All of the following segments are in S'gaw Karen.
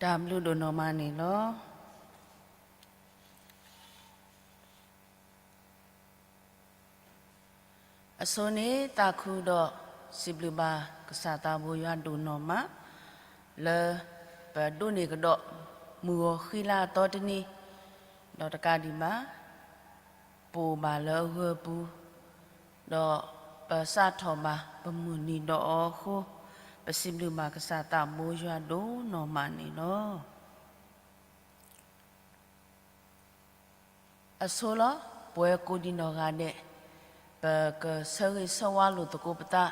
တၢ်ဘျုးဒိၣ်နီၢ်မးန့ၣ်လီၤ. အဆိန့ၣ်သးခုဒီးစံးဘျုးဘၣ်ကစၢ်သးဘိယွၤဒိၣ်နီၢ်မး လၢပဒိးန့ၢ်ကဒီးမုၢ်ဂီၤဃံလၤအသီတနံၤ, ဒီးတကးဒံးဘၣ် ပအိၣ်ဘၣ်လၢအဂၢၢ်ပူၤ, ဒီးပစးထီၣ်ဘၣ်ပမုၢ်နံၤဒီးအီၤအဃိ, ပစံးဘျုးဘၣ်ကစၢ်သးဘိယွၤဒိၣ်နီၢ်မးန့ၣ်လီၤ. အဆိလီၤ, ပဝဲကိးဒံနီၢ်ဂၤဒဲး, ပကဆၢဂ့ၤဆၢဝါလိာ်သကိးပသး,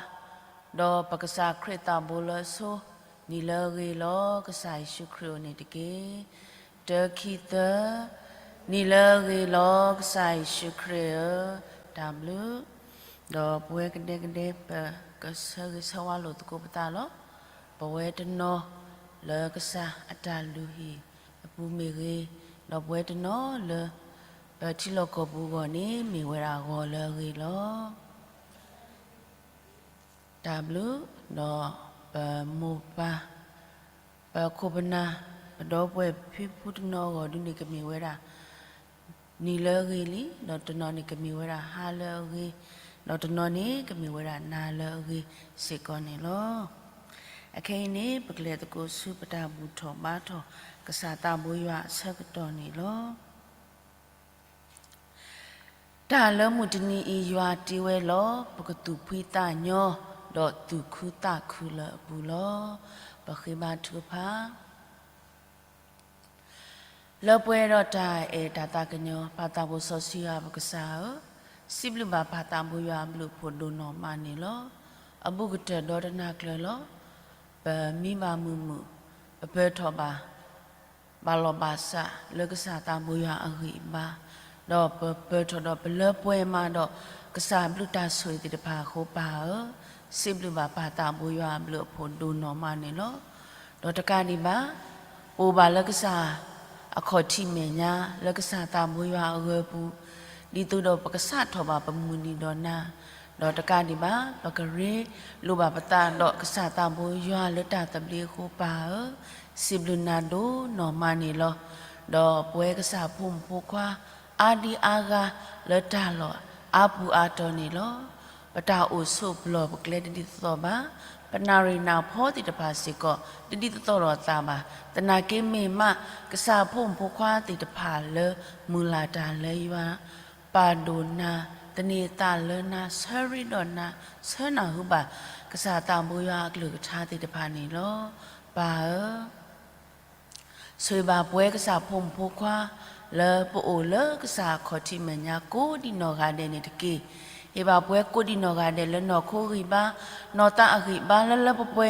ဒီးပကစၢ်ခရံာ်သးဘိလၢအဆိ, နံၤလၢအဂ့ၤလီၤ ကစၢ်ယ့ၣ်ၡူးခရံာ်အအိၣ်န့ၣ်တက့ၢ်. တၢ ခံ သၢ, နံၤလၢအဂ့ၤလီၤ ကစၢ်ယ့ၣ်ၡူးခရံာ်ဧၢ, တၢ်ဘျုး, ဒီးပဝဲကဒဲကဒဲ ပကဆၢဂ့ၤဆၢဝါလိာ်သကိးပသးလီၤ. ပဝဲတနီၤလၢကစၢ်အတၢ်လုၢ်ဟံၣ်အပူၤမ့ၢ်ဂ့ၤ, ဒီးပဝဲတနီၤလၢ ပထံလီၢ်ကီၢ်ပူၤအဂီၢ်န့ၣ် မ့ၢ်ဝဲဒၣ်ဂီၤလၢအဂ့ၤလီၤ. တၢ်ဘျုး, ဒီးပမိၢ်ပၢ်, ပခိၣ်ပနၢ်, ပဒီပုၢ်ဝဲၢ်ဖံဖုတနီၤအဂီၢ်ဒုန့ၣ် ကမ့ၢ်ဝဲဒၣ် နံၤလၢအဂ့ၤလံ, ဒီးတနီၤန့ၣ်ကမ့ၢ်ဝဲဒၣ်ဟါလၢအဂ့ၤ, ဒီးတနီၤန့ၣ်ကမ့ၢ်ဝဲဒၣ်နၤလၢအဂ့ၤစ့ၢ်ကီးန့ၣ်လီၤ. အခဲအံၤန့ၣ် ပကလဲၤသကိးဆူပတၢ်ဘူၣ်ထီၣ်ဘါထီၣ်ကစၢ်သးဘိယွၤအဆၢကတီၢ်န့ၣ်လီၤ. တၢ်လၢမုၢ်တနံၤအံၤယွၤတ့ဝဲလီၤ, ပကသူၣ်ဖှံသးညီ, ဒီးသူၣ်ခုသးခုလၢအပူၤလီၤ. ပဃ့ဘါထုကဖၣ်. လၢပှဲၤဒီးတၢ်အဲၣ်တၢ်သးကညီၤ ပၢ်သးဘိစီဆှံယွၤပကစၢ်ဧၢ, စံးဘျုးဘၣ်ပၢ်သးဘိယွၤအဘျုးအဖှိၣ်ဒိၣ်နီၢ်မးန့ၣ်လီၤ. အဘူးကတၢၢ်ဒီတနၤကျၢၤလီၤ. ပမံဘၣ်မုာ်မုာ်, ပပၢၤထီၣ်ဘၣ် ဘၣ်လီၢ်ဘၣ်စးလၢကစၢ်သးဘိယွၤအဂံၢ်အဘါ, ဒီးပပၢၤထီၣ်ဒီးပလၢပှဲၤမးဒီး ကစၢ်အဘျုးတၢ်ဆိၣ်ဂ့ၤသ့ၣ်တဖၣ်အဃိပၢ်ဧၢ, စံးဘျုးဘၣ်ပၢ်သးဘိယွၤအဘျုးအဖှိၣ်ဒိၣ်နီၢ်မးန့ၣ်လီၤ. ဒီးတကးဒံးဘၣ် ပအိၣ်ဘၣ်လၢကစၢ်အခီၣ်ထံးမဲာ်ညါ လၢကစၢ်သးဘိယွၤအဂၢၢ်ပူၤ, ဒ်သိးဒီးပကစးထီၣ်ဘၣ်ပမုၢ်နံၤဒီးနၤ, ဒီးတကးဒံးဘၣ် ပကရ့လိာ်ဘၣ်ပသးဒီးကစၢ်သးဘိယွၤလၢတၢ်သဘျ့အဃိပၢ်ဧၢ, စံးဘျုးနၤဒိၣ်နီၢ်မးန့ၣ်လီၤ. ဒီးပဝဲကစၢ်ဖိမုၣ်ဖိခွါ အါဒံအါဂၤလၢတၢ်လီၢ်အါပူၤအါတီၤန့ၣ်လီၤ. ပတၢ်အိၣ်ဆိးပလီၢ်ပကျဲတဒ်သိးသိးဘၣ်, ပနၣ်ရံၣ်နၢ်ဖီသ့ၣ်တဖၣ်စ့ၢ်ကီး တဒ်သိးသိးလိာ်သးဘၣ်. သနာ်က့မ့ၢ်မး ကစၢ်ဖိမုၣ်ဖိခွါသ့ၣ်တဖၣ်လၢမုၢ်လၢ်တၢ်လၢယွၤ, ပာ်ဒိၣ်နၤ, သန့ၤသးလၢနၤ, ဆၢရ့ဒီးနၤ, ဆၢနၢ်ဟူဘၣ် ကစၢ်သးဘိယွၤအကလုၢ်ကထါသ့ၣ်တဖၣ်န့ၣ်လီၤ. ပၢ်ဧၢ ဆိၣ်ဂ့ၤဘၣ်ပဝဲကစၢ်ဖိမုၣ်ဖိခွါ လၢပအိၣ်လၢကစၢ်အခီၣ်ထံးမဲာ်ညါကိးဒံနီၢ်ဂၤဒဲးန့ၣ်တက့ၢ်. ဟ့ၣ်ဘၣ်ပဝဲကိးဒံနီၢ်ဂၤဒဲးလၢနီၢ်ခိဂံၢ်ဘါ, နီၢ်သးအဂံၢ်ဘါလၢလၢပှဲၤပှဲ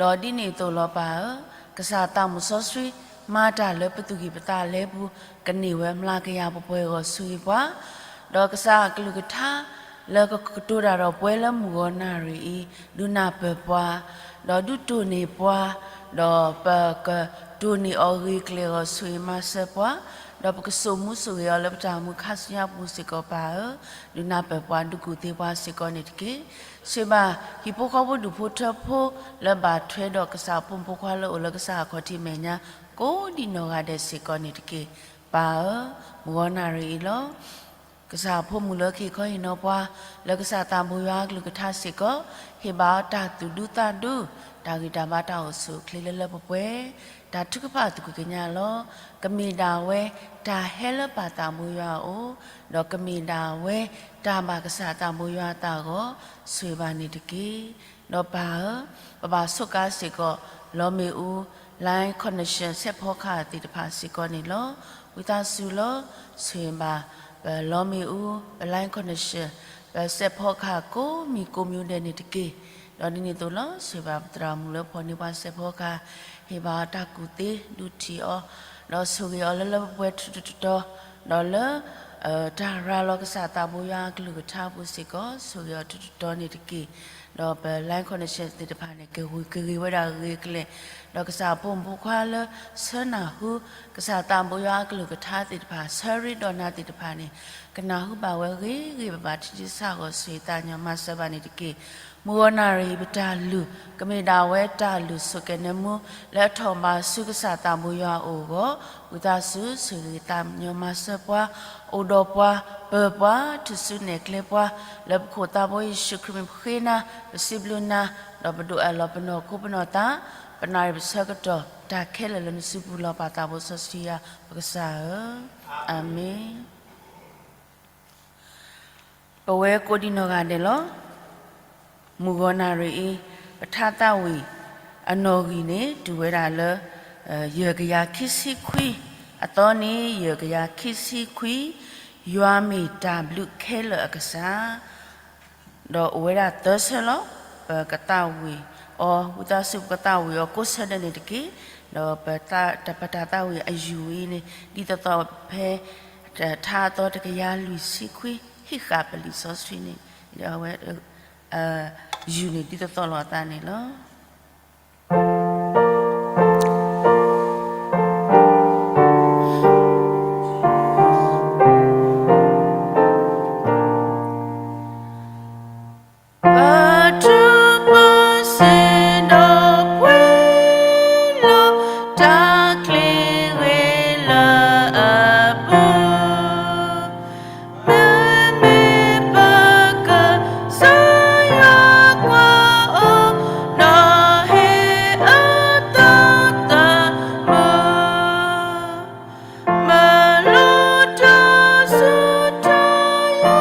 ၤ, ဒီးဒ်န့ၣ်အသိးလီၤပၢ်ဧၢ, ကစၢ်သးမုၣ်စီဆှံ မၤတၢ်လၢပသူၣ်ကံၢ်ပသးလဲပူၤ, ကန့ၢ်ဝဲမျးကယၤပှဲၤပှဲၤအဂီၢ်ဆိၣ်ဂ့ၤပှၤ ဒီးကစၢ်အကလုၢ်ကထါ လၢကကတိၤတၢ်ဒီးပှၤလၢမုၢ်ဂီၤနၣ်ရံၣ်အံၤ, ဒုးနၢ်ပၢၢ်ပှၤ, ဒီးဒုးတိၢ်န့ၢ်ပှၤ, ဒီးပကတိၢ်န့ၢ်အီၤဂ့ၤကျဲၤအဂီၢ်ဆိၣ်ဂ့ၤမၤစၢၤပှၤ, ဒီးပကစိာ်မူဆိၣ်ဂ့ၤအီၤလၢပတၢ်မူခါဆူညါပူၤစ့ၢ်ကီးပၢ်ဧၢ, ဒုးနၢ်ပၢၢ်ပှၤဒုးကူၣ်သ့ပှၤစ့ၢ်ကီးန့ၣ်တက့ၢ်. ဆိၣ်ဂ့ၤဘၣ်ဟံၣ်ဖိဃီဖိဒူၣ်ဖိထၢဖိ လၢဘၣ်ထွဲဒီးကစၢ်ဖိမုၣ်ဖိခွါလၢအိၣ်လၢကစၢ်အခီၣ်ထံးမဲာ်ညါ ကိးဒံနီၢ်ဂၤဒဲးစ့ၢ်ကီးန့ၣ်တက့ၢ်. ပၢ်ဧၢ, မုၢ်ဂီၤနၣ်ရံၣ်အံၤလီၤ. ကစၢ်ဖိမုၣ်လၢကဟ့ၣ်ခီဟ့ၣ်နီၤပှၤ လၢကစၢ်သးဘိယွၤအကလုၢ်ကထါစ့ၢ်ကီး, ဟ့ၣ်ဘၣ်အီၤတၢ်သူၣ်ဒူသးဒူ, တၢ်ဂံၢ်တၢ်ဘါတၢ်အိၣ်ဆူၣ်အိၣ်ချ့လၢလၢပှဲၤပှဲၤ, တၢ်ထုကဖၣ်သကွံာ်ကညးလီၤ. ကမ့ၢ်ဒၣ်ဝဲတၢ်ဟဲလၢပၢ်သးဘိယွၤအအိၣ်, ဒီးကမ့ၢ်ဒၣ်ဝဲတၢ်ဘၣ်ကစၢ်သးဘိယွၤအသးအဂီၢ်, ဆိၣ်ဂ့ၤဘၣ်န့ၣ်တက့ၢ်. ဒီးပၢ်ဧၢ, ပဘၣ်ဆိးကါစ့ၢ်ကီး လီမ့ၣ်အူ line connection စဲးဖီကဟၣ်သ့ၣ်တဖၣ်စ့ၢ်ကီးန့ၣ်လီၤ. ဝံသးစူၤလီၤ, ဆိၣ်ဂ့ၤဘၣ်ပလီမ့ၣ်အူ, ပ line connection, ပစဲးဖီကဟၣ်ကိးမံၤကိးမံၤဒဲးန့ၣ်တက့ၢ်. ဒီးဒ်န့ၣ်အသိးလီၤ, ဆိၣ်ဂ့ၤဘၣ်ပသရၣ်မုၣ်လၢဖီၣ်န့ၢ်ပှၤစဲးဖီကဟၣ်, ဟ့ၣ်ဘၣ်အီၤတၢ်ကူၣ်သ့ဒုးထံၣ်အီၤ, ဒီးဆိၣ်ဂ့ၤအီၤလၢလၢပှဲၤပှဲၤထူထူတီတီ, ဒီးလၢ တၢ်ရၤလီၤကစၢ်သးဘိယွၤအကလုၢ်ကထါပူၤစ့ၢ်ကီး ဆိၣ်ဂ့ၤအီၤထူထူတီတီန့ၣ်တက့ၢ်. ဒီးပ line connection သ့ၣ်တဖၣ်န့ၣ် ကဂ့ၤကဂ့ၤဝဲဒၣ်ဂ့ၤကျဲၤ, ဒီးကစၢ်ဖိမုၣ်ဖိခွါလၢဆၢနၢ်ဟူ ကစၢ်သးဘိယွၤအကလုၢ်ကထါသ့ၣ်တဖၣ် ဆၢရ့ဒီးနၤသ့ၣ်တဖၣ်န့ၣ် ကနၢ်ဟူဘၣ်ဝဲဂ့ၤဂ့ၤဘၣ်ဘၣ် ထံထံဆးဆးအဂီၢ် ဆိၣ်ဂ့ၤသးကညီၤမၤစၢၤဘၣ်န့ၣ်တက့ၢ်. မုၢ်ဂီၤနၣ်ရံၣ်အံၤ ပတၢ်လုၢ် ကမ့ၢ်ဒၣ်ဝဲတၢ်လုၢ်ဆိၣ်ကဲၤနၢမူ လၢအထီၣ်ဘၣ်ဆူကစၢ်သးဘိယွၤအအိၣ်အဂီၢ်, ဝံသးစူၤ ဆိၣ်ဂ့ၤသးကညီၤမၤစၢၤပှၤ, အိၣ်ဒီးပှၤ, ပၢၤပှၤ, ထူၣ်စုနဲၣ်ကျဲပှၤ, လၢပခိၣ်သးဘိယ့ၣ်ၡူးခရံာ်မ့ၢ်ပဃ့နၤ, ပစံးဘျုးနၤ, ဒီးပဒုးအၢၣ်လီၤပနီၢ်ခိပနီၢ်သး, ပနၣ်ရံၣ်ပဆၢကတီၢ် တၢ်ခဲလၢာ်လၢနစုပူၤလီၤ. ပၢ်သးဘိစီဆှံယွၤ ပကစၢ်ဧၢ, အၤမ့ၣ်. ပဝဲကိးဒံနီၢ်ဂၤဒဲးလီၤ. မုၢ်ဂီၤနၣ်ရံၣ်အံၤ ပထါသးဝံၣ်အနီၣ်ဂံၢ်န့ၣ် တုၤဝဲဒၣ်လၢ ယဲၢ်ကယၤခံဆံခွံ, အသီန့ၣ် ယဲၢ်ကယၤခံဆံခွံ, ယွၤမ့ၢ်တၢ်ဘျုးခဲလၢာ်အကစၢ် ဒီးအိၣ်ဝဲဒၣ်သၢဆၢလီၤ. ပကသးဝံၣ်အီၤ ဝံသးစူၤ ပကသးဝံၣ်အီၤကိးဆၢဒဲးန့ၣ်တက့ၢ်. ဒီးပတၢ်သးဝံၣ်အယူၢ်အံၤန့ၣ် ဒ်သိးသိးဖဲ ထါအသီတကယၤလွံၢ်ဆံခွံ ဟံးဃာ်ပလံာ်စီဆှံန့ၣ် အဝဲ ယူၢ်န့ၣ်ဒ်သိးသိးလိာ်အသးန့ၣ်လီၤ. ပထူၣ်ပၢ်စ့ၢ်ဒီးပှ့ၤလီၤတၢ်ချံးဂ့ၤလၢအပူၤ မ့မ့ၢ်ပကစၢ်ယွၤကွၢ်အီၤ ဒီးဟ့ၣ်အသးသမူ မၤလိတၢ်ဆူတၢ်ယီၤ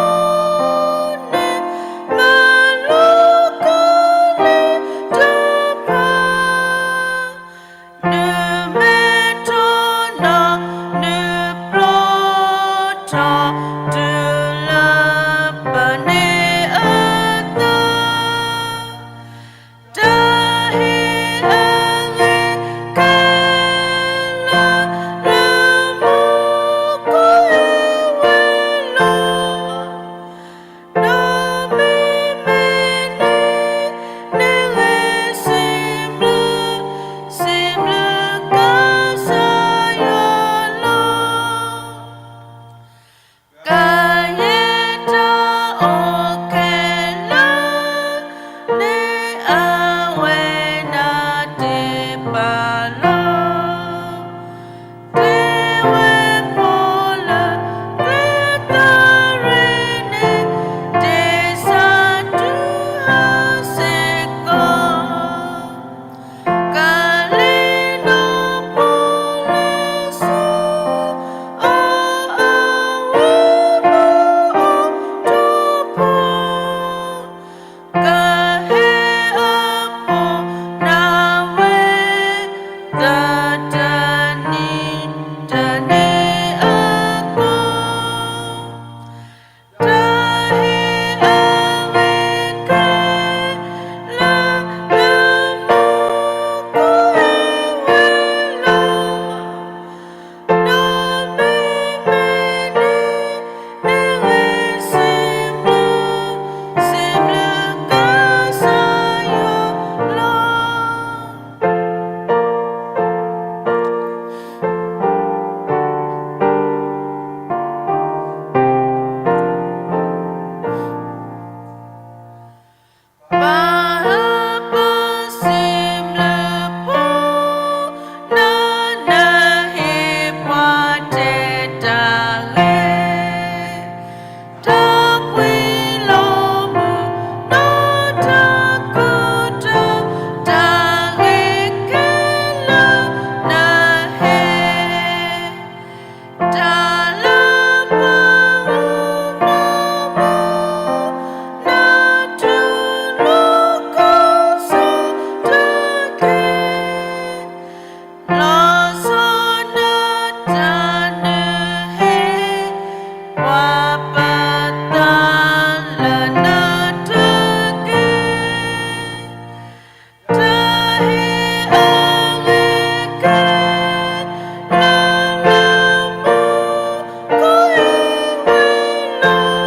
န့ၣ် မၤလိကီလ့တဖၣ် နမ့ၢ်ထီၣ်နီၤ နပျီထီၣ် တုၤလၢပန့ၢ်အသး တၢ်ဟ့ၣ်အဂ့ၤခဲလၢာ် လၢမူခိၣ်ဟဲဝဲလီၤ ဒီးမ့မ့ၢ်န့ၣ် န့ၣ်ဂ့ၤစံးဘျုး စံးဘျုးကစၢ်ယွၤလီၤ. ကယဲၢ်တၢ်အိၣ်ခဲလၢာ်န့ၣ် အဝဲဒၣ်တ့ၢ်ပာ်လီၤ တ့ၢ်ဝဲဖိလၢကျဲသရ့န့ၣ် တ့ၢ်ဆၢတုၤဟးစ့ၢ်ကီး ကလံၤနီၢ်ဖိလဲၤဆူ အီၤအဝဲမ့ၢ်အီၤထီၣ်ဖိ ကဟဲအဖိနၢ်ဝဲ သၢတနံၤတနံၤအသိး တၢ်ဟ့ၣ်အဂ့ၤခဲလၢာ် လၢမူခိၣ်ဟဲဝဲလီၤ ဒီးမ့မ့ၢ်န့ၣ် န့ၣ်ဂ့ၤစံးဘျုး စံးဘျုးကစၢ်ယွၤလီၤ. ပၢ်ဧၢ ပၢ်စံးဘျုးဖိ နၤနဟ့ၣ်ပှၤတဲတၢ်ဂ့ၤ တၢ်ပှ့ၤလီၤမူ ဒီးတၢ်ကူၣ်တၢ် တၢ်ဂ့ၤခဲလၢာ်နဟ့ၣ် တၢ်လၢပှၤဂီၢ်မုၢ် နတူၢ်လိာ်ကီၢ်စဲၣ်တက့ၢ်. လီၤဆီဒၣ်တၢ်နဟ့ၣ် ပှၤပသးလၢနၤတက့ၢ်. တၢ်ဟ့ၣ်အဂ့ၤခဲလၢာ် လၢမူခိၣ်ဟဲဝဲလီၤ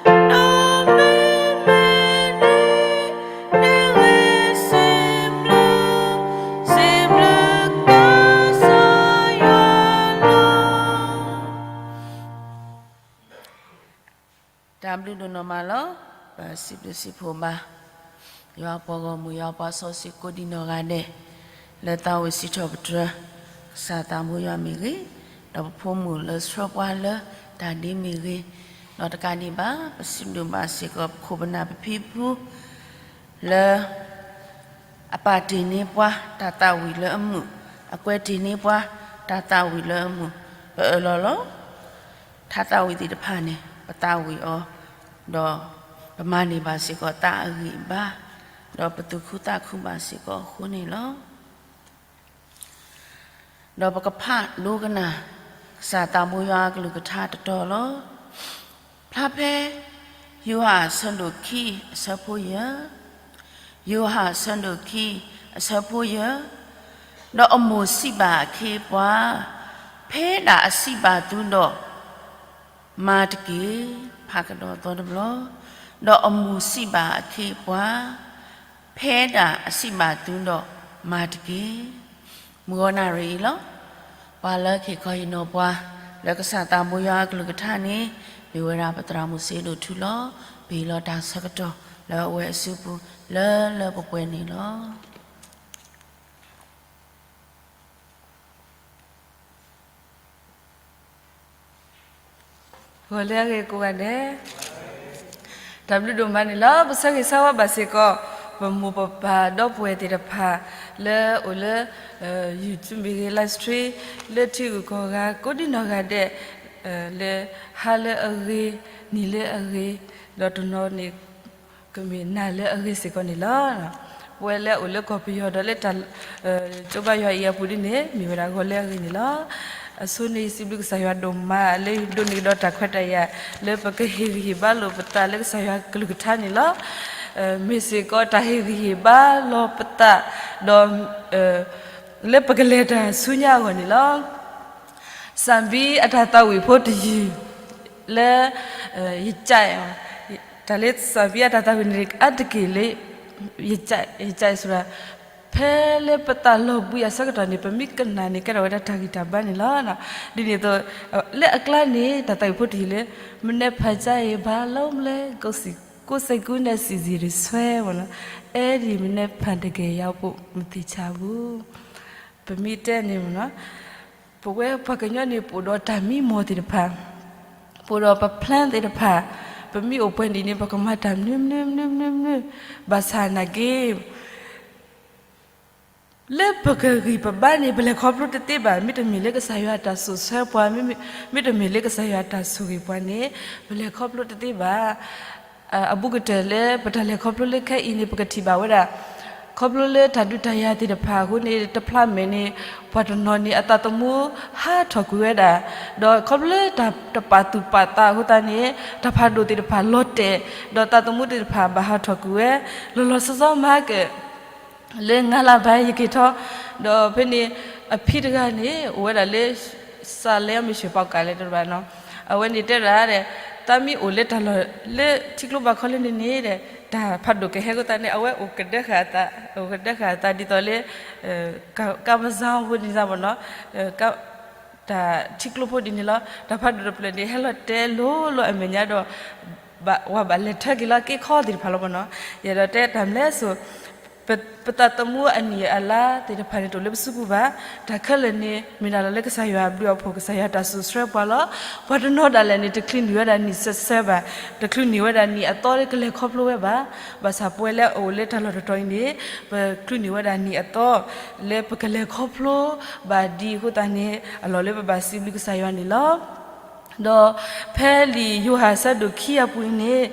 ဒီးမ့မ့ၢ်န့ၣ် န့ၣ်ဂ့ၤစံးဘျုး စံးဘျုးကစၢ်ယွၤလီၤ. တၢ်ဘျုးဒိၣ်နီၢ်မးလီၤ. ပ စံးဘျုးစံးဖှိၣ်ဘၣ် ယွၤအပှၤဂီၢ်မုၢ် ယွၤအပှၤစီဆှံကိးဒံနီၢ်ဂၤဒဲး လၢသးဝံၣ်စံးထီၣ်ပတြၢၤ ကစၢ်သးဘိယွၤမ့ၢ်ဂ့ၤ, ဒီးပဖိမုၣ်လၢဆှၢပှၤလၢတၢ်ဒ့မ့ၢ်ဂ့ၤ, ဒီးတကးဒံးဘၣ် ပစံးဘျုးဘၣ်စ့ၢ်ကီး ပခိၣ်ပနၢ်ပဖံပဖု လၢ အပာ်တ့ၢ်န့ၢ်ပှၤတၢ်သးဝံၣ်လၢအမုာ်, အကွဲးတ့ၢ်န့ၢ်ပှၤတၢ်သးဝံၣ်လၢအမုာ်, ပအၢၣ်လီၤလီၤ. တၢ်သးဝံၣ်သ့ၣ်တဖၣ်န့ၣ် ပသးဝံၣ်အီၤ, ဒီးပမၤန့ၢ်ဘၣ်စ့ၢ်ကီးသးအဂံၢ်အဘါ, ဒီးပသူၣ်ခုသးခုဘၣ်စ့ၢ်ကီးအဃိန့ၣ်လီၤ. ဒီးပကဖးဒိကနၣ် ကစၢ်သးဘိယွၤအကလုၢ်ကထါတတီၤလီၤ. ဖျါဖဲ ယိၤဟၣ်အဆၢဒိၣ်ခံ အဆၢဖိယဲၢ်, ယိၤဟၣ်အဆၢဒိၣ်ခံ အဆၢဖိယဲၢ်, ဒီးအမိၢ်စံးဘၣ်အခ့အပှၤ, ဖဲဒၣ်အစံးဘၣ်သုဒီး မၤတက့ၢ်. ဖးကဒီးသီတဘျီ, ဒီးအမိၢ်စံးဘၣ်အခ့အပှၤ, ဖဲဒၣ်အစံးဘၣ်သုဒီးမၤတက့ၢ်. မုၢ်ဂီၤနၣ်ရံၣ်အံၤလီၤ. ပှၤလၢကဟ့ၣ်ခီဟ့ၣ်နီၤပှၤ လၢကစၢ်သးဘိယွၤအကလုၢ်ကထါန့ၣ် မ့ၢ်ဝဲဒၣ်ပသရၣ်မုၣ်စ့ဒိၣ်ထူလီၤ. ပဟ့ၣ်လီၤတၢ်ဆၢကတီၢ်လၢအဝဲအစုပူၤ လၢလၢပှဲၤပှဲၤန့ၣ်လီၤ. ဂီၤလၢအဂ့ၤကိးဂၤဒဲး, တၢ်ဘျုးဒိၣ်မးန့ၣ်လီၤ. ပဆၢဂ့ၤဆၢဝါဘၣ်စ့ၢ်ကီး ပမိၢ်ပပၢ်ဒီပုၢ်ဝဲၢ်သ့ၣ်တဖၣ် လၢအိၣ်လၢ YouTube မ့ၢ်ဂ့ၤ live stream လၢထံဂုၤကီၢ်ဂၤ ကိးဒံနီၢ်ဂၤဒဲး လၢဟါလၢအဂ့ၤ, နံၤလၢအဂ့ၤ, ဒီးတနီၤန့ၣ် ကမ့ၢ်နၤလၢအဂ့ၤစ့ၢ်ကီးန့ၣ်လီၤ. ပဝဲလၢအိၣ်လၢကီၢ်ပယီၤဒီးလၢတၢ် ကၠိဘါယွၤအံၤအပူၤဒ်န့ၣ် မ့ၢ်ဝဲဒၣ်ဂီၤလၢအဂ့ၤန့ၣ်လီၤ. အဆိန့ၣ် ယစံးဘျုးကစၢ်ယွၤဒိၣ်မး လၢယဒိးန့ၢ်ကဒီးတၢ်ခွဲးတၢ်ယာ် လၢပကဟ့ၣ်ဂံၢ်ဟ့ၣ်ဘါလိာ်ပသးလၢကစၢ်ယွၤကလုၢ်ကထါန့ၣ်လီၤ. မ့ၢ်စ့ၢ်ကီးတၢ်ဟ့ၣ်ဂံၢ်ဟ့ၣ်ဘါလီၤပသး ဒီး လၢပကလဲၤတၢ်ဆူညါအဂီၢ်န့ၣ်လီၤ. စၣ်ဘံအတၢ်သးဝံၣ်ဖိတယုၢ် လၢ ယက တၢ်လၢစၣ်ဘံအတၢ်သးဝံၣ်န့ၣ် အါတက့ၢ်လၢ ယက ယက ဆိုတာ ဖဲလၢပသးလီၤဘှံးအဆၢကတီၢ်န့ၣ် ပမ့ၢ်ကနၣ်န့ၣ် ကဲထီၣ်ဝဲဒၣ်တၢ်ဂံၢ်တၢ်ဘါန့ၣ်လီၤ. ဒ်န့ၣ်အသိး လၢအကျါန့ၣ် တၢ်သးဝံၣ်ဖိတယုၢ်လၢ မနုၤဖးကါအံၤဘၣ်လီၤမလဲ ကိုယ့်စိတ်ကူးနဲ့ စီစဉ်ဆွဲပေါ့နော်, အဲဒီမနုၤဖးတကယ်ရောက်ဖို့ မသေချာဘူး. ပမ့ၢ်တဲန့ၣ်မ့ၢ်နီၤ, ပဝဲပှၤကညီန့ၣ် ပအိၣ်ဒီးတၢ်မံမီၢ်သ့ၣ်တဖၣ်, ပအိၣ်ဒီးပ plan သ့ၣ်တဖၣ်, ပမ့ၢ်အိၣ်ပှဲၤဒ်န့ၣ် ပကမၤတၢ်မနုၤမနုၤမနုၤမနုၤမနုၤ, ဘၣ်ဆၣ်နာ်က့ လၢပကဂံၢ်ပဘါန့ၣ် ပလဲၤခီဖျိတသ့ဘၣ်. မ့တမ့ၢ်လၢကစၢ်ယွၤတၢ်စိာ်ဆှၢပှၤ, မ့တမ့ၢ်လၢကစၢ်ယွၤတၢ်ဆိၣ်ဂ့ၤပှၤန့ၣ် ပလဲၤခီဖျိတသ့ဘၣ်. အဘူးကတၢၢ်လၢပတၢ်လဲၤခီဖျိလၢခဲအံၤန့ၣ် ပကထံၣ်ဘၣ်ဝဲဒၣ် ခီဖျိလၢတၢ်ဒုးတၢ်ယၤသ့ၣ်တဖၣ်အဃိန့ၣ် တဖျးမဲာ်န့ၣ် ပှၤတနီၤန့ၣ် အသးသမူဟးထီၣ်ကွံာ်ဝဲဒၣ်, ဒီးခီဖျိလၢတၢ်တပာ်သူၣ်ပာ်သးအဃိသတးန့ၣ် တၢ်ဖးဒိၣ်သ့ၣ်တဖၣ်လီၤတဲာ်, ဒီးသးသမူသ့ၣ်တဖၣ်ဘၣ်ဟးထီၣ်ကွံာ်ဝဲ, လီၤလီၤဆီဆီမၤက လၢငါးလါဘၣ်ယက့ၤထီၣ်, ဒီးဖဲန့ၣ် အဖံတဂၤန့ၣ် အိၣ်ဝဲဒၣ်လၢ စးလဲအမ့ၢ်ဆှဲၣ်ပီကးလဲၣ်တဘၣ်နီၤ, အဝဲန့ၣ်တဲဒၣ်, သးမ့ၢ်အိၣ်လၢတၢ်လီၢ် လၢထံကျိဘၣ်ခီလၢန့ၣ်န့ၣ်ဒီး တၢ်ဖးဒိၣ်ကဟဲအဃိသတးန့ၣ် အဝဲအိၣ်ကဒၢဃာ်အသး, အိၣ်ကဒၢဃာ်အသးဒ်သိးလၢ ကးပဇါဖိဒ်န့ၣ်မ့ၢ်နီၤ, တၢ်ထံကျိဖိဒ်န့ၣ်လီၤ. တၢ်ဖးဒိၣ်တဖျၢၣ်န့ၣ် ဟဲလီၤတဲလိၤလိၤအမဲာ်ညါဒီး ဝဲဘၣ်လဲၤထၢက့ၤလီၤက့ၤခီသ့ၣ်တဖၣ်လီၤမ့ၢ်နီၤ. ယအဲၣ်ဒိးတဲတၢ်မနုၤလဲၣ်စိၤ ပသးသမူအနံၣ်အလါသ့ၣ်တဖၣ်န့ၣ် တအိၣ်လၢပစုပူၤဘၣ်. တၢ်ခဲလၢာ်န့ၣ် မ့ၢ်ဒၣ်လီၤလၢကစၢ်ယွၤအဘျုးအဖှိၣ် ကစၢ်ယွၤတၢ်စိာ်ဆှၢပှၤလီၤ. ပှၤတနီၤဒၣ်လဲာ်န့ၣ် တချုးန့ၢ်ဝဲဒၣ်နံၣ်ဆၢဆၢဘၣ်, တချုးန့ၢ်ဝဲဒၣ်နံၣ်အသီလၢကလဲၤခီဖျိဝဲဘၣ်. ဘၣ်ဆၣ်ပဝဲလၢအအိၣ်လၢတၢ်လီၢ်တတီၤအံၤန့ၣ် ပချုးန့ၢ်ဝဲဒၣ်နံၣ်အသီ လၢပကလဲၤခီဖျိဘၣ်ဒ်အဃိသတးန့ၣ် အလီၢ်လၢပဘၣ်စံးဘျုးကစၢ်ယွၤန့ၣ်လီၤ. ဒီးဖဲလံာ်ယိၤဟၣ်အဆၢဒိၣ်ခံအပူၤအံၤန့ၣ်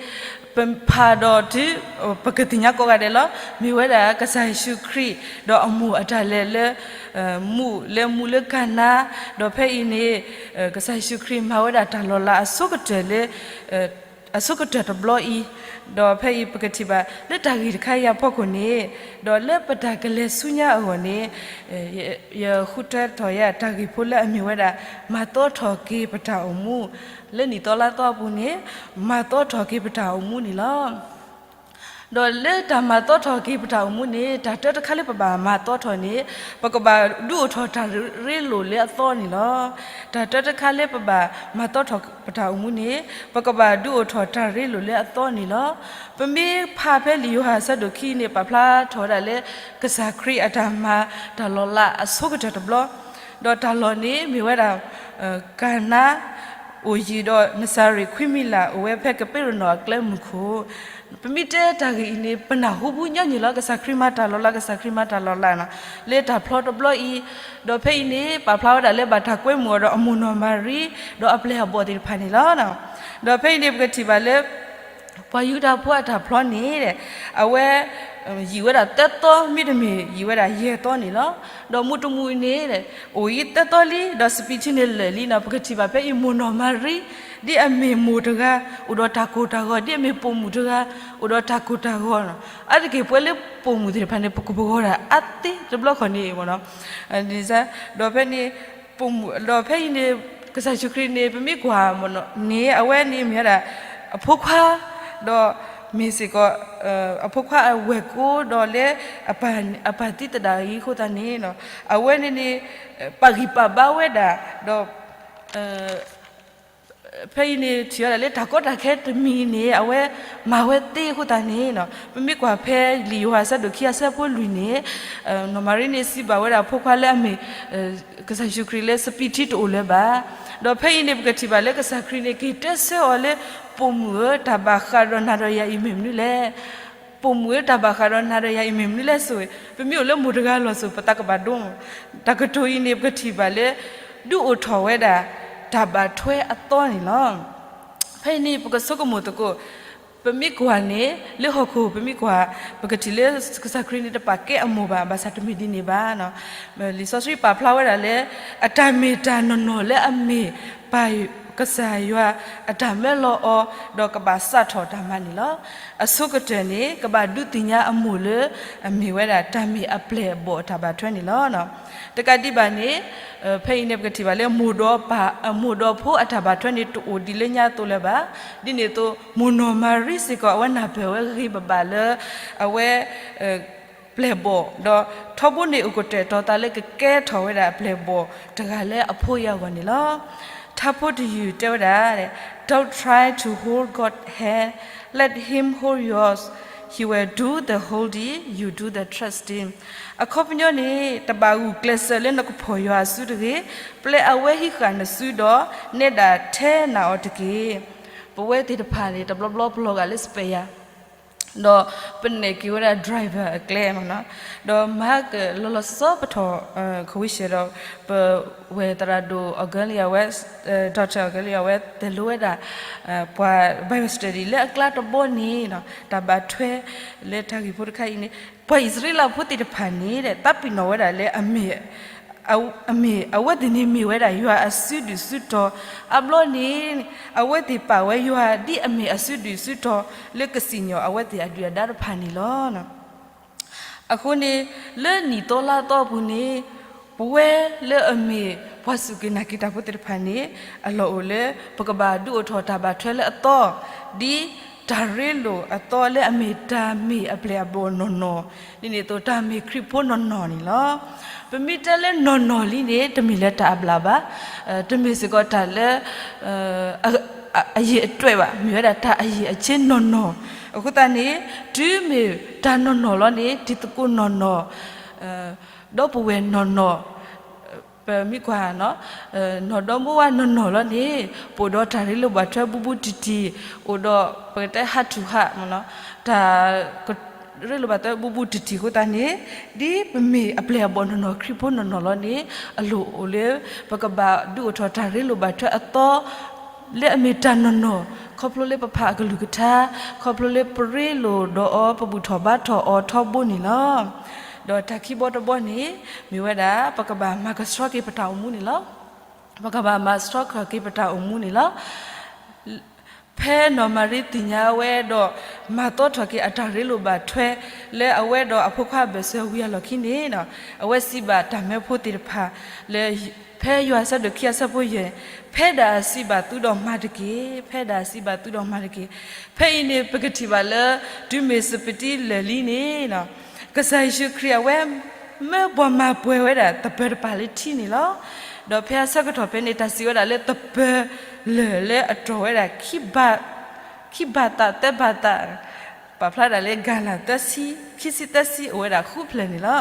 ပဖးဒီးတုၤ ပကသ့ၣ်ညါကိးဂၤဒဲးလီၤ. မ့ၢ်ဝဲဒၣ်ကစၢ်ယ့ၣ်ၡူးခရံာ် ဒီးအမိၢ်အတၢ်လဲၤလၢ မူးလၢမူးလၢကၤနါ, ဒီးဖဲအံၤန့ၣ် ကစၢ်ယ့ၣ်ၡူးခရံာ်မၤဝဲဒၣ်တၢ်လီၤလးအဆိကတၢၢ်လၢ အဆိကတၢၢ်တဘျီအံၤ, ဒီးဖဲအံၤပကထံၣ်ဘၣ်လၢတၢ်ဂ့ၢ်တခါအံၤအဖီခိၣ်န့ၣ်, ဒီးလၢပတၢ်ကလဲၤဆူညါအဂီၢ်န့ၣ် ယဃုထၢထီၣ်ယၤတၢ်ဂ့ၢ်ဖိလၢအမ့ၢ်ဝဲဒၣ် မၤသီထီၣ်က့ၤပတၢ်အိၣ်မူ, လၢနံၣ်သီလါသီအပူၤန့ၣ် မၤသီထီၣ်က့ၤပတၢ်အိၣ်မူန့ၣ်လီၤ. ဒီးလၢတၢ်မၤသီထီၣ်က့ၤပတၢ်အိၣ်မူန့ၣ် တၢ်တၢတခါလၢပဘၣ်မၤသီထီၣ်န့ၣ် ပကဘၣ်ဒုးအိၣ်ထီၣ်တၢ်ရ့လိာ်လၢအသီန့ၣ်လီၤ. တၢ်တၢတခါလၢပဘၣ်မၤသီထီၣ်ပတၢ်အိၣ်မူန့ၣ် ပကဘၣ်ဒုးအိၣ်ထီၣ်တၢ်ရ့လိာ်လၢအသီန့ၣ်လီၤ. ပမ့ၢ်ဖးဖဲလံာ်ယိၤဟၣ်အဆၢဒိၣ်ခံန့ၣ် ပာ်ဖျါထီၣ်ဝဲဒၣ်လၢ ကစၢ်ခရံာ်အတၢ်မၤတၢ်လီၤလးအဆိကတၢၢ်တဘျီ, ဒီးတၢ်လီၢ်န့ၣ်မ့ၢ်ဝဲဒၣ် ကၤနါ အိၣ်ယံၤဒီးနစၤရ့းခွံမံလး အိၣ်ဝဲဖဲကပ့းရနီၣ်အကျဲမုၢ်ခိၣ်, ပမ့ၢ်တဲတၢ်ဂ့ၢ်အံၤန့ၣ် ပနၢ်ဟူဘူးညီနုၢ်လီၤ ကစၢ်ခရံာ်မၤတၢ်လီၤလး ကစၢ်ခရံာ်မၤတၢ်လီၤလးနီၤ လၢတၢ်ဖျီတဘျီအံၤ, ဒီးဖဲအံၤန့ၣ် ပာ်ဖျါဝဲဒၣ်လၢဘၣ်တၢ်ကွဲမုာ်အီၤဒီးအမိၢ်နီၢ်မၤရံ ဒီးအပျဲၢ်အဘီၣ်သ့ၣ်တဖၣ်န့ၣ်လီၤ. ဒီးဖဲအံၤန့ၣ် ပကထံၣ်ဘၣ်လၢ ပှၤယူဒၤဖိအတၢ်ဖျီန့ၣ် အဝဲ ယံာ်ဝဲဒၣ်သၢသီ မ့တမ့ၢ်ယံာ်ဝဲဒၣ်ယဲၢ်သီန့ၣ်လီၤ. ဒီးမူးတမူးန့ၣ် အိၣ်အံၤသၢသီလံ ဒီးစပံးထံန့ၣ်လၢာ်လံနီၤ ပကထံၣ်ဘၣ်ဖဲအံၤမိၢ်နီၢ်မၤရံ ဒ်အမ့ၢ်မိၢ်တဂၤ အိၣ်ဒီးတၢ်ကိၢ်တၢ်ဂီၤ ဒ်အမ့ၢ်ပိာ်မုၣ်တဂၤ အိၣ်ဒီးတၢ်ကိၢ်တၢ်ဂီၤနီၤ အါတက့ၢ်ပဝဲလၢပိာ်မုၣ်သ့ၣ်တဖၣ်န့ၣ် ပကပဂီၤဒၣ်အါသ့တဘျီခီၣ်န့ၣ်မ့ၢ်နီၤ ဒီးဖဲန့ၣ် ပိာ်မုၣ် ဒီးဖဲအံၤန့ၣ် ကစၢ်ယ့ၣ်ၡူးခရံာ်န့ၣ် ပမ့ၢ်ကွၢ်မ့ၢ်နီၤန့ၣ် အဝဲန့ၣ်မ့ၢ်ဝဲဒၣ် အဖိခွါ ဒီးမ့ၢ်စ့ၢ်ကီး အဖိခွါအဝဲၢ်ကိဒီးလၢ အပၢ်သံသဒၣ်အံၤအဃိသတးန့ၣ် အဝဲန့ၣ်န့ၣ် ပာ်ဂံၢ်ပာ်ဘါဝဲဒၣ် ဒီး ဖဲအံၤန့ၣ် ထံၣ်ဝဲဒၣ်လၢတၢ်ကီတၢ်ခဲတမံၤန့ၣ် အဝဲမၤဝဲသ့အဃိသတးန့ၣ် ပမ့ၢ်ကွၢ်ဖဲလံာ်ယိၤဟၣ်အဆၢဒိၣ်ခံအဆၢဖိလွံၢ်န့ၣ် နီၢ်မၤရံန့ၣ်စံးဘၣ်ဝဲဒၣ်အဖိခွါလၢအမ့ၢ် ကစၢ်ယ့ၣ်ၡူးခရံာ်လၢစပံးထံတအိၣ်လၢၤဘၣ်. ဒီးဖဲအံၤန့ၣ် ပကထံၣ်ဘၣ်လၢကစၢ်ခရံာ်န့ၣ် က့ၤတဲဆၢအီၤလၢ ပိာ်မုၣ်ဧၢ တၢ်ဘၣ်ဃးဒီးနၤဒီးယၤအံၤမ့ၢ်မနုၤလဲၣ် ပိာ်မုၣ်ဧၢ တၢ်ဘၣ်ဃးဒီးနၤဒီးယၤအံၤမ့ၢ်မနုၤလဲၣ်ဆိၣ်ဂ့ၤ ပမ့ၢ်အိၣ်လၢမိၢ်တဂၤအလီၢ်ဆိၣ် ပသးကဘၣ်ဒိမး. တၢ်ကတိၤအံၤန့ၣ် ပကထံၣ်ဘၣ်လၢ ဒုးအိၣ်ထီၣ်ဝဲဒၣ် တၢ်ဘၣ်ထွဲအသီန့ၣ်လီၤ. ဖဲအံၤန့ၣ် ပကဆိကမိၣ်သကိး ပမ့ၢ်ကွၢ်န့ၣ် လၢဟီၣ်ခိၣ် ပမ့ၢ်ကွၢ် ပကထံၣ်လၢကစၢ်ခရံာ်န့ၣ် တပာ်ကဲအမိၢ်ဘၣ်, ဘၣ်ဆၣ်တမ့ၢ်ဒ်န့ၣ်ဘၣ်. လံာ်စီဆှံပာ်ဖျါဝဲဒၣ်လၢ အတၢ်မ့ၢ်တၢ်နီၢ်နီၢ်လၢအမ့ၢ်ပၢ် ကစၢ်ယွၤ အတၢ်မၢလီၤအီၤ ဒီးကဘၣ်စးထီၣ်တၢ်မၤန့ၣ်လီၤ. အဆိကတၢၢ်န့ၣ် ကဘၣ်ဒုးသ့ၣ်ညါအမိၢ်လၢ အမ့ၢ်ဝဲဒၣ်တၢ်မ့ၢ်အပျဲၢ်အဘီၣ်အတၢ်ဘၣ်ထွဲန့ၣ်လီၤ. တကးဒံးဘၣ်န့ၣ် ဖဲအံၤန့ၣ် ပကထံၣ်ဘၣ်လၢ မိၢ်ဒီးပၢ် မိၢ်ဒီးဖိအတၢ်ဘၣ်ထွဲန့ၣ် တအိၣ်ဒ်လၢညါအသိးလၢၤဘၣ်. ဒ်န့ၣ်အသိး မိၢ်နီၢ်မၤရံစ့ၢ်ကီး အဝဲနၢ်ပၢၢ်ဝဲဂ့ၤဂ့ၤဘၣ်ဘၣ်လၢ အဝဲ ပျဲၢ်ဘီၣ် ဒီးထီဘိန့ၣ်အိၣ်ကတၢၢ်တီၤသးလၢကကဲထီၣ်ဝဲဒၣ်ပျဲၢ်ဘီၣ်တဂၤလၢအဖိအံၤအဂီၢ်န့ၣ်လီၤ. ထါဖိတယုၢ်တဲဝဲဒၣ် Don't try to hold God hand, let him hold yours, he will do the holding, you do the trusting. အခီပညီန့ၣ် တဘၣ်ဂုာ်ကျဲးစၢးလၢနကဖီၣ်ယွၤအစုတဂ့ၤ, ပျဲအဝဲဟံးဃာ်နစုဒီး နဲဒၣ်ထဲနၤအီၤတက့ၢ်. ပဝဲသ့ၣ်တဖၣ်န့ၣ် တဘျီဘျီပလီၤဂာ်လၢ spare ဒီးပနဲၣ်က့ၤဝဲဒၣ် driver အကျဲမ့ၢ်နီၤ, ဒီးမၤကလီၤလီၤဆီဆီပထီၣ် ခဝံရှဲဒီး ပဝဲၢ်သရၣ်ဒိၣ်အီၤကလံအဝဲ doctor အီၤကလံအဝဲ တဲလိဝဲဒၣ် ပှၤ Bible study လၢအကျါတဘီန့ၣ် တၢ်ဘၣ်ထွဲလၢတၢ်ဂ့ၢ်ဖိတခါအံၤန့ၣ် ပှၤအံၣ်စရ့လးဖိသ့ၣ်တဖၣ်န့ၣ် သးပ့ၤနီၣ်ဝဲဒၣ်လၢ အမ့ၢ်အဝဲသ့ၣ်န့ၣ်မ့ၢ်ဝဲဒၣ်ယွၤအစုဒုၣ်စုတီၤ, အဘျီန့ၣ် အဝဲသ့ၣ်ပာ်ဝဲယွၤဒ်အမ့ၢ်အစုဒုၣ်စုတီၤ လၢကစံၣ်ညီၣ်အဝဲသ့ၣ်အဒုၣ်အဒါတဖၣ်န့ၣ်လီၤ. အဃိန့ၣ် လၢနံၣ်သီလါသီအပူၤန့ၣ် ပဝဲလၢအမ့ၢ်ပှၤစူၢ်က့ၤနာ်က့ၤတၢ်ဖိသ့ၣ်တဖၣ်န့ၣ် အလီၢ်အိၣ်လၢ ပကဘၣ်ဒုးအိၣ်ထီၣ်တၢ်ဘၣ်ထွဲလၢအသီ, ဒ်တၢ်ရ့လိာ်အသီလၢအမ့ၢ်တၢ်မ့ၢ်အပျဲၢ်အဘီၣ်နီၢ်နီၢ်, ဒ်န့ၣ်အသိးတၢ်မ့ၢ်ခရံာ်ဖိနီၢ်နီၢ်န့ၣ်လီၤ. ပမ့ၢ်တဲလၢနီၢ်နီၢ်လံန့ၣ် တမ့ၢ်လၢတၢ်အဘျၣ်ဘၣ်, တမ့ၢ်စ့ၢ်ကီးတၢ်လၢ အယံာ်အတွဲးဘၣ်, မ့ၢ်ဝဲဒၣ်တၢ်အယံာ်အဆ့နီၢ်နီၢ်. အဃိသတးန့ၣ် တုၤမ့ၢ်တၢ်နီၢ်နီၢ်လီၤန့ၣ် တံၤသကိးနီၢ်နီၢ်, ဒီပုၢ်ဝဲၢ်နီၢ်နီၢ်, ပမ့ၢ်ကွၢ် နီၢ်ဒီမါဝၤနီၢ်နီၢ်လီၤန့ၣ် ပအိၣ်ဒီးတၢ်ရ့လိာ်ဘၣ်ထွဲဘူးဘူးတံၢ်တံၢ်, အိၣ်ဒီးပကတဲ heart to heart မ့ၢ်နီၤ, တၢ် ရ့လိာ်ဘၣ်ထွဲဘူးဘူးတံၢ်တံၢ်အဃိသတးန့ၣ် ဒ်ပမ့ၢ်အပျဲၢ်အဘီၣ်နီၢ်နီၢ် ခရံာ်ဖိနီၢ်နီၢ်လီၤန့ၣ် အလီၢ်အိၣ်လၢ ပကဘၣ်ဒုးအိၣ်ထီၣ်တၢ်ရ့လိာ်ဘၣ်ထွဲအသီ လၢအမ့ၢ်တၢ်နီၢ်နီၢ် ခီဖျိလၢပဖးအကလုၢ်ကထါ ခီဖျိလၢပရ့လိာ်ဒီးအီၤ ပဘူၣ်ထီၣ်ဘါထီၣ်အီၤထီဘိန့ၣ်လီၤ. ဒီးတၢ်ခံဘီတဘီန့ၣ် မ့ၢ်ဝဲဒၣ် ပကဘၣ်မၤကဆှီက့ၤပတၢ်အိၣ်မူန့ၣ်လီၤ. ပကဘၣ်မၤကဆှီက့ၤပတၢ်အိၣ်မူန့ၣ်လီၤ. ဖဲနီၢ်မၤရံသ့ၣ်ညါဝဲဒီး မၤသီထီၣ်က့ၤအတၢ်ရ့လိာ်ဘၣ်ထွဲ လၢအဝဲဒီးအဖိခွါအဘၢၣ်စၢၤဝံၤအလီၢ်ခံန့ၣ်, အဝဲစံးဘၣ်တၢ်မၢဖိသ့ၣ်တဖၣ် လၢ ဖဲယိၤဟၣ်အဆၢဒိၣ်ခံအဆၢဖိယဲၢ်, ဖဲဒၣ်အစံးဘၣ်သုဒီးမၤတက့ၢ်, ဖဲဒၣ်အစံးဘၣ်သုဒီးမၤတက့ၢ်. ဖဲအံၤန့ၣ် ပကထံၣ်ဘၣ်လၢ တုၤမ့ၢ်စပံးတံလၢာ်လံန့ၣ် ကစၢ်ယ့ၣ်ၡူးခရံာ်အဝဲ မၢပှၤမၤပှဲၤဝဲဒၣ်သပၢၤတပၤလၢထံန့ၣ်လီၤ. ဒီးဖဲအဆၢကတီၢ်ဖဲန့ၣ် တၢ်စံးဝဲဒၣ်လၢသပၢၤလၢာ်လၢအတြီၢ်ဝဲဒၣ် ခံဘးသးသၢဘးသး, ပာ်ဖျါဒၣ်လၢ gallon သၢဆံ, ခံဆံသၢဆံ အိၣ်ဝဲဒၣ်ဃုဖျၢၣ်န့ၣ်လီၤ.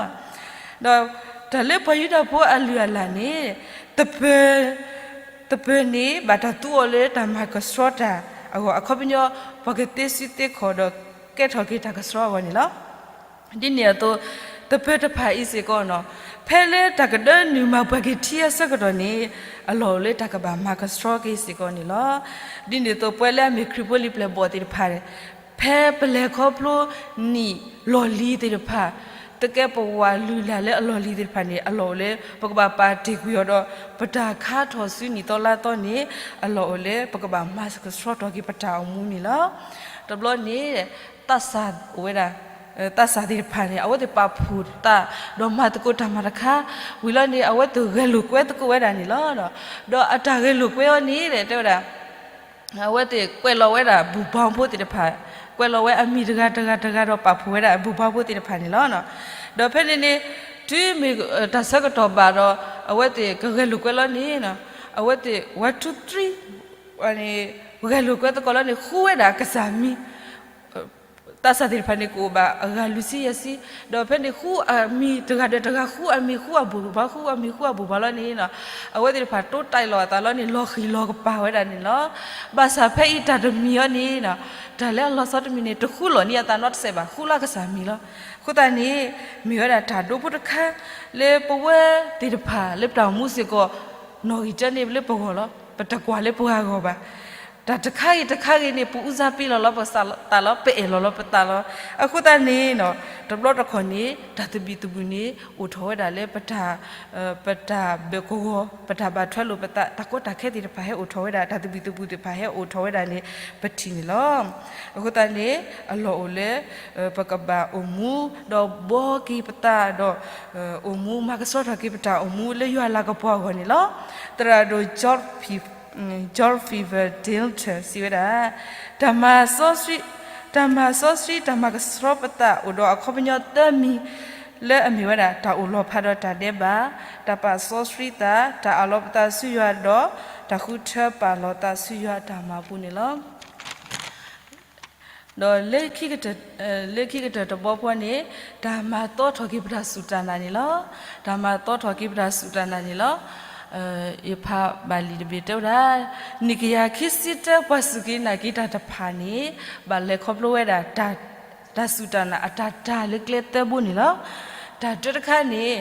ဒီးတၢ်လၢပှၤယူဒၤဖိအလုၢ်အလၢ်န့ၣ် သပၢၤန့ၣ် ဘၣ်တၢ်သူအီၤလၢတၢ်မၤကဆှီတၢ်အဂီၢ် အခီပညီ ပှၤကသ့စုသ့ခီၣ်ဒီးကဲထီၣ်က့ၤတၢ်ကဆှီအဂီၢ်န့ၣ်လီၤ. ဒ်န့ၣ်အသိး သပၢၤတဖၣ်အံၤစ့ၢ်ကီးန့ၣ် ဖဲလၢတၢ်ကဒၢနုာ်မၤပှဲၤက့ၤထံအဆၢကတီၢ်န့ၣ် အလီၢ်အိၣ်လၢတၢ်ကဘၣ်မၤကဆှီက့ၤစ့ၢ်ကီးန့ၣ်လီၤ. ဒ်န့ၣ်အသိး ပဝဲလၢအမ့ၢ်ခရံာ်ဖိလံၤပျဲၢ်ဘီၣ်သ့ၣ်တဖၣ်န့ၣ် ဖဲပလဲၤခီဖျိနံၣ်လီၢ်လံၤသ့ၣ်တဖၣ် သကဲပဝးလုၢ်လၢ်လၢအလီၢ်လံၤသ့ၣ်တဖၣ်န့ၣ် အလီၢ်အိၣ်လၢ ပကဘၣ်ပာ်တ့ၢ်ကွံာ်အီၤဒီး ပတၢ်ခါထီၣ်ဆူနံၣ်သီလါသီန့ၣ် အလီၢ်အိၣ်လၢ ပကဘၣ်မၤကဆှီထီၣ်က့ၤပတၢ်အိၣ်မူန့ၣ်လီၤ. တဘျီန့ၣ် သးစၢ်အိၣ်ဝဲဒၣ် သးစၢ်သ့ၣ်တဖၣ်န့ၣ် အဝဲသ့ၣ်ပာ်ဖှိၣ်သး ဒီးမၤသကိးတၢ်မၤတခါ ဝံၤလီၤန့ၣ် အဝဲသ့ၣ်ဂဲၤလိာ်ကွဲသကိးဝဲဒၣ်န့ၣ်လီၤ. ဒီးအတၢ်ဂဲၤလိာ်ကွဲအီၤန့ၣ် တဲဝဲဒၣ် အဝဲသ့ၣ်ကွဲးလီၤဝဲဒၣ်ဘူၣ်ဘါဖိသ့ၣ်တဖၣ်, ကွဲးလီၤဝဲအမံၤတဂၤတဂၤတဂၤဒီးပာ်ဖှိၣ်ဝဲဒၣ်ဘူၣ်ဘါဖိသ့ၣ်တဖၣ်န့ၣ်လီၤ. ဒီးဖဲန့ၣ်န့ၣ် တုၤမ့ၢ်တၢ်ဆၢကတီၢ်ဘၣ်ဒီး အဝဲသ့ၣ်ကဂဲၤလိာ်ကွဲလီၤန့ၣ် အဝဲသ့ၣ် one two three ဂဲၤလိာ်ကွဲသကိးလီၤန့ၣ် ဃုဝဲဒၣ်ကစၢ်မံၤ သးစၢ်သ့ၣ်တဖၣ်န့ၣ် ကအိၣ်ဘၣ်အဂၤလွံၢ်ဆံယဲၢ်ဆံ, ဒီးဖဲန့ၣ်ဃုအမံၤတဂၤဒီးတဂၤ ဃုအမံၤဃုအဘူၣ်ဘါ ဃုအမံၤဃုအဘူၣ်ဘါလီၤန့ၣ် အဝဲသ့ၣ်တဖၣ်တိတၢ်အ့ၣ်လိာ်အသးလီၤန့ၣ် လီၤဃံၤလီၤကပၤဝဲဒၣ်န့ၣ်လီၤ. ဘၣ်ဆၣ်ဖဲအံၤတၢ်တမံၤအီၤန့ၣ် တၢ်လၢအလီၤဆီတမံၤန့ၣ် တဃုလီၢ်န့ၢ်အသးနီတစဲးဘၣ် ဃုလီၤကစၢ်မံၤလီၤ. အဃိသတးန့ၣ် မ့ၢ်ဝဲဒၣ်တၢ်ဒိဖိတခါ လၢပဝဲသ့ၣ်တဖၣ်လၢပတၢ်အိၣ်မူစ့ၢ်ကီး နီၣ်ဂံၢ်တၢန့ၢ်လၢပဂီၢ်လီၤ. ပတကွၢ်လၢပှၤဂီၢ်ဘၣ်. တၢ်တခါဂ့ၤတခါဂ့ၤန့ၣ် ပအူစါပ့လီၤလီၤပသးလီၤ ပအဲၣ်လီၤလီၤပသးလီၤ. အဃိသတးန့ၣ် တဘျီတခီၣ်န့ၣ် တၢ်သဘံၣ်သဘုၣ်န့ၣ် အိၣ်ထီၣ်ဝဲဒၣ်လၢပတၢ် ပတၢ်ဘၢၣ်ကဝီၤ ပတၢ်ဘၣ်ထွဲလိာ်ပသး တၢ်ကီတၢ်ခဲသ့ၣ်တဖၣ်ဟဲအိၣ်ထီၣ်ဝဲဒၣ် တၢ်သဘံၣ်သဘုၣ်သ့ၣ်တဖၣ်ဟဲအိၣ်ထီၣ်ဝဲဒၣ်န့ၣ် ပထံၣ်န့ၣ်လီၤ. အဃိသတးန့ၣ် အလီၢ်အိၣ်လၢ ပကဘၣ်အိၣ်မူ ဒီးဘှီက့ၤပသးဒီး အိၣ်မူမၤကဆှီထီၣ်က့ၤပတၢ်အိၣ်မူလၢယွၤလၤကပီၤအဂီၢ်န့ၣ်လီၤ. သရၣ်ဒိၣ် George F- George Fielding စံးဝဲဒၣ် တၢ်မၤစီဆှံ တၢ်မၤစီဆှံ တၢ်မၤကဆှီပသးအိၣ်ဒီးအခီပညီသၢမံၤ လၢအမ့ၢ်ဝဲဒၣ် တၢ်အိၣ်လီၤဖးဒီးတၢ်ဒဲးဘး, တၢ်ပာ်စီဆှံသး, တၢ်အးလီၤပသးဆူယွၤဒီး တၢ်ဃုထၢပာ်လီၤသးဆူယွၤအတၢ်မၤပူၤန့ၣ်လီၤ. ဒီးလၢခံကတၢၢ် လၢခံကတၢၢ်တဘီဖိန့ၣ် တၢ်မၤသီထီၣ်က့ၤပတၢ်စူၢ်တၢ်နာ်န့ၣ်လီၤ. တၢ်မၤသီထီၣ်က့ၤပတၢ်စူၢ်တၢ်နာ်န့ၣ်လီၤ. ယဖးဘၣ်လံာ်တဘ့ၣ်တဲဝဲဒၣ် နံၣ်ကယၤခံဆံတၢ ပှၤစူၢ်က့ၤနာ်က့ၤတၢ်တဖၣ်န့ၣ် ဘၣ်လဲၤခီဖျိဝဲဒၣ် တၢ်စူၢ်တၢ်နာ်အတၢ်တၢ်လၢကျဲသၢဘိန့ၣ်လီၤ. တၢ်တၢတခါန့ၣ်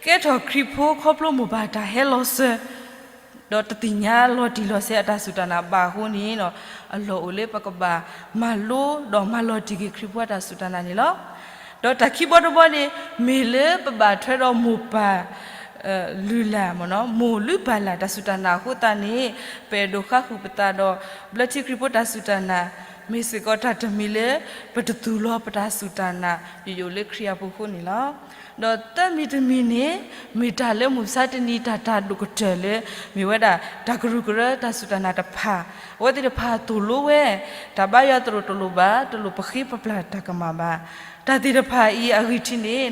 ကဲထီၣ်ခရံာ်ဖိခီဖျိမိၢ်ပၢ်တၢ်ဟဲလီၤစၢၤ ဒီးတသ့ၣ်ညါလီၤတံၢ်လီၤဆဲးအတၢ်စူၢ်တၢ်နာ်ဘၣ်အဃိန့ၣ် အလီၢ်အိၣ်လၢပကဘၣ်မၤလိဒီးမၤလီၤတံၢ်က့ၤခရံာ်ဖိအတၢ်စူၢ်တၢ်နာ်န့ၣ်လီၤ. ဒီးတၢ်ခံဘီတဘီန့ၣ် မ့ၢ်လၢပဘၣ်ထွဲဒီးမိၢ်ပၢ် လုၢ်လၢ် မိၢ်လုၢ်ပၢ်လၢ်တၢ်စူၢ်တၢ်နာ်အဃိသတးန့ၣ် ပအဲၣ်ဒိးဃါဃုာ်ပသးဒီး ဘျၢထံခရံာ်ဖိတၢ်စူၢ်တၢ်နာ် မ့ၢ်စ့ၢ်ကီးတၢ်တမံၤလၢ ပတသူၣ်လီၤပတၢ်စူၢ်တၢ်နာ် ယိယိလၢခရံာ်အပူၤအဃိန့ၣ်လီၤ. ဒီးသၢမံၤတမံၤန့ၣ် မ့ၢ်တၢ်လၢမုၢ်မဆါတနံၤတၢ်တၢ်ဒိၣ်ကတၢၢ်လၢ မ့ၢ်ဝဲဒၣ် တၢ်ကရူၢ်ကရၢတၢ်စူၢ်တၢ်နာ်တဖၣ် အဝဲသ့ၣ်တဖၣ်သိၣ်လိဝဲ တၢ်ဘါယွၤသရိာ်တလိၣ်ဘၣ် တလိၣ်ပဃ့ပပျၢ်တၢ်ကမၣ်ဘၣ်. တၢ်သ့ၣ်တဖၣ်အံၤအဂံၢ်ထံးန့ၣ်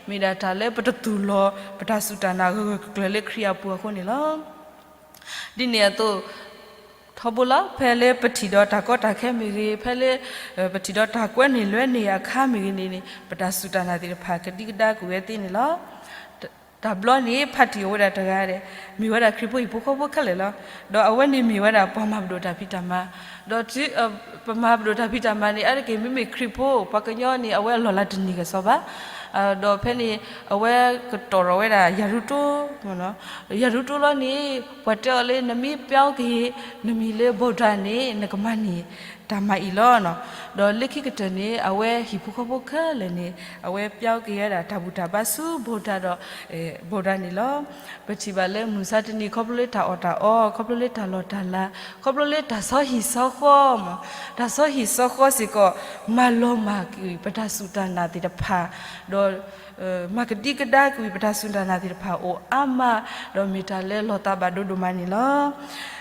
မ့ၢ်ဒၣ်တၢ်လၢပတသူၣ်လီၤ ပတၢ်စူၢ်တၢ်နာ်ဂၢၢ်ဂၢၢ်ကျၢၤကျၢၤလၢခရံာ်အပူၤအဃိန့ၣ်လီၤ. ဒ်န့ၣ်အသိး ထီဘိလီၤ ဖဲလၢပထံၣ်ဒီးတၢ်ကီတၢ်ခဲမ့ၢ်ဂ့ၤ ဖဲလၢ ပထံၣ်ဒီးတၢ်ကွဲန့ၢ်လွဲန့ၢ်အခါမ့ၢ်ဂ့ၤန့ၣ်န့ၣ် ပတၢ်စူၢ်တၢ်နာ်သ့ၣ်တဖၣ် ကဒံကဒါကွံာ်ဝဲသ့န့ၣ်လီၤ. တဘျီန့ၣ် ဖးတံၢ်အိၣ်ဝဲဒၣ်တဂၤဒီး မ့ၢ်ဝဲဒၣ်ခရံာ်ဖိဟံၣ်ဖိဃီဖိခဲလၢာ်လီၤ. ဒီးအဝဲန့ၣ်မ့ၢ်ဝဲဒၣ်ပှၤမၤပဒိၣ်တၢ်ဖံးတၢ်မၤ ဒီး ပမၤပဒိၣ်တၢ်ဖံးတၢ်မၤန့ၣ် အါတက့ၢ်မ့မ့ၢ်ခရံာ်ဖိ ပှၤကညီန့ၣ် အဝဲအလီၢ်လၤတန့ၢ်ကစီၤဘၣ်. ဒီးဖဲန့ၣ် အဝဲကတီၢ်ထီၣ်ဝဲဒၣ်ယၤရူၤတိ ယၤရူၤတိလီၤန့ၣ် ပှၤတဲအီၤလၢ နမ့ၢ်ပျီက့ၤ နမံၤလၢ ဘိၣ်ဒါ န့ၣ် နကမၤန့ၢ် တၢ်မၤအံၤလီၤ. ဒီးလၢခံကတၢၢ်န့ၣ် အဝဲဟံၣ်ဖိဃီဖိခဲလၢာ်န့ၣ် အဝဲပျၢ်က့ၤဝဲဒၣ်တၢ်ဘူၣ်တၢ်ဘါဆူ Buddha ဒီး Buddha န့ၣ်လီၤ. ပထံၣ်ဘၣ်လၢမုၢ်မဆါတနံၤ ခီဖျိလၢတၢ်အီၣ်တၢ်အီ, ခီဖျိလၢတၢ်လီၢ်တၢ်လၤ, ခီဖျိလၢတၢ်ဆီဟံၣ်ဆီဃီမး, တၢ်ဆီဟံၣ်ဆီဃီစ့ၢ်ကီး မၤလီၤမၢ်ကွံာ်ပတၢ်စူၢ်တၢ်နာ်သ့ၣ်တဖၣ်, ဒီး မၤကဒံကဒါကွံာ်ပတၢ်စူၢ်တၢ်နာ်သ့ၣ်တဖၣ်အိၣ်အါမး, ဒီးမ့ၢ်တၢ်လၢလီၤသးဘၣ်ဒိဒိၣ်မးန့ၣ်လီၤ.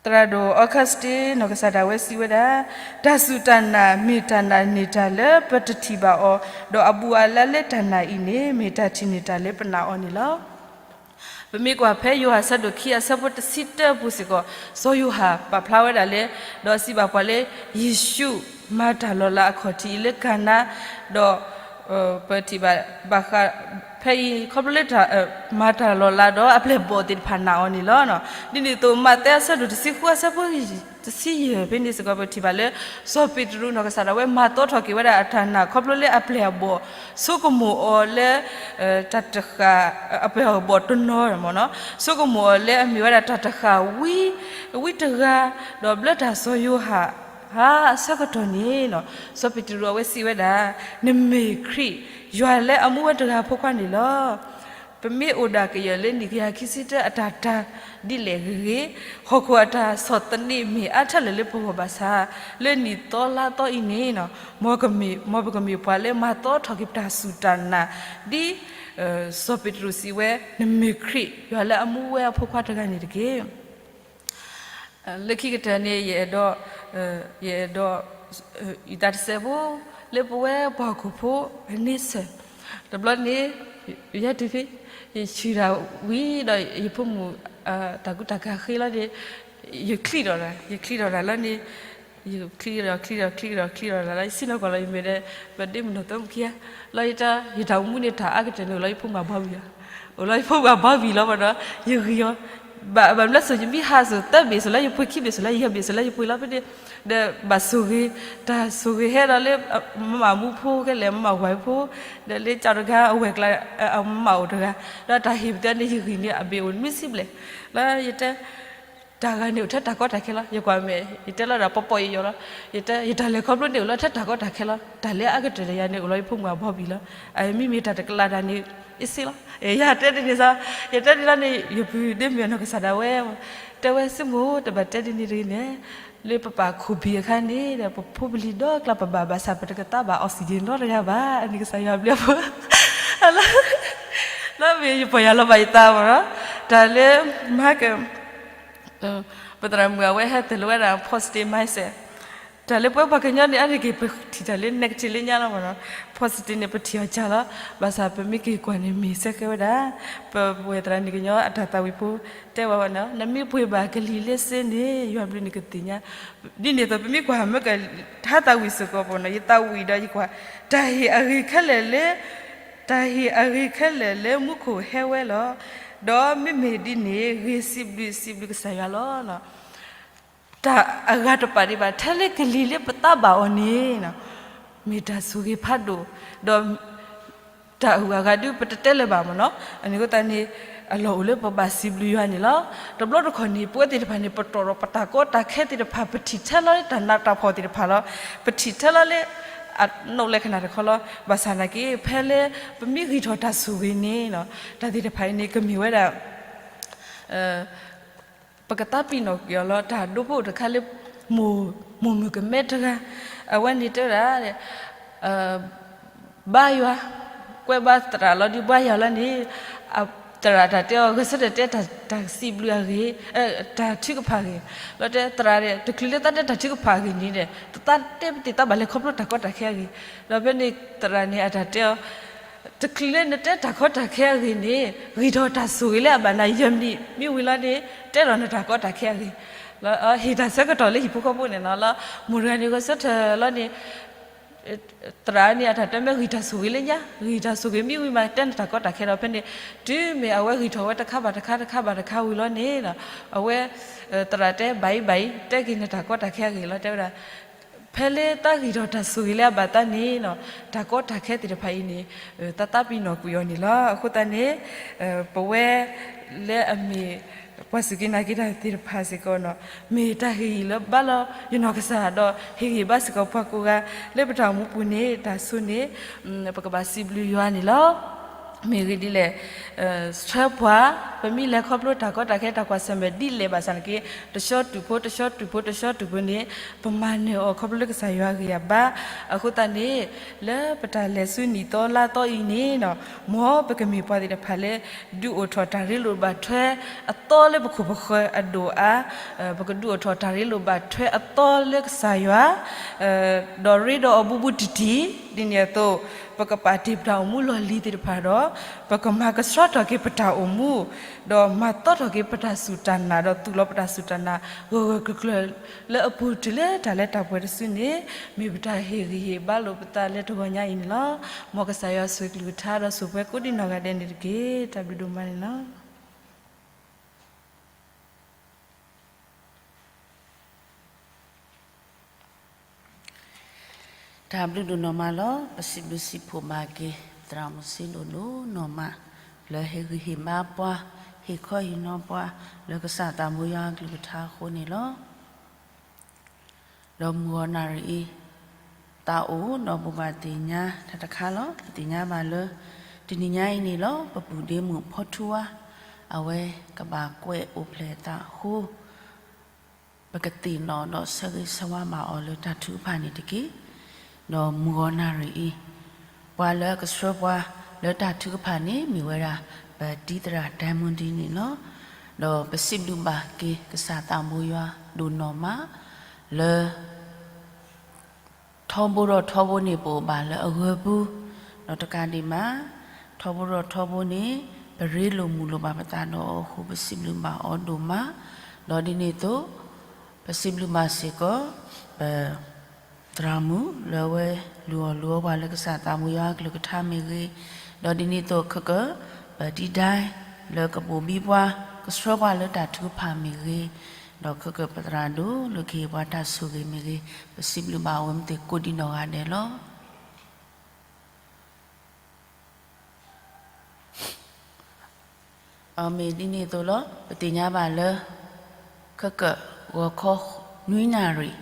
သရၣ်ဒိၣ် Augustine နီၢ်ကစၢ်ဒၣ်ဝဲစံးဝဲဒၣ်, တၢ်စူၢ်တၢ်နာ် မ့ၢ်တၢ်နာ်န့ၢ်တၢ်လၢပတထံၣ်ဘၣ်အီၤ, ဒီးအဘူးအလါလၢတၢ်နာ်အံၤန့ၣ် မ့ၢ်တၢ်ထံၣ်န့ၢ်တၢ်လၢပနာ်အီၤန့ၣ်လီၤ. ပမ့ၢ်ကွၢ်ဖဲယိၤဟၣ်အဆၢဒိၣ်ခံအဆၢဖိတဆံတၢအပူၤစ့ၢ်ကီး, စီၤယိၤဟၣ်ပာ်ဖျါဝဲဒၣ်လၢ ဒီးစံးဘၣ်ပှၤလၢ ယ့ၣ်ၡူးမၤတၢ်လီၤလးအခီၣ်ထံးအံၤလၢကၤနါ, ဒီး ပထံၣ်ဘၣ်ဘၣ်ဃး ဖဲအံၤ ခီဖျိလၢ မၤတၢ်လီၤလးဒီးအပျဲၢ်အဘီၣ်သ့ၣ်တဖၣ်နာ်အီၤန့ၣ်လီၤ. ဒ်န့ၣ်အသိး မးသဲအဆၢဒိၣ်တဆံဃုအဆၢဖိတဆံယဲၢ်ဖဲန့ၣ်စ့ၢ်ကီး ပထံၣ်ဘၣ်လၢ စီၤပ့းတရူးနီၢ်ကစၢ်ဒၣ်ဝဲမၤသီထီၣ်က့ၤဝဲဒၣ်အတၢ်နာ် ခီဖျိလၢအပျဲၢ်အဘီၣ် ဆိကမိၣ်အီၤလၢ တၢ်တဃၣ် အပျဲၢ်အဘီၣ်တနီၤမ့ၢ်နီၤ ဆိကမိၣ်အီၤလၢအမ့ၢ်ဝဲဒၣ်တၢ်တဃၣ်ဝံ ဝံတဂၤ, ဒီးဘျၢတၢ်စီၤယိၤဟၣ် ဟါအဆၢကတီၢ်န့ၣ်နီၤ စီၤပ့းတရူးအဝဲစံးဝဲဒၣ်, နမ့ၢ်ခရံာ် ယွၤလၢအမူဝဲတဂၤအဖိခွါန့ၣ်လီၤ. ပမ့ၢ်အိၣ်ဒၣ်ကယဲၢ်လၢနံၣ်ကယၤခံဆံတၢအတၢ်တၢ်ဒ်လဲၣ်ဂ့ၤဂ့ၤ, ဟီၣ်ခိၣ်အတၢ်ဆီၣ်သနံးမ့ၢ်အါထဲလဲၣ်လၢပဂီၢ်ဘၣ်ဆၣ်, လၢနံၣ်သီလါသီအံၤန့ၣ်နီၤ မ်ပကမ့ၢ်ပှၤလၢမၤသီထီၣ်က့ၤပတၢ်စူၢ်တၢ်နာ်, ဒ် စီၤပ့းတရူးစံးဝဲ နမ့ၢ်ခရံာ် ယွၤလၢအမူဝဲအဖိခွါတဂၤန့ၣ်တက့ၢ်. လၢခံကတၢၢ်န့ၣ် ယအဲၣ်ဒိး ယအဲၣ်ဒိး အံသးတစဲးဖိ လၢပဝဲပှၤဟီၣ်ခိၣ်ဖိအန့ဆၢၣ်, တဘျီန့ၣ် ယဲတုၤဖဲ ယဆံၣ်တၢ်ဝံၤဒီး ယဖိမုၣ် တၢ်ကူတၢ်ကၤဃ့လီၤဒီး ယချံးဒီးတၢ် ယချံးဒီးတၢ်လီၤန့ၣ် ယချံးဒီးချံးဒီးချံးဒီးချံးဒီးချံးဒီးတၢ်လီၤ ယစံၣ်နီၣ်ကွၢ်လီၤ ယမ့ၢ်ဒီး ပဒ့မုၣ်နီၢ်သၢမုၣ်ခံဂၤ လီၤယတၢ် ယတၢ်အိၣ်မူန့ၣ်တၢ်အါကတၢၢ်န့ၣ် အိၣ်လီၤယဖိမုၣ်အဘီဘံၣ်လီၤ, အိၣ်လီၤယဖိမုၣ်အဘီဘံၣ်လီၤဘၣ်ဒီး ယဂံၢ်အီၤ ဘၣ်ဘၣ်မနုၤစိၤယမ့ၢ်ဟးစိၤသၢဘ့ၣ်စိၤလၢယပှ့ၤ ခံဘ့ၣ်စိၤလၢယယဲၢ်ဘ့ၣ်စိၤလၢယပှ့ၤလီၤဖဲန့ၣ် ဒီးဘၣ်ဆိၣ်ဂ့ၤ တၢ်ဆိၣ်ဂ့ၤဟဲဒီးလၢ မမၣ်မူဖိခဲလၢာ် မမၣ်ဝဲဖိ ဒီးလၢကၠီတဂၤ အဝဲၢ်ကျါ အမမၣ်အိၣ်တဂၤ ဒီးတၢ်ဟ့ၣ်ပသ့န့ၣ် ယဂံၢ်န့ၣ် အဘ့ၣ်အိၣ်နွံဆံဘျဲၣ် လၢယတဲ တၢ်ဂၤန့ၣ်အိၣ်ထဲတၢ်ကီတၢ်ခဲလီၤ ယကွၢ်မဲာ် ယတဲလီၤဒၣ်ပီပီယိယိလီၤ ယတဲ ယတၢ်လဲၤခီဖျိန့ၣ်အိၣ်လီၤထဲတၢ်ကီတၢ်ခဲလီၤ တၢ်လၢအါကတၢၢ်ဒီးယၤန့ၣ် အိၣ်လီၤယဖိမုၣ်အဘီဘံၣ်လီၤ အမ့မ့ၢ်တၢ်တကလးတၢ်န့ၣ် အ့ၣ်စ့လီၤ ယတဲဒ်န့ၣ်စ့ၢ် ယတဲဒ်န့ၣ်န့ၣ် ယပုၢ်ဒ့မုၣ်အနီၢ်ကစၢ်ဒၣ်ဝဲ တဲဝဲ စံမိၢ် တဘၣ်တဲဒ်န့ၣ်တဂ့ၤန့ၣ် လၢပပာ်ခိၣ်ဘံၣ်အခါန့ၣ်ဒီး ပဖိပလံၤဒီကျါပဘၣ်ဘၣ်ဆၣ် ပတကသါဘၣ် oxygen နီတဂၤဘၣ် အန့ၣ်ကစၢ်ယွၤဘျုးအဖိ လၢမ့ၢ်ယပီၢ်ယၢ်လီၤဘၣ်ယသးမ့ၢ်နီၤ တၢ်လၢ မဟါက ပသရၣ်မုၣ်အဝဲ ဟဲတ့ၢ်လီၤဝဲဒၣ် positive mindset တၢ်လၢပဝဲပှၤကညီန့ၣ် အါတက့ၢ် ပထံၣ်တၢ်လၢ negative လၢညါလီၤမ့ၢ်နီၤ positive န့ၣ် ပထံၣ်အီၤစှၤလီၤ ဘၣ်ဆၣ်ပမ့ၢ်က့ၤကွၢ်န့ၣ် မ့ၢ်စ့ၢ်ကီးဝဲဒၣ် ပဝဲသရၣ်န့ၣ်ကညီအတၢ်သးဝံၣ်ဖိ တဲဝဲဝဲနီၤ နမ့ၢ်ပှ့ၤဘၣ်ကလံၤလၢစ့န့ၣ် ယွၤဘျုးနကသ့ၣ်ညါ ဒ်န့ၣ်အသိး ပမ့ၢ်ကွၢ်မ့ၢ်က ဟါသးဝံၣ်စ့ၢ်ကီးပနီၤ ယသးဝံၣ်ဒီးယကွၢ် တၢ်ဟ့ၣ်အဂ့ၤခဲလၢာ်လၢ တၢ်ဟ့ၣ်အဂ့ၤခဲလၢာ်လၢမူခိၣ်ဟဲဝဲလီၤ. ဒီးမ့မ့ၢ်ဒ်န့ၣ် ဂ့ၤစံးဘျုးစံးဘျုးကစၢ်ယွၤလီၤ. တၢ်အဂၤတပာ်ဒံးဘၣ် ထဲလၢကလံၤလၢပသးဘၣ်အီၤန့ၣ် မ့ၢ်တၢ်ဆိၣ်ဂ့ၤဖးဒိၣ်, ဒီး တၢ်အုၣ်အဂၤဒုး ပတတဲလၢၤဘၣ်မ့ၢ်နီၤ, အန့ၣ်အဃိသတးန့ၣ် အလီၢ်အိၣ်လၢပဘၣ်စံးဘျုးယွၤန့ၣ်လီၤ. တဘျီတခီၣ်န့ၣ် ပဝဲသ့ၣ်တဖၣ်န့ၣ် ပတီၢ်ဒီးပတၢ်ကီတၢ်ခဲသ့ၣ်တဖၣ် ပထံၣ်ထဲလီၤလၢတၢ်နးတၢ်ဖှီၣ်သ့ၣ်တဖၣ်လီၤ. ပထံၣ်ထဲလီၤလၢ အနီၣ်လဲခဏတခီလီၤ. ဘၣ်ဆၣ်နာ်က့ ဖဲလၢ ပမ့ၢ်ဂံၢ်ထီၣ်တၢ်ဆိၣ်ဂ့ၤန့ၣ် တၢ်သ့ၣ်တဖၣ်အံၤန့ၣ် ကမ့ၢ်ဝဲဒၣ် ပကသးပ့ၤနီၣ်ကွံာ်အီၤလီၤ. တၢ်ဒိဖိတခါလၢ မိၢ်မုၣ်ကမဲတဂၤ အဝဲန့ၣ်တဲဝဲဒၣ် ဘါယွၤ ကွဲဘါသရၣ်လီၤဒုး ဘါယွၤလီၤန့ၣ် သရၣ်တၢ်တဲအီၤ ဂဲၤဆၢထၢၣ်တဲတၢ်စံးဘျုးအဂ့ၢ် တၢ်ထုကဖၣ်အဂ့ၢ် လီၤတဲသရၣ် တချုးလၢသးတဲတၢ်ထုကဖၣ်အဂ့ၢ်န့ၣ် သးတဲပသ့ၣ်သးဘၣ်လဲၤခီဖျိတၢ်ကီတၢ်ခဲအဂ့ၢ် ဒီးဖဲန့ၣ်သရၣ်န့ၣ်အတၢ်တဲအီၤ တချုးလၢနတဲတၢ်ကီတၢ်ခဲအဂ့ၢ်န့ၣ် ဂံၢ်ထီၣ်တၢ်ဆိၣ်ဂ့ၤလၢအဘၣ်နၤယဲၢ်မံးနံး မ့ၢ်ဝံၤလီၤန့ၣ် တဲလီၤနတၢ်ကီတၢ်ခဲအဂ့ၢ် ဟ့ၣ်တၢ်ဆၢကတီၢ်လၢဟံၣ်ဖိဃီဖိန့ၣ်နီၤလီၤ. မိၢ်တဂၤန့ၣ်ဂဲၤဆၢထၢၣ်လီၤန့ၣ် သရၣ်န့ၣ်အတၢ်တဲမ့ၢ်ဂံၢ်တၢ်ဆိၣ်ဂ့ၤလၢညါ ဂံၢ်တၢ်ဆိၣ်ဂ့ၤမ့ၢ်ဝံၤမး တဲနတၢ်ကီတၢ်ခဲဒီးဖဲန့ၣ် တုၤမ့ၢ်အဝဲဂံၢ်ထီၣ်ဝဲတခါဘၣ်တခါ တခါဘၣ်တခါဝံၤလီၤန့ၣ် အဝဲ သရၣ်တဲ ဘၣ်အံၤဘၣ်အံၤ တဲက့ၤနတၢ်ကီတၢ်ခဲအဂ့ၢ်လီၤ တဲဝဲဒၣ် ဖဲလၢတၢ်ဂံၢ်ထီၣ်တၢ်ဆိၣ်ဂ့ၤလၢအဘၣ်သးန့ၣ် တၢ်ကီတၢ်ခဲသ့ၣ်တဖၣ်အံၤန့ၣ် တၢ်သးပ့ၤနီၣ်ကွံာ်အီၤန့ၣ်လီၤ. အဃိသတးန့ၣ် ပဝဲလၢအမ့ၢ် ပှၤစူၢ်က့ၤနာ်က့ၤတၢ်သ့ၣ်တဖၣ်စ့ၢ်ကီးနီၤ, မ့ၢ်တၢ်ဟ့ၣ်ဂံၢ်ဟ့ၣ်ဘါလၢယနီၢ်ကစၢ်ဒီး ဟ့ၣ်ဂံၢ်ဟ့ၣ်ဘါစ့ၢ်ကီးပှၤကိးဂၤ လၢပတၢ်အိၣ်မူပူၤန့ၣ် တၢ်ဆိန့ၣ် ပကဘၣ်စံးဘျုးယွၤန့ၣ်လီၤ. မ့ၢ်ဂ့ၢ်ဒ်လဲၣ်, ဆှၢပှၤ, ပမ့ၢ်လဲၤခီဖျိတၢ်ကီတၢ်ခဲတၢ်ကွၢ်ဆၢၣ်မဲာ်ဒ်လဲၣ်ဘၣ်ဆၣ်န့ၣ်က့ တဆှီတုၤဖိ တဆှီတုၤဖိ တဆှီတုၤဖိန့ၣ် ပမၤနၢၤအီၤခီဖျိလၢကစၢ်ယွၤဂံၢ်ယဘါ, အဃိသတးန့ၣ် လၢပတၢ်လဲၤဆူနံၣ်သီလါသီအံၤန့ၣ်နီၤ, မ်ပကမ့ၢ်ပှၤသ့ၣ်တဖၣ်လၢ ဒုးအိၣ်ထီၣ်တၢ်ရ့လိာ်ဘၣ်ထွဲအသီလၢပခိၣ်ပဃၢၤအဒိၣ်အါ, ပကဒုးအိၣ်ထီၣ်တၢ်ရ့လိာ်ဘၣ်ထွဲအသီလၢကစၢ်ယွၤ ဒီးရ့ဒီးအီၤဘူးဘူးတံၢ်တံၢ်, ဒ်န့ၣ်အသိး ပကပာ်တ့ၢ်ပတၢ်အိၣ်မူလီၢ်လံၤသ့ၣ်တဖၣ်ဒီး ပကမၤကဆှီထီၣ်က့ၤပတၢ်အိၣ်မူ, ဒီးမၤသီထီၣ်က့ၤပတၢ်စူၢ်တၢ်နာ် ဒီးသူၣ်လီၤပတၢ်စူၢ်တၢ်နာ် ဂၢၢ်ဂၢၢ်ကျၢၤကျၢၤ လၢအပူၤတုၤလၢတၢ်လၢတၢ်ပှဲၤတစုန့ၣ် မ့ၢ်ပတၢ်ဟ့ၣ်ဂံၢ်ဟ့ၣ်ဘါလိာ်ပသးလၢတဂီၤညါအံၤန့ၣ်လီၤ. မ်ကစၢ်ယွၤဆိၣ်ဂ့ၤကလုၢ်ကထါဒီးဆိၣ်ပှဲၤကိးဒံနီၢ်ဂၤဒဲးန့ၣ်တက့ၢ်. တၢ်ဘျုးဒိၣ်မးန့ၣ်လီၤ. တၢ်ဘျုးဒိၣ်နီၢ်မးလီၤ. ပစံးဘျုးစံးဖှိၣ်ဘၣ်က့ၤ သရၣ်မုၣ်စ့ဒိၣ်ဒိၣ်နီၢ်မး လၢဟ့ၣ်ဂံၢ်ဟ့ၣ်ဘါပှၤ ဟ့ၣ်ခီဟ့ၣ်နီၤပှၤ လၢကစၢ်သးဘိယွၤအကလုၢ်ကထါအဃိန့ၣ်လီၤ. ဒီးမုၢ်ဂီၤနၣ်ရံၣ်အံၤ သးအိၣ်ဒီးဘိးဘၣ်သ့ၣ်ညါတၢ်တခါလီၤ. ပသ့ၣ်ညါဘၣ်လၢ တနံၤညါအံၤန့ၣ်လီၤ ပပုၢ်ဒ့မုၣ်ဖီထူဝါ အဝဲကဘၣ်ကွဲးအိၣ်ဖျဲၣ်အသးအဃိ ပကသ့ၣ်နီၣ်ဒီးဆၢဂ့ၤဆၢဝါဘၣ်အီၤလၢတၢ်ထုကဖၣ်န့ၣ်တက့ၢ်. ဒီးမုၢ်ဂီၤနၣ်ရံၣ်အံၤ ပှၤလၢကဆှၢပှၤလၢတၢ်ထုကဖၣ်န့ၣ် မ့ၢ်ဝဲဒၣ် ပတံၤသရၣ်ဒဲမုၢ်ဒံန့ၣ်လီၤ. ဒီးပစံးဘျုးဘၣ်က့ၤကစၢ်သးဘိယွၤဒိၣ်နီၢ်မး လၢ ထီဘိဒီးထီဘိန့ၣ် ပအိၣ်ဘၣ်လၢအဂၢၤပူၤ, ဒီးတကးဒံးဘၣ် ထီဘိဒီးထီဘိန့ၣ် ပရ့လိာ်မုာ်လိာ်ဘၣ်ပသးဒီးအီၤအဃိ ပစံးဘျုးဘၣ်အီၤဒိၣ်မး, ဒီးဒ်န့ၣ်အသိး ပစံးဘျုးဘၣ်စ့ၢ်ကီး ပ သရၣ်မုၣ်လၢအဝဲလုၢ်အီၣ်လုၢ်အီပှၤလၢကစၢ်သးဘိယွၤအကလုၢ်ကထါမ့ၢ်ဂ့ၤ, ဒီးဒ်န့ၣ်အသိးခဲကၢၣ် ပတံၤဒဲ လၢကဘိးဘံပှၤ ကဆှၢပှၤလၢတၢ်ထုကဖၣ်မ့ၢ်ဂ့ၤ, ဒီးခဲကၢၣ်ပသရၣ်ဒိၣ်လၢကဟ့ၣ်ပှၤတၢ်ဆိၣ်ဂ့ၤမ့ၢ်ဂ့ၤ, ပစံးဘျုးဘၣ်အဝဲမ့ၢ်သ့ၣ်ကိးဒံနီၢ်ဂၤဒဲးလီၤ. အမ့ၢ်ဒ်န့ၣ်အသိးလီၤ. ပသ့ၣ်ညါဘၣ်လၢ ခဲကၢၣ်ဂီၤခီနွံနၣ်ရံၣ်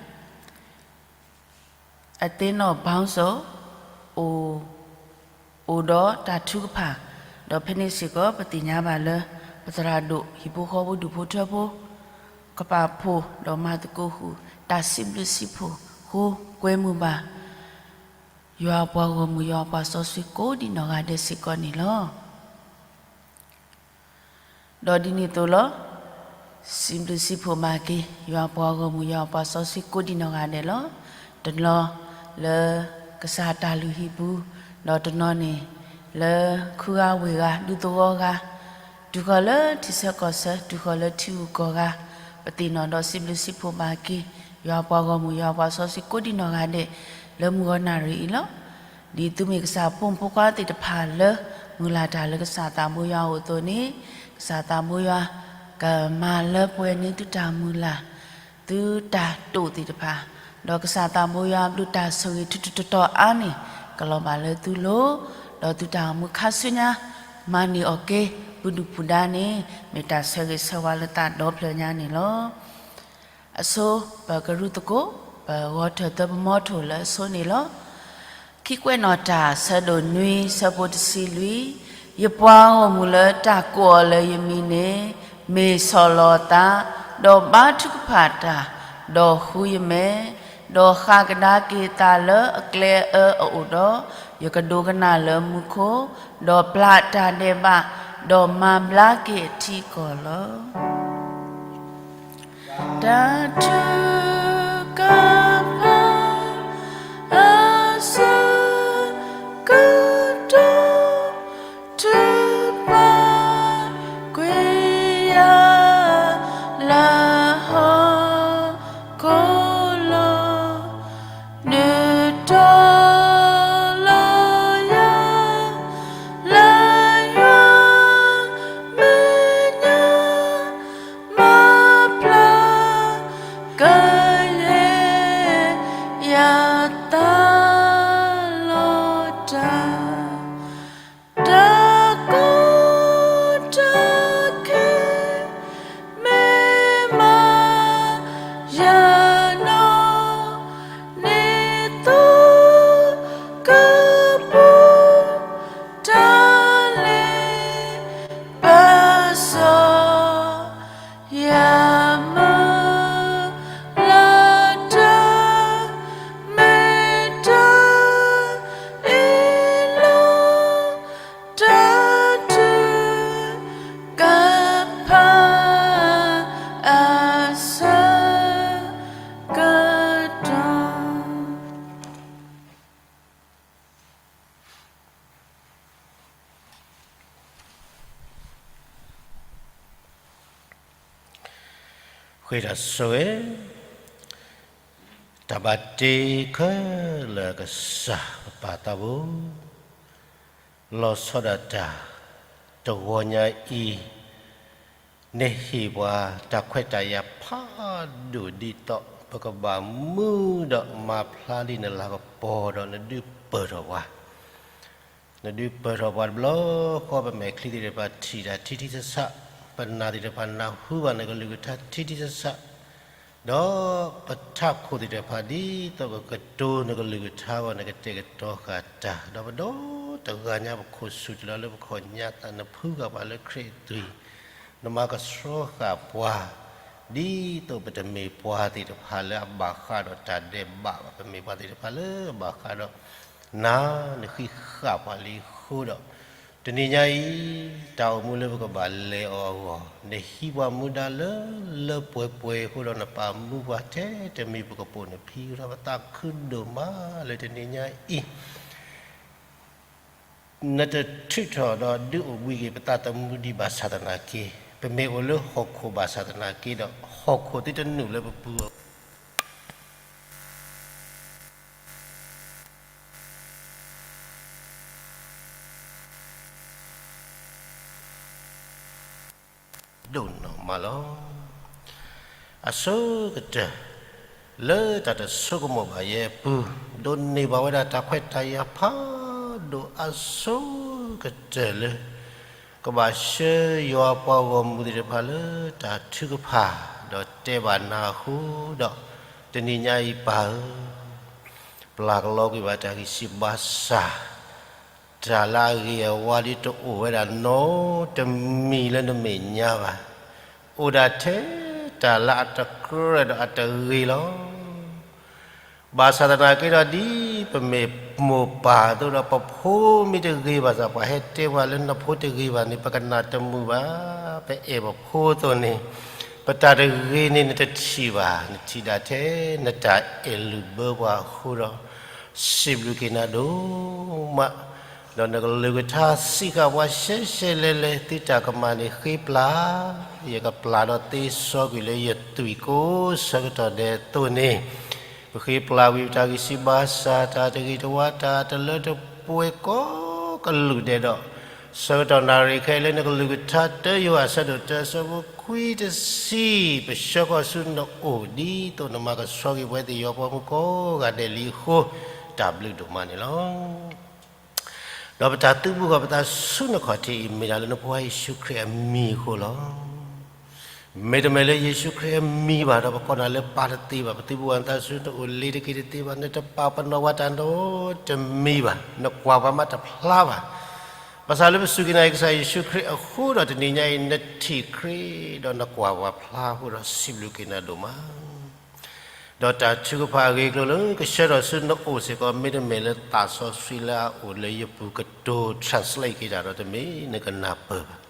အသ့ၣ်နီၣ်ဘီၣ်စိ အိၣ် အိၣ်ဒီးတၢ်ထုကဖၣ်, ဒီးဖဲန့ၣ်စ့ၢ်ကီး ပသ့ၣ်ညါဘၣ်လၢ ပသရၣ်ဒိၣ်ဟံၣ်ဖိဃီဖိဒူၣ်ဖိထၢဖိ ကပာ်ဖှိၣ်ဒီးမၤသကိးဃုာ် တၢ်စံးဘျုးစံးဖှိၣ်အဃိ ကွဲမုာ်ဘၣ် ယွၤအပှၤဂီၢ်မုၢ် ယွၤအပှၤစီဆှံကိးဒံနီၢ်ဂၤဒဲးစ့ၢ်ကီးန့ၣ်လီၤ. ဒီးဒ်န့ၣ်အသိးလီၤ. စံးဘျုးစံးဖှိၣ်ဘၣ်က့ၤ ယွၤအပှၤဂီၢ်မုၢ် ယွၤအပှၤစီဆှံကိးဒံနီၢ်ဂၤဒဲးလီၤ. တနီၤလၢကစၢ်တၢ်လုၢ်ဟံၣ်ပူၤ, ဒီးတနီၤန့ၣ် လၢခုဂၤဝ့ၢ်ဂၤ ဒူသဝီဂၤ, တုၤဃီၤလၢထံဆၢကီၢ်ဆၢ, တုၤဃီၤလၢထံဂုၤကီၢ်ဂၤ, ပသ့ၣ်နီၣ်ဒီးစံးဘျုးစံးဖှိၣ်ဘၣ်က့ၤ ယွၤအပှၤဂီၢ်မုၢ် ယွၤအပှၤစီဆှံကိးဒံနီၢ်ဂၤဒဲး လၢမုၢ်ဂီၤနၣ်ရံၣ်အံၤလီၤ. ဒ်သုမ့ၢ်ကစၢ်ဖိမုၣ်ဖိခွါသ့ၣ်တဖၣ်လၢ မုၢ်လၢ်တၢ်လၢကစၢ်သးဘိယွၤအအိၣ်အသိးန့ၣ်, ကစၢ်သးဘိယွၤ ကမၤလၢပှဲၤန့ၢ်သုတၢ်မုၢ်လၢ်, သုတၢ်တိာ်သ့ၣ်တဖၣ်, ဒီးကစၢ်သးဘိယွၤအဘျုးတၢ်ဆိၣ်ဂ့ၤထူးထူးတီၤတီၤအါန့ၣ် ကလီၤဘၣ်လၢသုလိၤ, ဒီးသုတၢ်အိၣ်မူခါဆူညါ မၤန့ၢ်အီၣ်က့ၤ ပဒုၣ်ပဒါန့ၣ် မ့ၢ်တၢ်ဆၢဂ့ၤဆၢဝါလၢသးဒီဖျၢၣ်ညါန့ၣ်လီၤ. အဆိ ပကရူၢ်သကိး ပဂီၤထၢၣ်သၢပမီထိၣ်လၢအဆိန့ၣ်လီၤ. ခံကွဲးနီၣ်တၢ် ဆၢဒိၣ်နွံ ဆၢဖိတဆံလွံၢ်, ယပှၤဂီၢ်မုၢ်လၢတၢ်ကိးအီၤလၢယမံၤန့ၣ် မ့ၢ်ဆီၣ်လီၤအသး, ဒီးဘါထုကဖၣ်တၢ်, ဒီးဃုယမဲာ်, ဒီးဃၣ်ကဒါက့ၤအသးလၢအကျဲအၢအအိၣ်ဒီး, ယကဒိကနၣ်လၢမူခိၣ်, ဒီးပျၢ်တၢ်ဒဲးဘး, ဒီးမၤဘျါက့ၤအထံအကီၢ်လီၤ. တၢ်ထုကဖၣ်အဆၢကတီၢ် ထုးပှၤကွံာ်ယၤ လၢဟီၣ်ခိၣ်လီၤ. ဒုးတီၤလီၤယၤ လၢယွၤမဲာ်ညါ မၤပျၢ်က ပတၢ်ဆိၣ်ဂ့ၤ, တၢ်ဘၣ်တ့ခဲလၢာ်ကစၢ်ပပၢ်သးဘိ, လီၤဆီဒၣ်တၢ် တဂီၤညါအံၤ, နဟ့ၣ်ပှၤတၢ်ခွဲးတၢ်ယာ်ဖးဒိၣ်ဒ်သိး ပကဘၣ်မူဒီးမၤဖျါဒ်နလၤကပီၤဒီးနဒုးပၢၢ်ထီၣ်ပှၤ နဒုးပၢၢ်ထီၣ်ပှၤတဘျီဃီ ပမဲာ်ချံသ့ၣ်တဖၣ်ထံၣ်တၢ်ထံထံဆးဆး, ပနၢ်သ့ၣ်တဖၣ်နၢ်ဟူဘၣ်နကလုၢ်ကထါထံထံဆးဆး, ဒီးပထးခိၣ်သ့ၣ်တဖၣ်ဒ်သိးကကတိၤနကလုၢ်ကထါအဂီၢ် နကတဲာ်ကတီၤဃာ်တၢ်, ဒီးပဒီတဂၤညါပခိၣ်ဆူၣ်တလီၤလၢပခီၣ်ညါသး နဖုးဃာ်ပှၤလၢခရံာ်အသွံၣ်, နမၤကဆှီဃာ်ပှၤ ဒ်သိးပတမ့ၢ်ပှၤသ့ၣ်တဖၣ်လၢအဘၣ်ဃးဒီးတၢ်ဒဲးဘးဘၣ်, ပမ့ၢ်ပှၤသ့ၣ်တဖၣ်လၢအဘၣ်ဃးဒီး နၤနဃံးဃာ်ပှၤလံအဃိဒီး, တနံၤညါအံၤ တၢ်အိၣ်မူလၢပကဘၣ်လဲၤအီၤအဂီၢ် နဟံးပှၤမူဒါလၢလၢပှဲၤပှဲၤအဃိဒီး နပာ်မူပှၤထဲတမံၤ ပကပိာ်နဖံးဒီး ပသးခုဒိၣ်မးလၢတနံၤညါအံၤ နတထုးထီၣ်ဒီးဒုးအိၣ်ဘှံးက့ၤပသးသမူဒံးဘၣ်ဆၣ်သနာ်က့, ပမ့ၢ်အိၣ်လၢဟီၣ်ခိၣ်ဘၣ်ဆၣ်သနာ်က့ဒီး ဟီၣ်ခိၣ်သုတနုာ်လၢပပူၤအဃိ ဒိၣ်နီၢ်မးလီၤ. အဆိကတၢၢ် လၢတၢ်တဆိကမိၣ်ဘၣ်ယဲအပူၤ, ဒိးန့ၢ်ဘၣ်ဝဲဒၣ်တၢ်ခွဲးတၢ်ယာ်ဖးဒိၣ်အဆိကတၢၢ်လၢ ကဘၣ်ဆှၢယွၤပှၤဂီၢ်မုၢ်သ့ၣ်တဖၣ်လၢတၢ်ထုကဖၣ်, ဒီးတဲဘၣ်နၤအဃိဒီး, တနံၤညါအံၤပၢ်ဧၢ, ပျၢ်ကလီကွံာ်ဘၣ်တၢ်ဂံၢ်စၢ်ဘါစၢ် တၢ်လၢအဂ့ၤအဝါဒ်တအိၣ်ဝဲဒၣ်နီတမံၤလၢနမဲာ်ညါဘၣ်. အိၣ်ဒၣ်ထဲတၢ်လၢအတကြၢးဒီးအတဂ့ၤလီၤ. ဘၣ်ဆၣ်သနာ်က့ဒီး ဒ်ပမ့ၢ်မိၢ်ပၢ်အသိးဒီး ပဖိမ့ၢ်တဂ့ၤဘၣ်ဆၣ် ပှၤဟဲတဲပှၤလၢနဖိတဂ့ၤဘၣ်န့ၣ် ပကနၣ်တမုာ်ဘၣ်. ပအဲၣ်ပဖိအသိးန့ၣ် ပတၢ်တဂ့ၤန့ၣ်နတထံၣ်ဘၣ်, နထံၣ်ဒၣ်ထဲနတၢ်အဲၣ်လုၢ်ဘၢပှၤအဃိဒီး စံးဘျုးက့ၤနၤဒိၣ်မး, ဒီးနကလုၢ်ကထါစံးဃာ်ပှၤရှဲရှဲလဲၣ်လဲၣ် သုတၢ်ကမၣ်န့ၣ်ဃ့ပျၢ်, ယကပျၢ်ဒီးသ့စီကွံာ်လၢယသွံၣ်ကိးဆၢကတီၢ်ဒဲးအသိးန့ၣ်, ပဃ့ပျၢ်ဝံၤပတၢ်ဂံၢ်စၢ်ဘါစၢ် တၢ်တဂ့ၤတဝါ တၢ်တလၢတပှဲၤကိးကလုာ်ဒဲးဒီး ဆၢကတီၢ်နၣ်ရံၣ်ခဲအံၤလၢနကလုၢ်ကထါ တၢယိၤဟၣ်အဆၢဒိၣ်တၢအဆၢဖိခွံတဆံ ပဆှၢဃီၤဆူနအိၣ် ဒ်သိးနမၤကဆှီက့ၤပဝဲသ့ၣ်ယွၤပှၤမုၣ်ကိးဂၤဒဲးလံအဃိ တၢ်ဘျုးဒိၣ်မးန့ၣ်လီၤ. ဒီးပတၢ်သုးဘူးဃီၤပသးဆူနခီၣ်ထံးအံၤ မ့ၢ်ဒၣ်လၢနဖိခွါယ့ၣ်ၡူးခရံာ်အမံၤအဃိလီၤ. မ့တမ့ၢ်လၢယ့ၣ်ၡူးခရံာ်အမံၤဘၣ်ဒီး ပကိးနၤလၢပၢ်တသ့ဘၣ်, ပသုးဘူးဃီၤနသးဆူနအိၣ် လ့ၤတက့ၤတသ့ဘၣ်, နတပာ်ပနီၣ်ပှၤတၢ်နီတမံၤဘၣ်, နကွၢ်ပှၤမးတဖျါဘၣ်. ဘၣ်ဆၣ်လၢပစူၢ်က့ၤနာ်က့ၤကစၢ်ယ့ၣ်ၡူးခရံာ်အဃိဒီး တနံၤညါအံၤ နထံၣ်ခရံာ်ဒီးနကွၢ်ပှၤဖျါအဃိဒီး စံးဘျုးက့ၤနၤဒိၣ်မး ဒီးတၢ်ထုကဖၣ်အဂ့ၤအကျိၤလၢကဆှၢထီၣ်ဆူနအိၣ်စ့ၢ်ကီး မ့တမ့ၢ်လၢသးစီဆှံလၢအအိၣ်လၢယပူၤကတိၤ translate က့ၤတၢ်ဒီးတမ့ၢ်နကနၢ်ပၢၢ်ဘၣ်.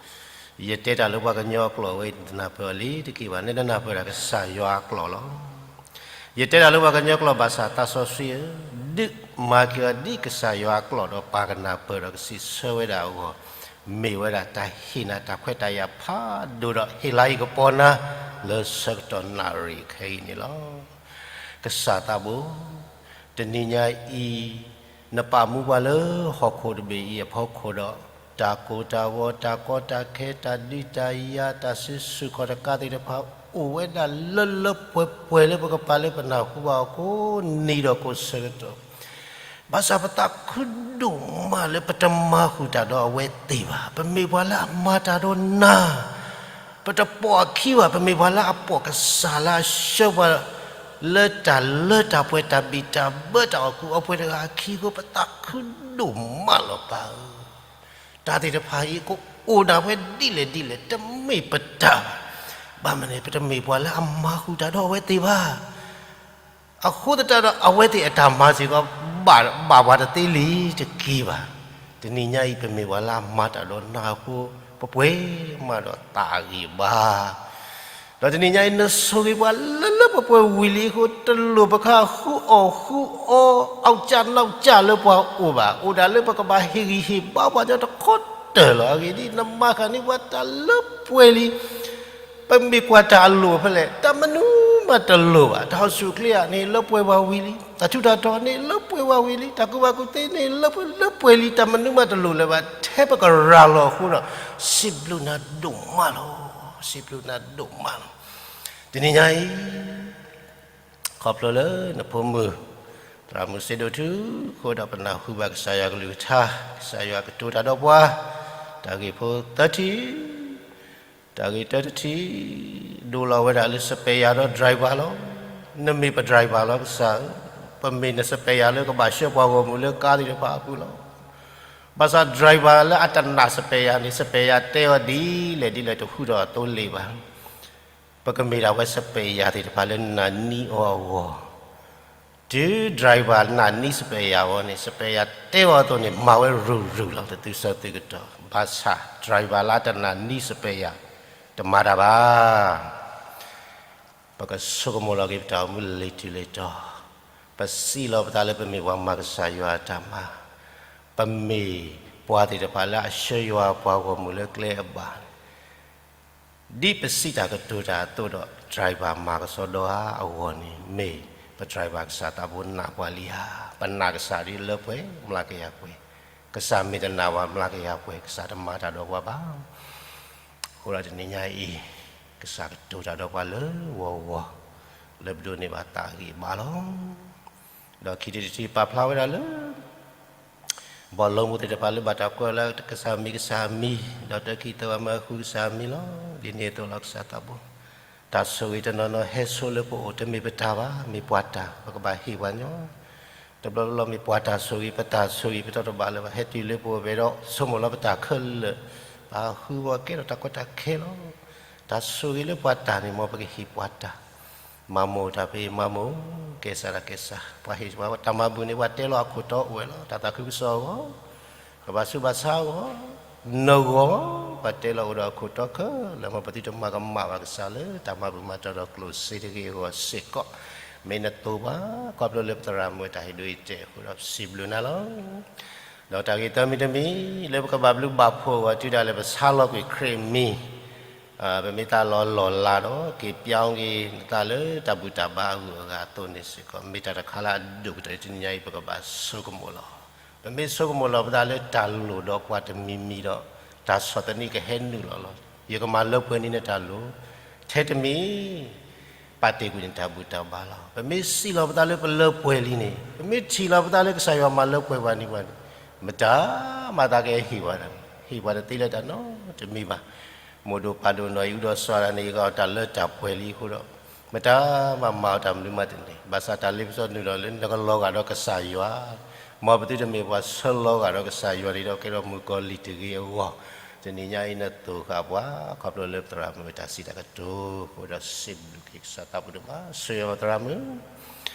ယတဲတၢ်လၢပှၤကညီအကျိာ်ဝဲအံၤ နတနၢ်ပၢၢ်အီၤလံတက့ၢ်ဘၣ်, နတနၢ်ပၢၢ်ဒၣ်ကစၢ်ယွၤအကျိာ်လီၤ. ယတဲတၢ်လၢပှၤကညီအကျိာ်ဘၣ်ဆၣ်သးစီဆှံဧၢ, ဒုးမၤက့ၤအီၤဒ်ကစၢ်ယွၤအကျိာ်ဒီးပၢ်ကနၢ်ပၢၢ်ဒီးကစံးဆၢဝဲဒၣ်အဂီၢ်, မ့ၢ်ဝဲဒၣ်တၢ်ဟ့ၣ်နၤတၢ်ခွဲးတၢ်ယာ်ဖးဒိၣ်ဒီး ဟ့ၣ်လၤဟ့ၣ်ကပီၤနၤ လၢဆၢကတီၢ်နၣ်ရံၣ်ခဲအံၤန့ၣ်လီၤ. ကစၢ်သးဘိ, တနံၤညါအံၤ နပာ်မူပှၤလၢဟီၣ်ခိၣ်တဘ့ၣ်အံၤအဖီခိၣ်ဒီး တၢ်ကိၢ်တၢ်ဂီၤ တၢ်ကီတၢ်ခဲ တၢ်ဒုးတၢ်ယၤ တၢ်စုဆူၣ်ခီၣ်တကးသ့ၣ်တဖၣ် အိၣ်ဝဲဒၣ်လၢလၢပှဲၤပှဲၤလၢပကပၤလၢပနၢ်ဟူဘၣ်အီၤကိးနံၤဒီးကိးဆၢကတီၢ် ဘၣ်ဆၣ်ပသးခုဒိၣ်မးလၢပတမၤဃုာ်တၢ်ဒီးအဝဲသ့ၣ်ဘၣ်. ပမ့ၢ်ပှၤလၢအမၤတၢ်ဒီးနၤ, ပတပိာ်အခံဘၣ်. ပမ့ၢ်ပှၤလၢအပိာ်ကစၢ်လၢအဆှၢပှၤ လၢတၢ်လၢတၢ်ပှဲၤတၢ်ဘံၣ်တၢ်ဘၢတၢ်အီၣ်ကူအီပှဲၤတဂၤအခံအဃိ ပသးခုဒိၣ်မးလီၤပၢ်ဧၢ. တၢ်သ့ၣ်တဖၣ်အံၤ ကအိၣ်ဒၣ်ဝဲဒ်လဲၣ်ဒ်လဲၣ် တမ့ၢ်ပတၢ်ဘၣ်. ဘၣ်မနုၤလဲၣ် ပတမ့ၢ်ပှၤလၢအမၤဃုာ်တၢ်ဒီးအဝဲသ့ၣ်ဘၣ်. အဃိသတးဒီး အဝဲသ့ၣ်အတၢ်မၤစ့ၢ်ကီး ဘၣ်ပှၤတသ့လံတက့ၢ်ဘၣ်. တနံၤညါအံၤ ပမ့ၢ်ပှၤလၢအမၤတၢ်ဒီးနၤအဃိ ပပှဲၤမးဒီးသးအဂံၢ်ဘါ ဒီးတနံၤညါအံၤ နဆိၣ်ဂ့ၤပှၤလၢလၢပှဲၤပှဲၤဝံၤလံအဃိ တလိၣ်ပခါဃုအီၣ်ဃုအီ အီၣ်ကၢ်နီၣ်ကၢ်လၢပှၤအိၣ်ဘၣ်. အိၣ်ဒၣ်လၢပကဘၣ်ဟ့ၣ်ဂံၢ်ဟ့ၣ်ဘါပှၤကညီတခီတၢၢ်လီၤ. အဂ့ၢ်ဒ်အံၤ နမၤဃာ်န့ၢ်ပှၤတၢ်လၢပှဲၤလံ. ပမ့ၢ်ကွၢ်တၢ်အလိၣ်ဖဲလဲၣ်, တၢ်မနုၤမးတလိၣ်ဘၣ်. တၢ်အိၣ်ဆူၣ်အိၣ်ချ့ဧါန့ၣ် လၢပှဲၤဝဲဝံၤလံ. တၢ်ထူးတၢ်တီၤန့ၣ် လၢပှဲၤဝဲဝံၤလံ. တၢ်ကူၣ်ဘၣ်ကူၣ်သ့န့ၣ် လၢပှဲၤ လၢပှဲၤလံ. တၢ်မနုၤမးတလိၣ်လၢၤဘၣ်. ထဲပကရၤလီၤအဃိဒီး စံးဘျုးနၤဒိၣ်မးလီၤ. စံးဘျုးနၤဒိၣ်မးလီၤ. တနံၤညါအံၤ ခီဖျိလၢနဖိမုၣ် သရၣ်မုၣ်စ့ဒိၣ်ထူ အဃိဒီး ပနၢ်ဟူဘၣ်ကစၢ်ယွၤကလုၢ်ကထါ, ကစၢ်ယွၤကတိၤတၢ်ဒီးပှၤ, တၢ်ဂ့ၢ်ဖိသၢထံၣ်, တၢ်ဂ့ၢ်တၢတထံၣ် ဒိလီၤဝဲဒၣ်လၢ spare ဒီး driver လီၤ. နမ့ၢ်ပ driver လီၤ ကစၢ်ဧၢ, ပမ့ၢ်န spare လၢကဘၣ်ဆှၢပှၤဂီၢ်မုၢ်လၢကါသ့ၣ်တဖၣ်အပူၤလီၤ. ဘၣ်ဆၣ် driver လၢအတနာ် spare န့ၣ် spare တဲအီၤဒ်လဲၣ်ဒ်လဲၣ် တဟူထီၣ်အသိလ့ၣ်ဘၣ်. ပကမ့ၢ်ဒၣ်ဝဲ spare သ့ၣ်တဖၣ်လၢနၢ်နံအီၤအဂီၢ်, တုၤ driver နၢ်နံ spare အဂီၢ်န့ၣ် spare တဲအီၤအသိးန့ၣ် မၤဝဲရူၤရူၤလီၤ တသုဆၢသုကတီၢ်. ဘၣ်ဆၣ် driver လၢအတနၢ်နံ spare တမၤတၢ်ဘၣ်. ပကဆိကမိၣ်လီၤက့ၤပတၢ်အိၣ်မူလၢလံာ်ထူလံာ်တီၤ, ပစံးလီၤပသးလၢပမ့ၢ်ပှၤမၤကစၢ်ယွၤအတၢ်မၤ, ပမ့ၢ်ပှၤသ့ၣ်တဖၣ်လၢအဆှၢယွၤပှၤဂီၢ်မုၢ်လၢကျဲအဘၣ်န့ၣ်, ဒ်ပစံးတၢ်ကတိၤတၢ်အသိးဒီး driver မၤကဆှီဒီးအဂီၢ်န့ၣ် မ့ၢ်ပ driver ကစၢ်သးဘိနာ်ပှၤလံဧါ. ပနာ်ကစၢ်ဒ်လၢပှဲၤမျးကယၤပှဲၤ, ကစၢ်မ့ၢ်တနာ်ပှၤမျးကယၤပှဲၤ ကစၢ်တမၤတၢ်ဒီးပှၤဘၣ်. အဃိဒီးတနံၤညါအံၤ ကစၢ်ကတိၤတၢ်ဒီးပှၤလၢဂီၤဂီၤ လၢပဒိးန့ၢ်ဘၣ်တၢ်ဂ့ၤဘၣ်လီၤ. ဒီးခံထံၣ်တထံၣ်ပာ်ဖျါဝဲဒၣ်လၢ ဘီၣ်လိမူသ့ၣ်တဖၣ်လၢဘၣ်တၢ်ကွဲးလၢကစၢ်မံၤကစၢ်မံၤ, ဒီးတၢ်ခံးသၢဘၣ်မၢဃုကစၢ်မံၤလီၤ. ဒ်န့ၣ်အသိးလီၤ ကစၢ်သးဘိ, တၢ်ဆိၣ်ဂ့ၤတနီၤနီၤဟဲဆိလၢပအိၣ် တမ့ၢ်ပတၢ်ဘၣ်, မ့ၢ်ပှၤတၢ်, ပကဘၣ်ဟ့ၣ်ပှၤညီ, တဘျီဘျီမ့ၢ်ပှၤတၢ်ဆိၣ်ဂ့ၤ ပတၢ်ဆိၣ်ဂ့ၤ ပတီၢ်တဘၣ်လၢၤဘၣ် ဟဲတုၤလၢပအိၣ် ပအဲၣ်ဒိးဆိကမိၣ်လီၤပတၢ်ခဲလၢာ်, ပဟးဃုအီၤကဲထီၣ်တၢ်ကီတၢ်ခဲလီၤ. တၢ်ဆိၣ်ဂ့ၤလၢပှၤတၢ်န့ၣ် မ်ပကဟ့ၣ်ပှၤတၢ်, မၤမိၢ်တၢ်ဖဲမၤမိၢ်, ကဲစၢ်တၢ်ကဲစၢ်, ပှၤဟ့ၣ်ပှၤတၢ်မၤဘုၣ်န့ၣ် ပှၤတဲလီၤအခိၣ်တီအိၣ်ဝဲလီၤ. တၢ်သးခုကစီၣ်အဂီၢ်, ကဘၣ်ဆူးဘၣ်ဆါအဂီၢ်, နဂီၢ်, ပှၤတဲလီၤအိၣ်ဒီးအခိၣ်တီခဲလၢာ်, မ်ပသုတမၤကမၣ်ဘၣ်ကစၢ်လၢတၢ်မၤဘုၣ်မၤတီၢ်ဒီးကျိၣ်စ့တဂ့ၤအဂီၢ်စ့ၢ်ကီး, မ့ၢ်နသိၣ်ပှၤ ခီဖျိလၢပသရၣ်မုၣ်တၢ်ဟ့ၣ်ဒိအံၤတဲအဃိဒီး စံးဘျုးနၤလီၤ. ဒီးတၢ်ဂ့ၢ်သၢမံၤတမံၤ လၢပကဘၣ်ဘျုးဘၣ်ဖှိၣ်အဂီၢ် တုၤဒၣ်လဲာ်ပဆါလီၤကွံာ်ခရံာ်အမံၤ, ပမ့ၢ်သးလီၤလီၢ်လၤဒီး က့ၤပျီက့ၤနသးလၢတၢ်ဘူၣ်တၢ်ဘါအဂုၤအဂၤအသိးန့ၣ်စ့ၢ်ကီး မ့ၢ်တၢ်တခါလၢအဒိၣ်ကတၢၢ် တနံၤညါအံၤ ပကဘၣ်ဆိကမိၣ်လီၤ. ပမ့ၢ်ဆိကမိၣ်လီၤပသးလၢတၢ်လိၣ်ဒီးပှၤတမံၤမံၤဒီး တၢ်ဆီၣ်သနံးကဟဲနုာ်လီၤလီၤ. ယကမၤလၢပှဲၤန့ၢ်နတၢ်လိၣ်, ထဲတမံၤ ပာ်တ့ၢ်ကွံာ်နတၢ်ဘူၣ်တၢ်ဘါလီၤ. ပမ့ၢ်စံးလီၤပသးလၢပလၢပှဲၤလံန့ၣ်, ပမ့ၢ်ထံၣ်လီၤပသးလၢကစၢ်ယွၤမၤလၢပှဲၤပှၤန့ၣ်ပှၤန့ၣ်, မတၤမၤသးကဟ့ၣ်ပှၤတၢ်, ဟ့ၣ်ပှၤတသ့လၢတၢ်နီတမံၤဘၣ်. မိၢ်ဒိၣ်ပၢ်ဒိၣ်နီၢ်အံၤ အုဒီးစီၤအၤဒၣ်န့ၣ် ယကီးတၢ်လၢတၢ်ပှဲၤလံအဃိဒီး, မတၤမၤမၤအီၤတၢ်မနုၤမးတန့ၢ်. ဘၣ်ဆၣ်တၢ်လ့ပစီနုာ်လီၤလၢနကလီၤဂာ်ဒီးကစၢ်ယွၤ, မ်ပသုတမ့ၢ်ပှၤဆၢလီၤဂာ်ဒီးကစၢ်ယွၤန့ၣ်ဒီး ကဲထီၣ်မုၣ်ကီၤလံၢ်တဂ့ၤအဂီၢ်, တနံၤညါအံၤနသိၣ်ဃာ်ပှၤ ခီဖျိလၢပသရၣ်မုၣ်တၢ်စံးတၢ်ကတိၤအဃိဒီး စံးဘျုးက့ၤကစၢ်သးဘိဒိၣ်မး. ဆိၣ်ဂ့ၤပသရၣ်မုၣ်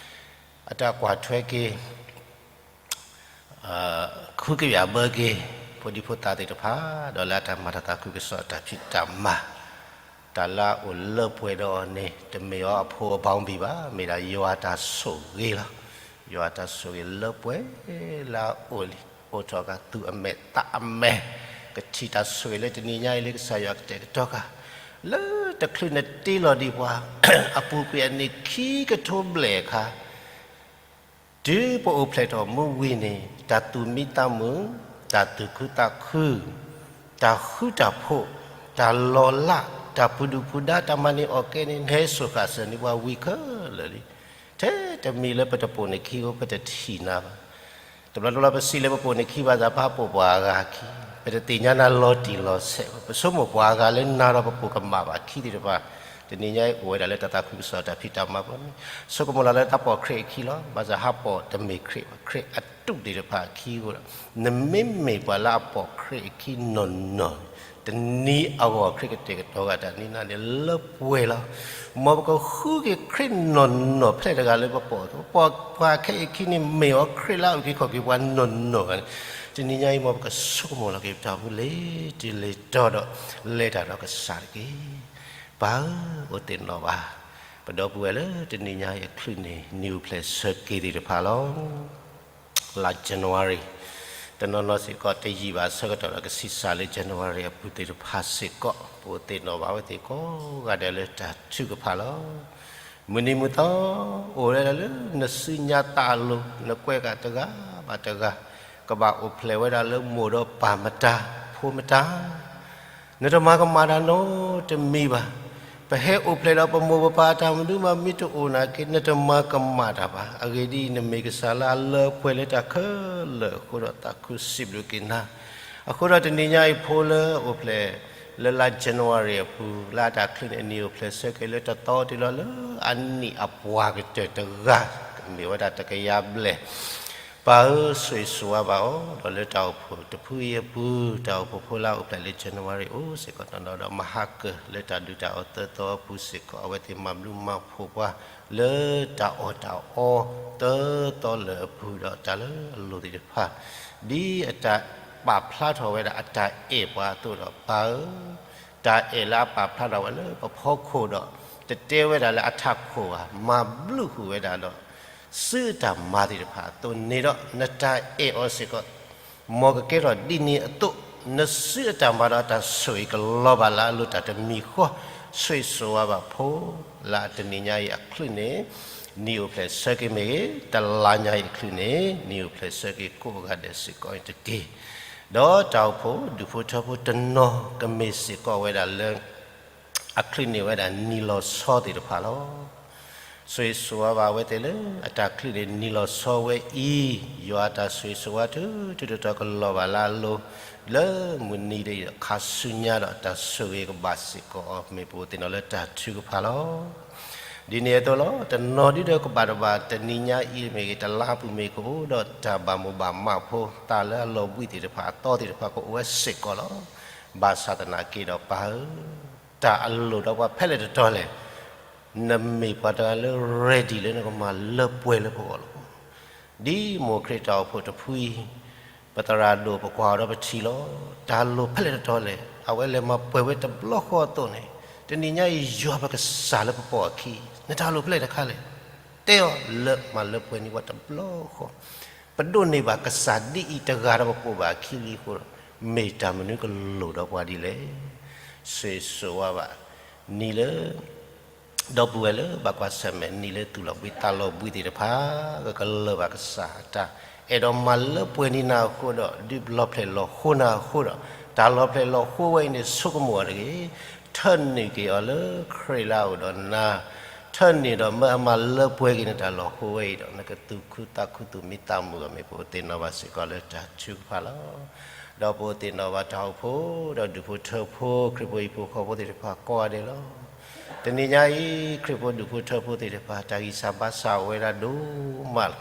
အတၢ်ကွၢ်ထွဲက့ၤ ဃုကယၤဘၢက့ၤ ဖိဒံဖိသၣ်သ့ၣ်တဖၣ် ဒီးလၢအတၢ်မၤတၢ်သးခုကစီၣ်တၢ်ဖံးတၢ်မၤ, တၢ်လၢအအိၣ်လၢပှဲၤဒီးအီၤန့ၣ် တမ့ၢ်အီၤအဖိအဘီဘံၣ်ဘၣ်, မ့ၢ်ဒၣ်ယွၤအတၢ်ဆိၣ်ဂ့ၤလီၤ. ယွၤအတၢ်ဆိၣ်ဂ့ၤလၢပှဲၤလၢအအိၣ်လံ, အိၣ်ထီၣ်အဂၤသူၣ်အမဲာ်သးအမဲာ်, ကထံၣ်တၢ်ဆိၣ်ဂ့ၤလၢတနံၤညါအံၤလၢကစၢ်ယွၤကတဲာ်ကတီၤဃာ်, လၢတချုးနတ့လီၤဒံးပှၤ အပူၤကွံာ်အနံၣ်ခံကထိဘျဲၣ်အခါ တုၤပအိၣ်ဖျဲၣ်ထီၣ်မူဝံၤန့ၣ် တၢ်သူၣ်မံသးမုာ်, တၢ်သူၣ်ခုသးခု, တၢ်ဃူတၢ်ဖိး, တၢ်လီၤလး, တၢ်ပူၤဒူၣ်ပူၤဒါ, တၢ်မၤန့ၢ်အီၣ်ကဲန့ၣ် နဟဲစိာ်ဃာ်စၢၤန့ၢ်ပှၤဝံၤခဲလၢာ်လံ. ထဲတမံၤလၢပတပိာ်န့ၢ်ခံဧိၤ ပတထံၣ်နၤဘၣ်. တဘျီတဘျီပစံးလၢပပိာ်န့ၢ်ခံဘၣ်သး ပဟးပိာ်ပှၤအဂၤအခံ, ပတသ့ၣ်ညါနၤလီၤတံၢ်လီၤဆဲးဘၣ်. ပဆိကမိၣ်ပှၤအဂၤလၢနၤဒီးပပိာ်ကမၣ်ဘၣ်ခံသ့ၣ်တဖၣ်, တနံၤညါအံၤအိၣ်ဝဲဒၣ်လၢတၢ်သးခုကစီၣ်တၢ်ဖံးတၢ်မၤပူၤန့ၣ်, ဆိကမိၣ်လၢ်လၢတၢ်ပိာ်ခရံာ်အခံလီၤ. ဘၣ်ဆၣ်ဟးပိာ်တမ့ၢ်ခရံာ်ဘၣ်, ခရံာ်အတူးသ့ၣ်တဖၣ်အခံအဃိဒီး, နမ့မ့ၢ်ပှၤလၢအပိာ်ခရံာ်အခံနီၢ်နီၢ်, တနံၤအဂီၢ်ခရံာ်ကတဲာ်ကတီၤဃာ်တၢ်န့ၣ်န့ၣ် လၢပှဲၤလီၤ. မ်ပကဃုက့ၤခရံာ်နီၢ်နီၢ်ဖျဲၣ်တဂၤလၢပပိာ်, ပပိာ်ပှၤခဲအံၤခံန့ၣ် မ့ၢ်အီၤခရံာ်လၢအုၣ်က့ၤခီၣ်က့ၤပှၤနီၢ်နီၢ်န့ၣ်, တနံၤညါအံၤ မ်ပကဆိကမိၣ်လီၤက့ၤပတၢ်အိၣ်မူလၢလံာ်ထူလံာ်တီၤဒီး လဲၤတၢ်ဒီးကစၢ်တက့ၢ်. ပၢ်ဧၢ, အိၣ်သ့ၣ်နီၣ်ဘၣ် ပဒီပုၢ်ဝဲၢ်လၢတနံၤညါအံၤအချုးန့ၣ် နံၣ်အိၣ်ဖျဲၣ်ဆၢက့ၤသ့ၣ်တဖၣ်လီၤ. လါ January တနီၤနီၤစ့ၢ်ကီးတယံာ်ဘၣ်အဆၢကတီၢ်ဒီး ကဆံးစၢ်လၢ January အပူၤသ့ၣ်တဖၣ်စ့ၢ်ကီး ပအိၣ်သ့ၣ်နီၣ်ဘၣ်ဝဲသ့ၣ်ကိးဂၤဒဲးလၢတၢ်ထုကဖၣ်လီၤ. မုၢ်နံၤမုၢ်သီ အိၣ်ဝဲဒၣ်လၢနစုညါသးအလိၤ နကွဲးဃာ်တဂၤဘၣ်တဂၤ ကဘၣ်အိၣ်ဖျဲၣ်ဝဲဒၣ်လၢမိၢ်ဒီးပၢ်မတၤ ဖိမတၤ နတမၤကမၣ်တၢ်နီတမံၤဘၣ်. ပဟဲအိၣ်ဖျဲၣ်ဒီးပမိၢ်ပပၢ်အတၢ်မနုၤမး မ့ၢ်တအိၣ်နာ်က့ နတမၤကမၣ်တၢ်ဘၣ်. အဂ့ၢ်ဒ်အံၤ, နမ့ၢ်ကစၢ်လၢအလၢပှဲၤလၢတၢ်ခဲလၢာ်အဃိဒီး သးခုစံးဘျုးက့ၤနၤ. အဃိဒီးတနံၤညါအံၤ ဖိလၢအိၣ်ဖျဲၣ်လၢလါ January အပူၤ လၢအတၢ်ချုးန့ၣ် အနံၣ်အိၣ်ဖျဲၣ်ဆၢက့ၤလၢတသီတုၤလီၤ လၢအနံၣ်အပှၤကတၢၢ်တဂၤ ကမ့ၢ်ဝဲဒၣ်တကယၤဘျဲၣ် ပၢ်ဧၢ, ဆိၣ်ဂ့ၤဆိၣ်ဝါဘၣ်အီၤ, ဒီးလၢတၢ်အိၣ်ဖှိၣ်တဖုအံၤအပူၤ, တၢ်အိၣ်ဖှိၣ်ဖိလၢအအိၣ်ဖျဲၣ်လၢ January အိၣ်စ့ၢ်ကီးနီၢ်နီၢ်, ဒီးမၤဟါကၢၣ်လၢတၢ်ဒုးတၢ်အီၣ်သၢသီအပူၤစ့ၢ်ကီး, အဝဲသ့ၣ်မၤဘျုးမၤဖှိၣ်ပှၤ လၢတၢ်အီၣ်တၢ်အီသၢသီလၢာ်အပူၤ, ဒီးတၢ်လၢအလိၣ်သ့ၣ်တဖၣ်, ဒ်အတၢ်ပာ်ဖျါထီၣ်ဝဲဒၣ်အတၢ်အဲၣ်ပှၤအသိးဒီး ပၢ်ဧၢ, တၢ်အဲၣ်လၢအပာ်ဖျါထီၣ်ဝဲလၢပဖီခိၣ်ဒီး တတဲဝဲဒၣ်လၢအထးခိၣ်ဘၣ်, မၤဘျုးဃုာ်ဝဲဒၣ်ဒီး စုအတၢ်မၤသ့ၣ်တဖၣ်အသိးန့ၣ်ဒီး နတၢ်အဲၣ်အီၤစ့ၢ်ကီး မ်ကကဲထီၣ်ဒ်န့ၣ်အသိး, နစုအတၢ်မၤဒီးအတၢ်ဆိၣ်ဂ့ၤကလီၤဘၣ်လၢအလိၤတၢ်တမံၤဃီ, ဆိၣ်ဂ့ၤဆိၣ်ဝါဘၣ်ဖိ, လၢအတနံၤညါအံၤအချုးန့ၣ် နံၣ်အိၣ်ဖျဲၣ်ဆၢက့ၤမ့ၢ်ဂ့ၤ, တလါညါအံၤအချုးန့ၣ် နံၣ်အိၣ်ဖျဲၣ်ဆၢက့ၤကိးဂၤဒဲးစ့ၢ်ကီးတက့ၢ်. ဒီးတၢ်အိၣ်ဖှိၣ်ဒူၣ်ဖိထၢဖိတနီၤကမ့ၢ်စ့ၢ်ကီးဝဲဒၣ်လၢ အချုးန့ၢ်ဝဲဒၣ်နံၣ်လီၤဆီသ့ၣ်တဖၣ်လီၤ. ဆိၣ်ဂ့ၤဆိၣ်ဝါဘၣ်အဝဲသ့ၣ်လၢအတၢ်ချုးန့ၢ်နံၣ်လီၤဆီဝဲအံၤ, ယွၤအတၢ်ဆိၣ်ဂ့ၤဆိၣ်ဝါထုထုတီၤတီၤကလီၤဘၣ်လၢအလိၤ, လၢမုၢ်နံၤဒီးခါဆူညါဒီး တၢ်ဆိၣ်ဂ့ၤကဘၣ်စ့ၢ်ကီးအီၤ မ့ၢ်ပအိၣ်သ့ၣ်နီၣ်လၢတၢ်ထုကဖၣ်လီၤ. ဒ်န့ၣ်အသိးလီၤ, တနီၤဒုဒီးကဘၣ်တဘၣ် တနံၤညါအံၤမ့ၢ်ဂ့ၤ, တလါပူၤမ့ၢ်ဂ့ၤ ကအိၣ်ဒီးတၢ်ဘၣ်မိၣ်ဘၣ်မးဖိ, သးလၢအလီၤဘှံးသ့ၣ်တဖၣ် အသီသ့ၣ်တဖၣ်ကအိၣ်ဝဲစ့ၢ်ကီးလီၤ. ဘၣ်ဆၣ်သနာ်က့ဒီးပၢ်ဧၢ, တၢ်အလိၣ်ဒီးပှၤဖဲလဲၣ်တတီၤလဲၣ်, နမ့ၢ်ပှၤတဂၤလၢ ready လၢနကမၤလၢပှဲၤလၢပဂီၢ်လီၤ. ဒ်မိၢ်ခရံာ်တၢ်အိၣ်ဖှိၣ်တဖုအံၤ, ပသရၣ်ဒိၣ်ပကွၢ်အီၤဒီးပထံၣ်လီၤ. တၢ်လိၣ်ဖဲလဲၣ်တတီၤလဲၣ်, အဝဲလဲၤမၤပှဲၤဝဲတဘျီဃီအသိးန့ၣ်, တနံၤညါအံၤယွၤပကစၢ်လၢပပိာ်အခံ, နတၢ်လိၣ်ဖဲလဲၣ်တခါလဲၣ်, တဲအီၤလၢမၤလၢပှဲၤန့ၢ်ပှၤတဘျီဃီ. ပဒိးန့ၢ်ဘၣ်ကစၢ်ဒ်အံၤတဂၤဒီးပပိာ်ဘၣ်အခံလံအဃိဒီး, မ့ၢ်တၢ်မနုၤကလိၣ်ဒီးပှၤဒ်လဲၣ်. ဆိၣ်ဂ့ၤဆိၣ်ဝါဘၣ်, နံၤလၢ ဒီပုၢ်ဝဲၢ်လၢဘၣ်ကွၢ်ဆၢၣ်မဲာ် နံၤလၢသူၣ်လီၤဘှံးသးလီၤဘှံးသ့ၣ်တဖၣ် ကကလၢၤဘၣ်ကစၢ်အတၢ်အဲၣ်ဒိးမၤလၢပှဲၤန့ၢ်နၤအဃိဒီး ဒုးလီၤဖျဲၣ်လီၤဃိနၤအဃိဒီး တၢ်လီၤဖျဲၣ်လီၤဃိဝဲအံၤန့ၣ် ဆိကမိၣ်အီၤတဂ့ၤ. ထၢနုာ်က့ၤအီၤလၢခရံာ်လၢအအိၣ်ဒီးနၤ, ထၢနုာ်ဒီးမၢအမၤလၢပှဲၤက့ၤနတၢ်လီၤဃိဝဲအံၤဒီး နကသူၣ်ခုသးခုသူၣ်မံသးမုာ်အီၤ မ့ၢ်ပအိၣ်သ့ၣ်နီၣ်ဘၣ်စ့ၢ်ကီးလၢတၢ်ထုကဖၣ်လီၤ. ဒီးပအိၣ်သ့ၣ်နီၣ်ဘၣ်တၢ်အိၣ်ဖှိၣ် ဒီးဒူၣ်ဖိထၢဖိ ခရံာ်ဖိဟံၣ်ဖိဃီဖိသ့ၣ်တဖၣ်ကိးဂၤဒဲးလီၤ. တနံၤညါအံၤ ခရံာ်ဖိဒူၣ်ဖိထၢဖိသ့ၣ်တဖၣ် တၢ်ဂံၢ်စၢ်ဘါစၢ်အိၣ်ဝဲဒၣ်ဒိၣ်မးလီ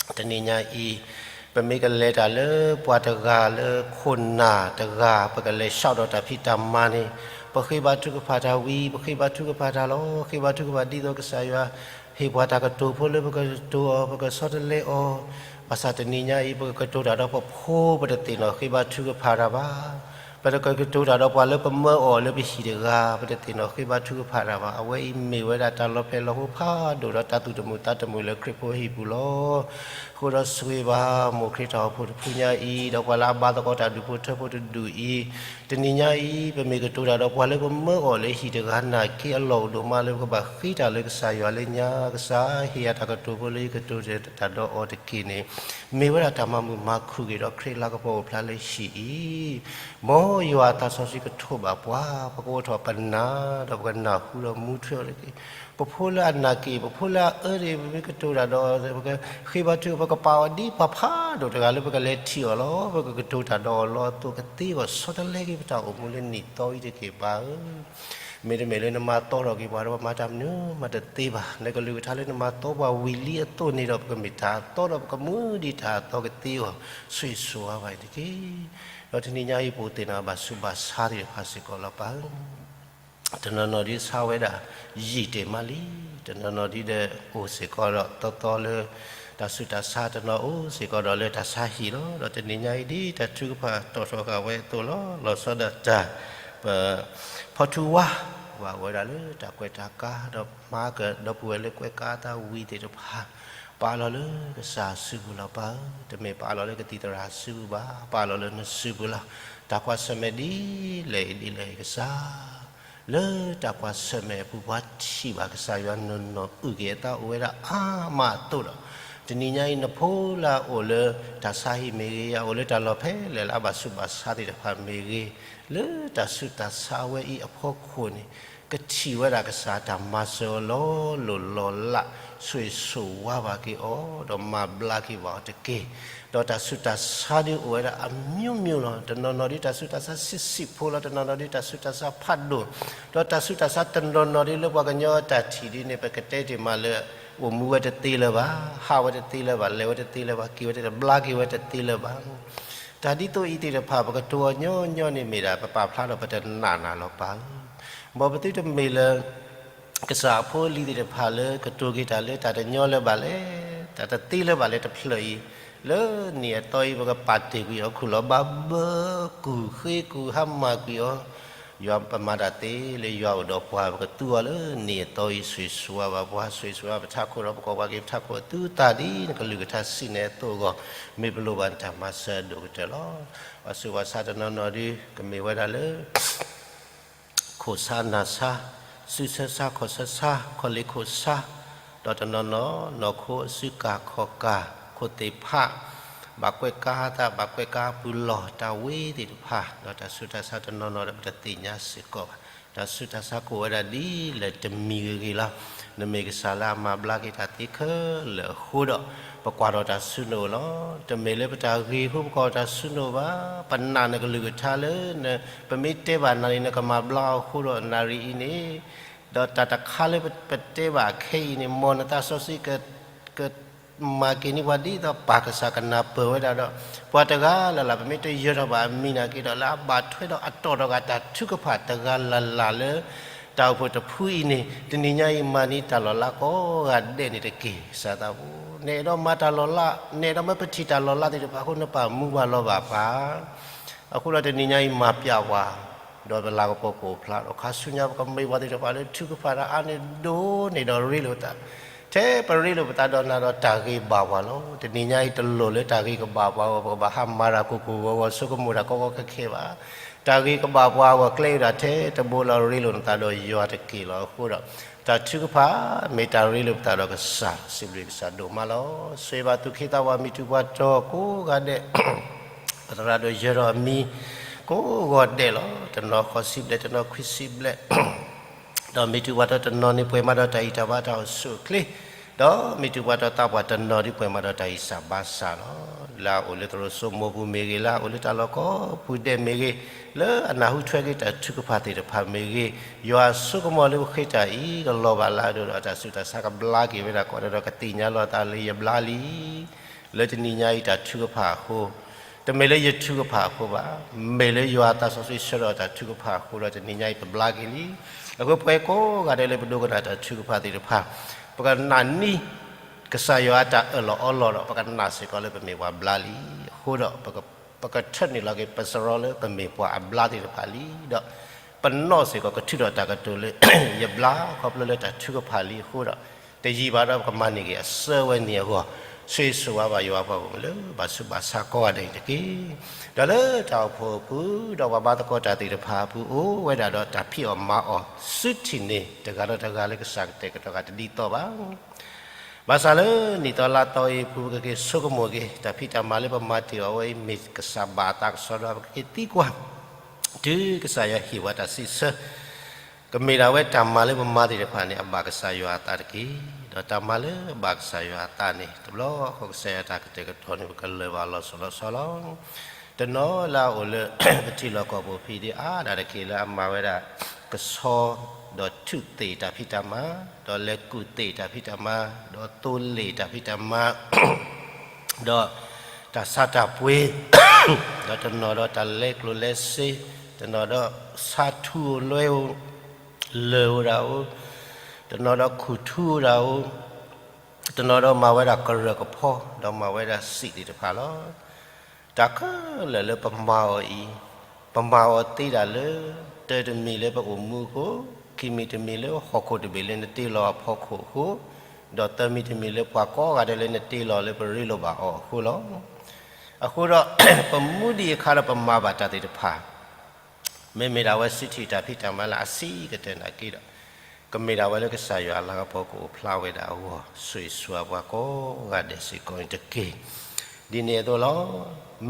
ၤ. တနံၤညါအံၤ ပမ့ၢ်ကလဲၤတၢ်လၢပှၤတဂၤလၢခိၣ်နၢ်တဂၤ ပကလဲၤဆှၢဒီးတၢ်ဖံးတၢ်မၤန့ၣ် ပဃ့ဘါထုကဖၣ်တၢ်ဝံၤ ပဃ့ဘါထုကဖၣ်တၢ်လီၤ. ဃ့ဘါထုကဖၣ်ဒ်သိးကစၢ်ယွၤ ဟ့ၣ်ပှၤတၢ်ကတိၤဖိလၢပကကတိၤအီၤ ပကဆီတလဲအီၤ, ဘၣ်ဆၣ်တနံၤညါအံၤ ပကကတိၤတၢ်ဒီးပဖိ ပတသ့ၣ်နီၣ်ဃ့ဘါထုကဖၣ်တၢ်ဘၣ်. ပတကကတိၤတၢ်ဒီးပှၤလၢပမၢအီၤလၢပဟံၣ်တဂၤ ပတသ့ၣ်နီၣ်ဃ့ဘါထုကဖၣ်တၢ်ဘၣ်. အဝဲအံၤမ့ၢ်ဝဲဒၣ်တၢ်လီၤဖျဲၣ်လီၤဃိဖးဒိၣ်ဒီးတၢ်သူၣ်တမုာ်သးတမုာ်လၢခရံာ်ဖိဟံၣ်ပူၤလီၤ. အဃိဒီးဆိၣ်ဂ့ၤဘၣ်မိၢ်ခရံာ်တၢ်အိၣ်ဖှိၣ်တဖုညါအံၤ ဒီးပှၤလၢအဘါသကိးတၢ်ဒူၣ်ဖိထၢဖိတဒူၣ်အံၤ တနံၤညါအံၤ ပမ့ၢ်ကတိၤတၢ်ဒီးပှၤလၢပမၢအီၤလၢဟံၣ်တဂၤနာ်က့ အလီၢ်အိၣ်ဒိၣ်မးလၢပကဘၣ်ဃ့တၢ်လၢကစၢ်ယွၤလၢညါ ကစၢ်ဟ့ၣ်ယၤတၢ်ကတိၤဖိလၢယကတိၤတၢ်ဒီးအီၤတက့ၢ်န့ၣ် မ့ၢ်ဝဲဒၣ်တၢ်မၤမုာ်မၤခုၣ်က့ၤဒီးခရံာ်လၤကပီၤအိၣ်ဖျါလၢဟံၣ်အံၤ မ်ယွၤအသးစီဆှံကထိးဘၣ်ပှၤ ပကအိးထီၣ်ပနၢ် ဒီးပကနၢ်ဟူဒီးမူထွဲအီၤတက့ၢ်. ပဖိလၢအနာ်က့ၤ ပဖိလၢအအၢဒၣ် ပမ့ၢ်ကတိၤတၢ်ဒီး ပကဃ့ဘါထု ပကပာ်အီၤဒ်ပှၤဖးဒိၣ်တဂၤလၢပကလဲၤထံၣ်အီၤလီၤ. ပကကတိၤတၢ်ဒီးအီၤလီၤအသိးကသ့အီၤ ဆီတလဲက့ၤပတၢ်အိၣ်မူလၢနံၣ်သီအံၤတက့ၢ်ဘၣ်ဧၢ. မ့တမ့ၢ်လၢနမၤသီထီၣ်က့ၤပှၤဒီးပမၤတၢ်မနုၤမးတသ့ဘၣ်. နကလုၢ်ကထါလၢနမၤသီပှၤဝံၤလံအသိးန့ၣ်ဒီး ပကမ့ၢ်တၢ်အသီဒီးပကမူဒံးတၢ်အသီကသ့အီၤ ဆိၣ်ဂ့ၤဆိၣ်ဝါဘၣ်အံၤတက့ၢ်. ဒီးတနံၤညါအံၤပအိၣ်သ့ၣ်နီၣ်ဘၣ်ဆူးဘၣ်ဆါသ့ၣ်တဖၣ်စ့ၢ်ကီးလီၤပၢ်ဧၢ. တနီၤနီၤဒ်ဆါဝဲဒၣ် ယံာ်တ့ၢ်မးလံ, တနီၤနီၤဒ်ဒီးအိၣ်စ့ၢ်ကီးဒီးသီသီလၢ တၢ်ဆူးတၢ်ဆါ တနီၤအိၣ်စ့ၢ်ကီးဒီးလၢတၢ်ဆါဟံၣ်လီၤ. ဒီးတနံၤညါအံၤဒ်တၢ်ထုကဖၣ်တီၣ်ထီၣ်ဃာ်ဝဲအသိးလီၤ. လီၤဆီဒၣ်တၢ် ပ ဖီထူဝါ ဝဲဝဲဒၣ်လၢတၢ်ကွဲးတၢ်ကါ ဒီးမၤကဒီပုၢ်ဝဲၢ်လၢကွဲးကါတၢ်ဝံၤသ့ၣ်တဖၣ် ပာ်လီၤလၢကစၢ်အစုပူၤလီၤပၢ်ဧၢ, တမ့ၢ်ပာ်လီၤလၢကသံၣ်သရၣ်အစုပူၤဘၣ်, ပာ်လီၤလၢနစုပူၤလီၤ. တၢ်ကွၢ်ဆၢၣ်မဲာ်ဒ်လဲၣ်အံၤဒ်လဲၣ်အံၤကစၢ်, လၢတၢ်ကွၢ်ဆၢၣ်မဲာ်အပူၤပှၤထံၣ်ဘၣ်ကစၢ်ယွၤနီၢ်နီၢ်အုၣ်က့ၤအသးအိၣ်ဝဲဒၣ်အါမးအသိးဒီး, တနံၤညါအံၤနဖိလၢအအိၣ်လၢတၢ်ဆါဟံၣ်မ့ၢ်ဂ့ၤ, အအိၣ်လၢတၢ်လီၢ်ဖဲလဲၣ်လၢအဘၣ်ဆူးဘၣ်ဆါသ့ၣ်တဖၣ်မ့ၢ်ဂ့ၤ, လၢတၢ်ဆူးတၢ်ဆါဝဲအံၤအဖီခိၣ်န့ၣ် ကထံၣ်ဝဲဒၣ်ကစၢ်တၢ်မၤစၢၤအီၤလီၤလိၢ်လီၤလး, ဆိၣ်ဂ့ၤဆိၣ်ဝါဘၣ်က့ၤအီၤ, ဒီးမၤဘျါက့ၤဘၣ်အီၤတက့ၢ်. ဒီးတၢ်ဆူးတၢ်ဆါဒုးအိၣ်ဝဲဒၣ်အမျိုးမျိုးလီၤ. တနီၤနီၤဒုးတၢ်ဆူးတၢ်ဆါဆံးဆံးဖိလီၤ, တနီၤနီၤဒုးတၢ်ဆူးတၢ်ဆါဖးဒိၣ်, ဒီးတၢ်ဆူးတၢ်ဆါတနီၤနီၤဒုးလၢပှၤကညီအတၢ်ထံၣ်ဒ်န့ၣ် ပကတဲတ့ၢ်မးလၢ အိၣ်မူဝဲတသ့လၢၤဘၣ်, ဟးဝဲတသ့လၢၤဘၣ်, လဲၤဝဲတသ့လၢၤဘၣ်, က့ၤဝဲတသ့လၢၤဘၣ်, ဘျါက့ၤဝဲတသ့လၢၤဘၣ်. တၢ်ဒ်သိးအံၤသ့ၣ်တဖၣ် ပကတိၤအီၤညီညီန့ၣ်မ့ၢ်ဒၣ် ပပာ်ဖျါဒီးပတနာ်နၤလီၤပၢ်ဧၢ. မ်ပသုတမ့ၢ်လၢ ကစၢ်အဖိအလံၤသ့ၣ်တဖၣ်လၢကတိၤက့ၤတၢ်လၢတၢ်တညီလၢၤဘၣ်လဲၣ်, တၢ်တသ့လၢၤဘၣ်လဲၣ်တဖျၢၣ်အံၤ, လၢနံၣ်အသီအံၤ ပကပာ်တ့ၢ်ကွံာ်အီၤ ခူၣ်လီၤဘၣ်ဘၢ ကူၣ်ဃ့ကူၣ်ဟါမၢ်ကွံာ်အီၤ, ယွၤပမၤတၢ်သ့လၢယွၤအိၣ်ဒီးပှၤ ပကသူအီၤလၢနံၣ်အသီအံၤ ဆိၣ်ဂ့ၤဆိၣ်ဝါဘၣ်ပှၤ, ဆိၣ်ဂ့ၤဆိၣ်ဝါပထးခိၣ်ဒီး ပကိးပှၤက့ၤပထးခိၣ်အသုသးဒ်နကလုၢ်ကထါစံးန့ၣ်အသိးအဂီၢ်, မ့ၢ်ပလိၣ်ဘၣ်နတၢ်မၤစၢၤအဒိၣ်ကတၢၢ်လီၤ. ဘၣ်ဆူးဘၣ်ဆါတနီၤနီၤဒုး ကမ့ၢ်ဝဲဒၣ်လၢ ခိၣ်ဆါနၢ်ဆါ, စုဆၢဆါ ခီၣ်ဆၢဆါ ခီၣ်လ့ၢ်ခိၣ်ဆါ, ဒီးတနီၤနီၤ နီၢ်ခိအစုကၢ်ခီၣ်ကၢ် ခိၣ်သ့ၣ်ဖး, ဘၣ်ကွဲးကါသး ဘၣ်ကွဲးကါပူၤလီၢ် တၢ်ဝ့သ့ၣ်တဖၣ်, ဒီးတၢ်ဆူးတၢ်ဆါတနီၤနီၤဒီး ပတသ့ၣ်ညါစ့ၢ်ကီးဘၣ်. တၢ်ဆူးတၢ်ဆါကအိၣ်ဝဲဒၣ်ဒ်လဲၣ်တမံၤဂ့ၤဂ့ၤလီၤ. နမ့ၢ်ကစၢ်လၢအမၤဘျါက့ၤတၢ်သ့ခဲလၢာ်အဃိဒီး ပကွၢ်ထီၣ်တၢ်ဆူနအိၣ်လီၤ. တမ့ၢ်လၢပတၢ်ဂ့ၤအဃိ ပကွၢ်ထီၣ်တၢ်ဆူနအိၣ်ဘၣ်. ပနာ်နကလုၢ်ကထါလၢ ပမ့ၢ်တဲဘၣ်နၤန့ၣ် နကမၤဘျါအီၤအဃိဒီး နၣ်ရံၣ်အံၤန့ၣ်, ဒီးတၢ်တခါလၢပတဲဘၣ်ခဲအံၤန့ၣ် မ်နသးစီဆှံ ကမၤက့ၤန့ၢ်ပှၤဒ်သိးပၢ်ကစၢ်ကနၢ်ပၢၢ်ဝဲဒၣ်ဒီး ပှၤတဂၤလၢ်လၢ် ပမ့ၢ်တယၢၤထီၣ်ဘၣ်အမံၤနာ်က့ဒီး လၢအဘၣ်ထွဲဒီးအတီၢ်ဒီးဂၤတၢ်ထုကဖၣ်တဂၤလၢ်လၢ်လၢ တၢ်အိၣ်ဖှိၣ်တဖုအံၤန့ၣ် တနံၤညါအံၤမၤန့ၢ်တၢ်လီၤလးကိးဂၤဒဲးန့ၣ်တက့ၢ်. ကစၢ်သးဖိ နအဲၣ်ဒိးမၤတၢ်လီၤလး, နအဲၣ်ဒိးမၢပထံၣ်တၢ်လီၤလးသ့ၣ်တဖၣ်အဃိ နပာ်မူပှၤလီၤဘၣ်ပှၤ အဃိဒီးတနံၤညါအံၤမၤပျဲပှၤ, ဒီးပလၤကပီၤကအိၣ်ဖျါဒီး ခါဆူညါပကမ့ၢ်ပှၤသ့ၣ်တဖၣ်လၢထုကဖၣ်တၢ်အါန့ၢ်ဒိၣ်န့ၢ်ဒီးရ့လိာ်သး, ထဲပရ့လိာ်ပသးဒီးနၤဒီးတၢ်ဂ့ၤဘၣ်ပှၤလီၤ. တနံၤညါအံၤတလိၣ်လၢတၢ်ဂ့ၤကဘၣ်ပှၤအဂီၢ် ပကဘၣ်ဟးမၤတၢ်ကိၢ်ကိၢ်ဂီၤဂီၤ ဆိကမိၣ်တၢ်ကီကီခဲခဲဘၣ်. တၢ်ဂ့ၤကဘၣ်ပှၤအဂီၢ် ကျဲအံၤဒၣ်ထဲတဘိလၢအရ့လိာ်နသးဒီးယွၤတက့ၢ်လီၤ. အဃိဒီး တၢ်ထုကဖၣ် မ့ၢ်တၢ်ရ့လိာ်ပသးဒီးကစၢ် စံးဘျုးကစၢ်ဒိၣ်မးလီၤ. ဆိၣ်ဂ့ၤဘၣ်သူၣ်က့သးပှၢ် မုၢ်တူၢ်ပှၤတီၤကိးဂၤဒဲး ပသရၣ်ဒိၣ်ယၢၤထီၣ်အမံၤ ကိးဂီၤဒဲးလီၤ. တနီၤဃိးဆံဘျဲၣ် တနီၤခွံဆံဘျဲၣ်, ဒီးမ့ၢ်တူၢ်ပှၤတီၤတနီၤန့ၣ် ပှဲၤမးဒီးတၢ်အံၣ်တၢ်ဘါတၢ်အိၣ်ဆူၣ်အိၣ်ချ့, ဒီးမ့ၢ်တူၢ်ပှၤတီၤသးပှၢ်တနီၤဒုး ပှဲၤမးဒီးတၢ်အံၣ်စၢ်ဘါစၢ်လီၤ. လၢအအိၣ်လၢသရိာ်စိမိၤပူၤမ့ၢ်ဂ့ၤ, လၢအအိၣ်လၢတၢ်လီၢ်ကိးပူၤဒဲးမ့ၢ်ဂ့ၤ, လၢအနၢ်ဟူထွဲက့ၤတၢ်ထုကဖၣ်သ့ၣ်တဖၣ်မ့ၢ်ဂ့ၤ, ယွၤဆိကမိၣ်လၢပဃ့တၢ်အံၤ ကလီၤဘၣ်လၢအဒိၣ်ဒီး တၢ်ဆူးတၢ်ဆါကဘျါက့ၤဝဲဒၣ်ကိးဂၤဒဲးဒီး ကသ့ၣ်ညါလီၤသးလၢယဘျါလံ လၢတနံၤညါအံၤတၢ်ထုကဖၣ်အဃိ, တမ့ၢ်လၢယထုကဖၣ်အဃိဘၣ်, မ့ၢ်လၢယွၤအသးစီဆှံဆှၢဒီးတၢ်ထုကဖၣ်အဃိဒီး တနံၤညါအံၤပဘျါက့ၤလံ. အဃိပဝဲကိးဂၤဒဲးလၢပဒိကနၣ်တၢ်ထုကဖၣ်သ့ၣ်တဖၣ်, ပကနာ်န့ၢ် ကစၢ်ယွၤအတၢ်အၢၣ်လီၤအီလီၤဒီး ပကနာ်စ့ၢ်ကီးလၢပမ့ၢ်ပှၤဘျါလံ. အဃိဒီး ပကထၢနုာ်လီၤက့ၤပစရီလၢပမ့ၢ်ပှၤအဘျါသ့ၣ်တဖၣ်လံဒီး ပနီၣ်စ့ၢ်ကီးကထုးထီၣ်တၢ်ကတိၤလၢ ယဘျါခီဖျိလၢတၢ်ထုကဖၣ်လံအဃိဒီး တယံာ်ဘၣ်ဒီးပကမၤန့ၢ်က့ၤအစၢဝဲန့ၣ်အဂီၢ်, ဆိၣ်ဂ့ၤဆိၣ်ဝါဘၣ်ယွၤပှၤဂီၢ်မုၢ်လၢဘၣ်ဆူးဘၣ်ဆါကိးဂၤဒဲးန့ၣ်တက့ၢ်. ဒီးလၢတၢ်အိၣ်ဖှိၣ်အပူၤ ဒီးပှၤဘါသကိးတၢ်သ့ၣ်တဖၣ်အပူၤ အိၣ်ဝဲဒၣ်ဒီးတၢ်ဖံးအီၣ်မၤအီၣ် စုထံၣ်န့ၢ်တဂၤဒီးတဂၤလၢကစၢ်ကတဲာ်ကတီၤဃာ်တဒ်သိးဘၣ် ဘၣ်ဆၣ်လၢနံၣ်သီလါသီအံၤအပူၤ ပကက့ၤဆိကမိၣ်က့ၤ တၢ်ဖံးတၢ်မၤလၢပမၤတ့ၢ်အီၤဝဲအံၤ မ့ၢ်ကစၢ်ဘၣ်အသးကစီဒီး ပကက့ၤသံကွၢ် တုၤကစၢ်ယွၤဟ့ၣ်ဝဲတၢ်စံးဆၢ ကမ့ၢ်ဒၣ်ဝဲတၢ်မၤလၢပမၤသ့ၣ်တဖၣ်န့ၣ် အဘၣ်ကစၢ်ယွၤအသးတက့ၢ်. ဒီးတၢ်မၤလၢအဘၣ်ကစၢ်ယွၤအသးန့ၣ် တဘျီဃီကစၢ်ယွၤတၢ်ကတဲာ်ကတီၤန့ၣ် ပကလၢၤဘၣ်လီၤစိၤလီၤဆီလီၤ. တနီၤလၢအအိၣ်လၢ ပထံလီၢ်ကီၢ်ပူၤဖဲဒၣ်အါဒၣ်တက့ၢ်လၢအမၤဝဲဒၣ် ကဆီ ဒီးထူၣ်သ့ၣ်တၢ်ဖံးတၢ်မၤ, ဒီးလဲၤကူၣ်သ့ၣ်တၢ်ဖံးတၢ်မၤ, ဒီးသိလ့ၣ်တၢ်ဖံးတၢ်မၤ ဒီးတၢ်ဆါတၢ်ပှ့ၤ, ဒီးတနီၤဒီးတၢ်လဲကျိၣ်လဲစ့, တနီၤဒီးဆါထူဧိၤလွဲဧိၤ, လၢၢ်ဧိၤဒၣ်ဧိၤ, တနီၤဒီးခူၣ်ထူဧိၤဒၣ်ဧိၤ, တနီၤဒီးမၤဝဲဒၣ်ကရၢၢ်ကဖီ, ဒီးမၤဝဲဒၣ်စံးသ့ၣ်တဖၣ်လီၤ. တၢ်ခဲလၢာ်လၢပမၤအီၤအံၤ, ပမၤအီၤသ့ဒၣ်လၢ တၢတမံၤလၢပအိၣ်မူအဃိ, ခံမံၤတမံၤလၢဟီၣ်ခိၣ်တဘ့ၣ်လၢနတ့လီၤအဖီခိၣ်အဃိ, ဒီးသၢမံၤတမံၤလၢပှၤကိးဂၤဒဲးလၢနတ့လီၤလၢပရ့လိာ်ဘၣ်အီၤအဃိလီၤ. အဃိဒီး ပမူဒံးအခါဒီးပမၤဘၣ်တၢ်သ့ၣ်တဖၣ် မ့မ့ၢ်ဒၣ်ဝဲစံးထံၣ်တၢ်ဖံးတၢ်မၤလၢအဆံးကတၢၢ်နာ်က့ဒီး ကမ့ၢ်ဒၣ်ဝဲလၢကစၢ်ယွၤအလၤကပီၤကအိၣ်ဖျါဝဲဒၣ်အဂီၢ် ဆိၣ်ဂ့ၤဆိၣ်ဝါပှၤကိးဂၤဒဲးစ့ၢ်ကီးန့ၣ်တက့ၢ်. ဒ်န့ၣ်အသိးလီၤ.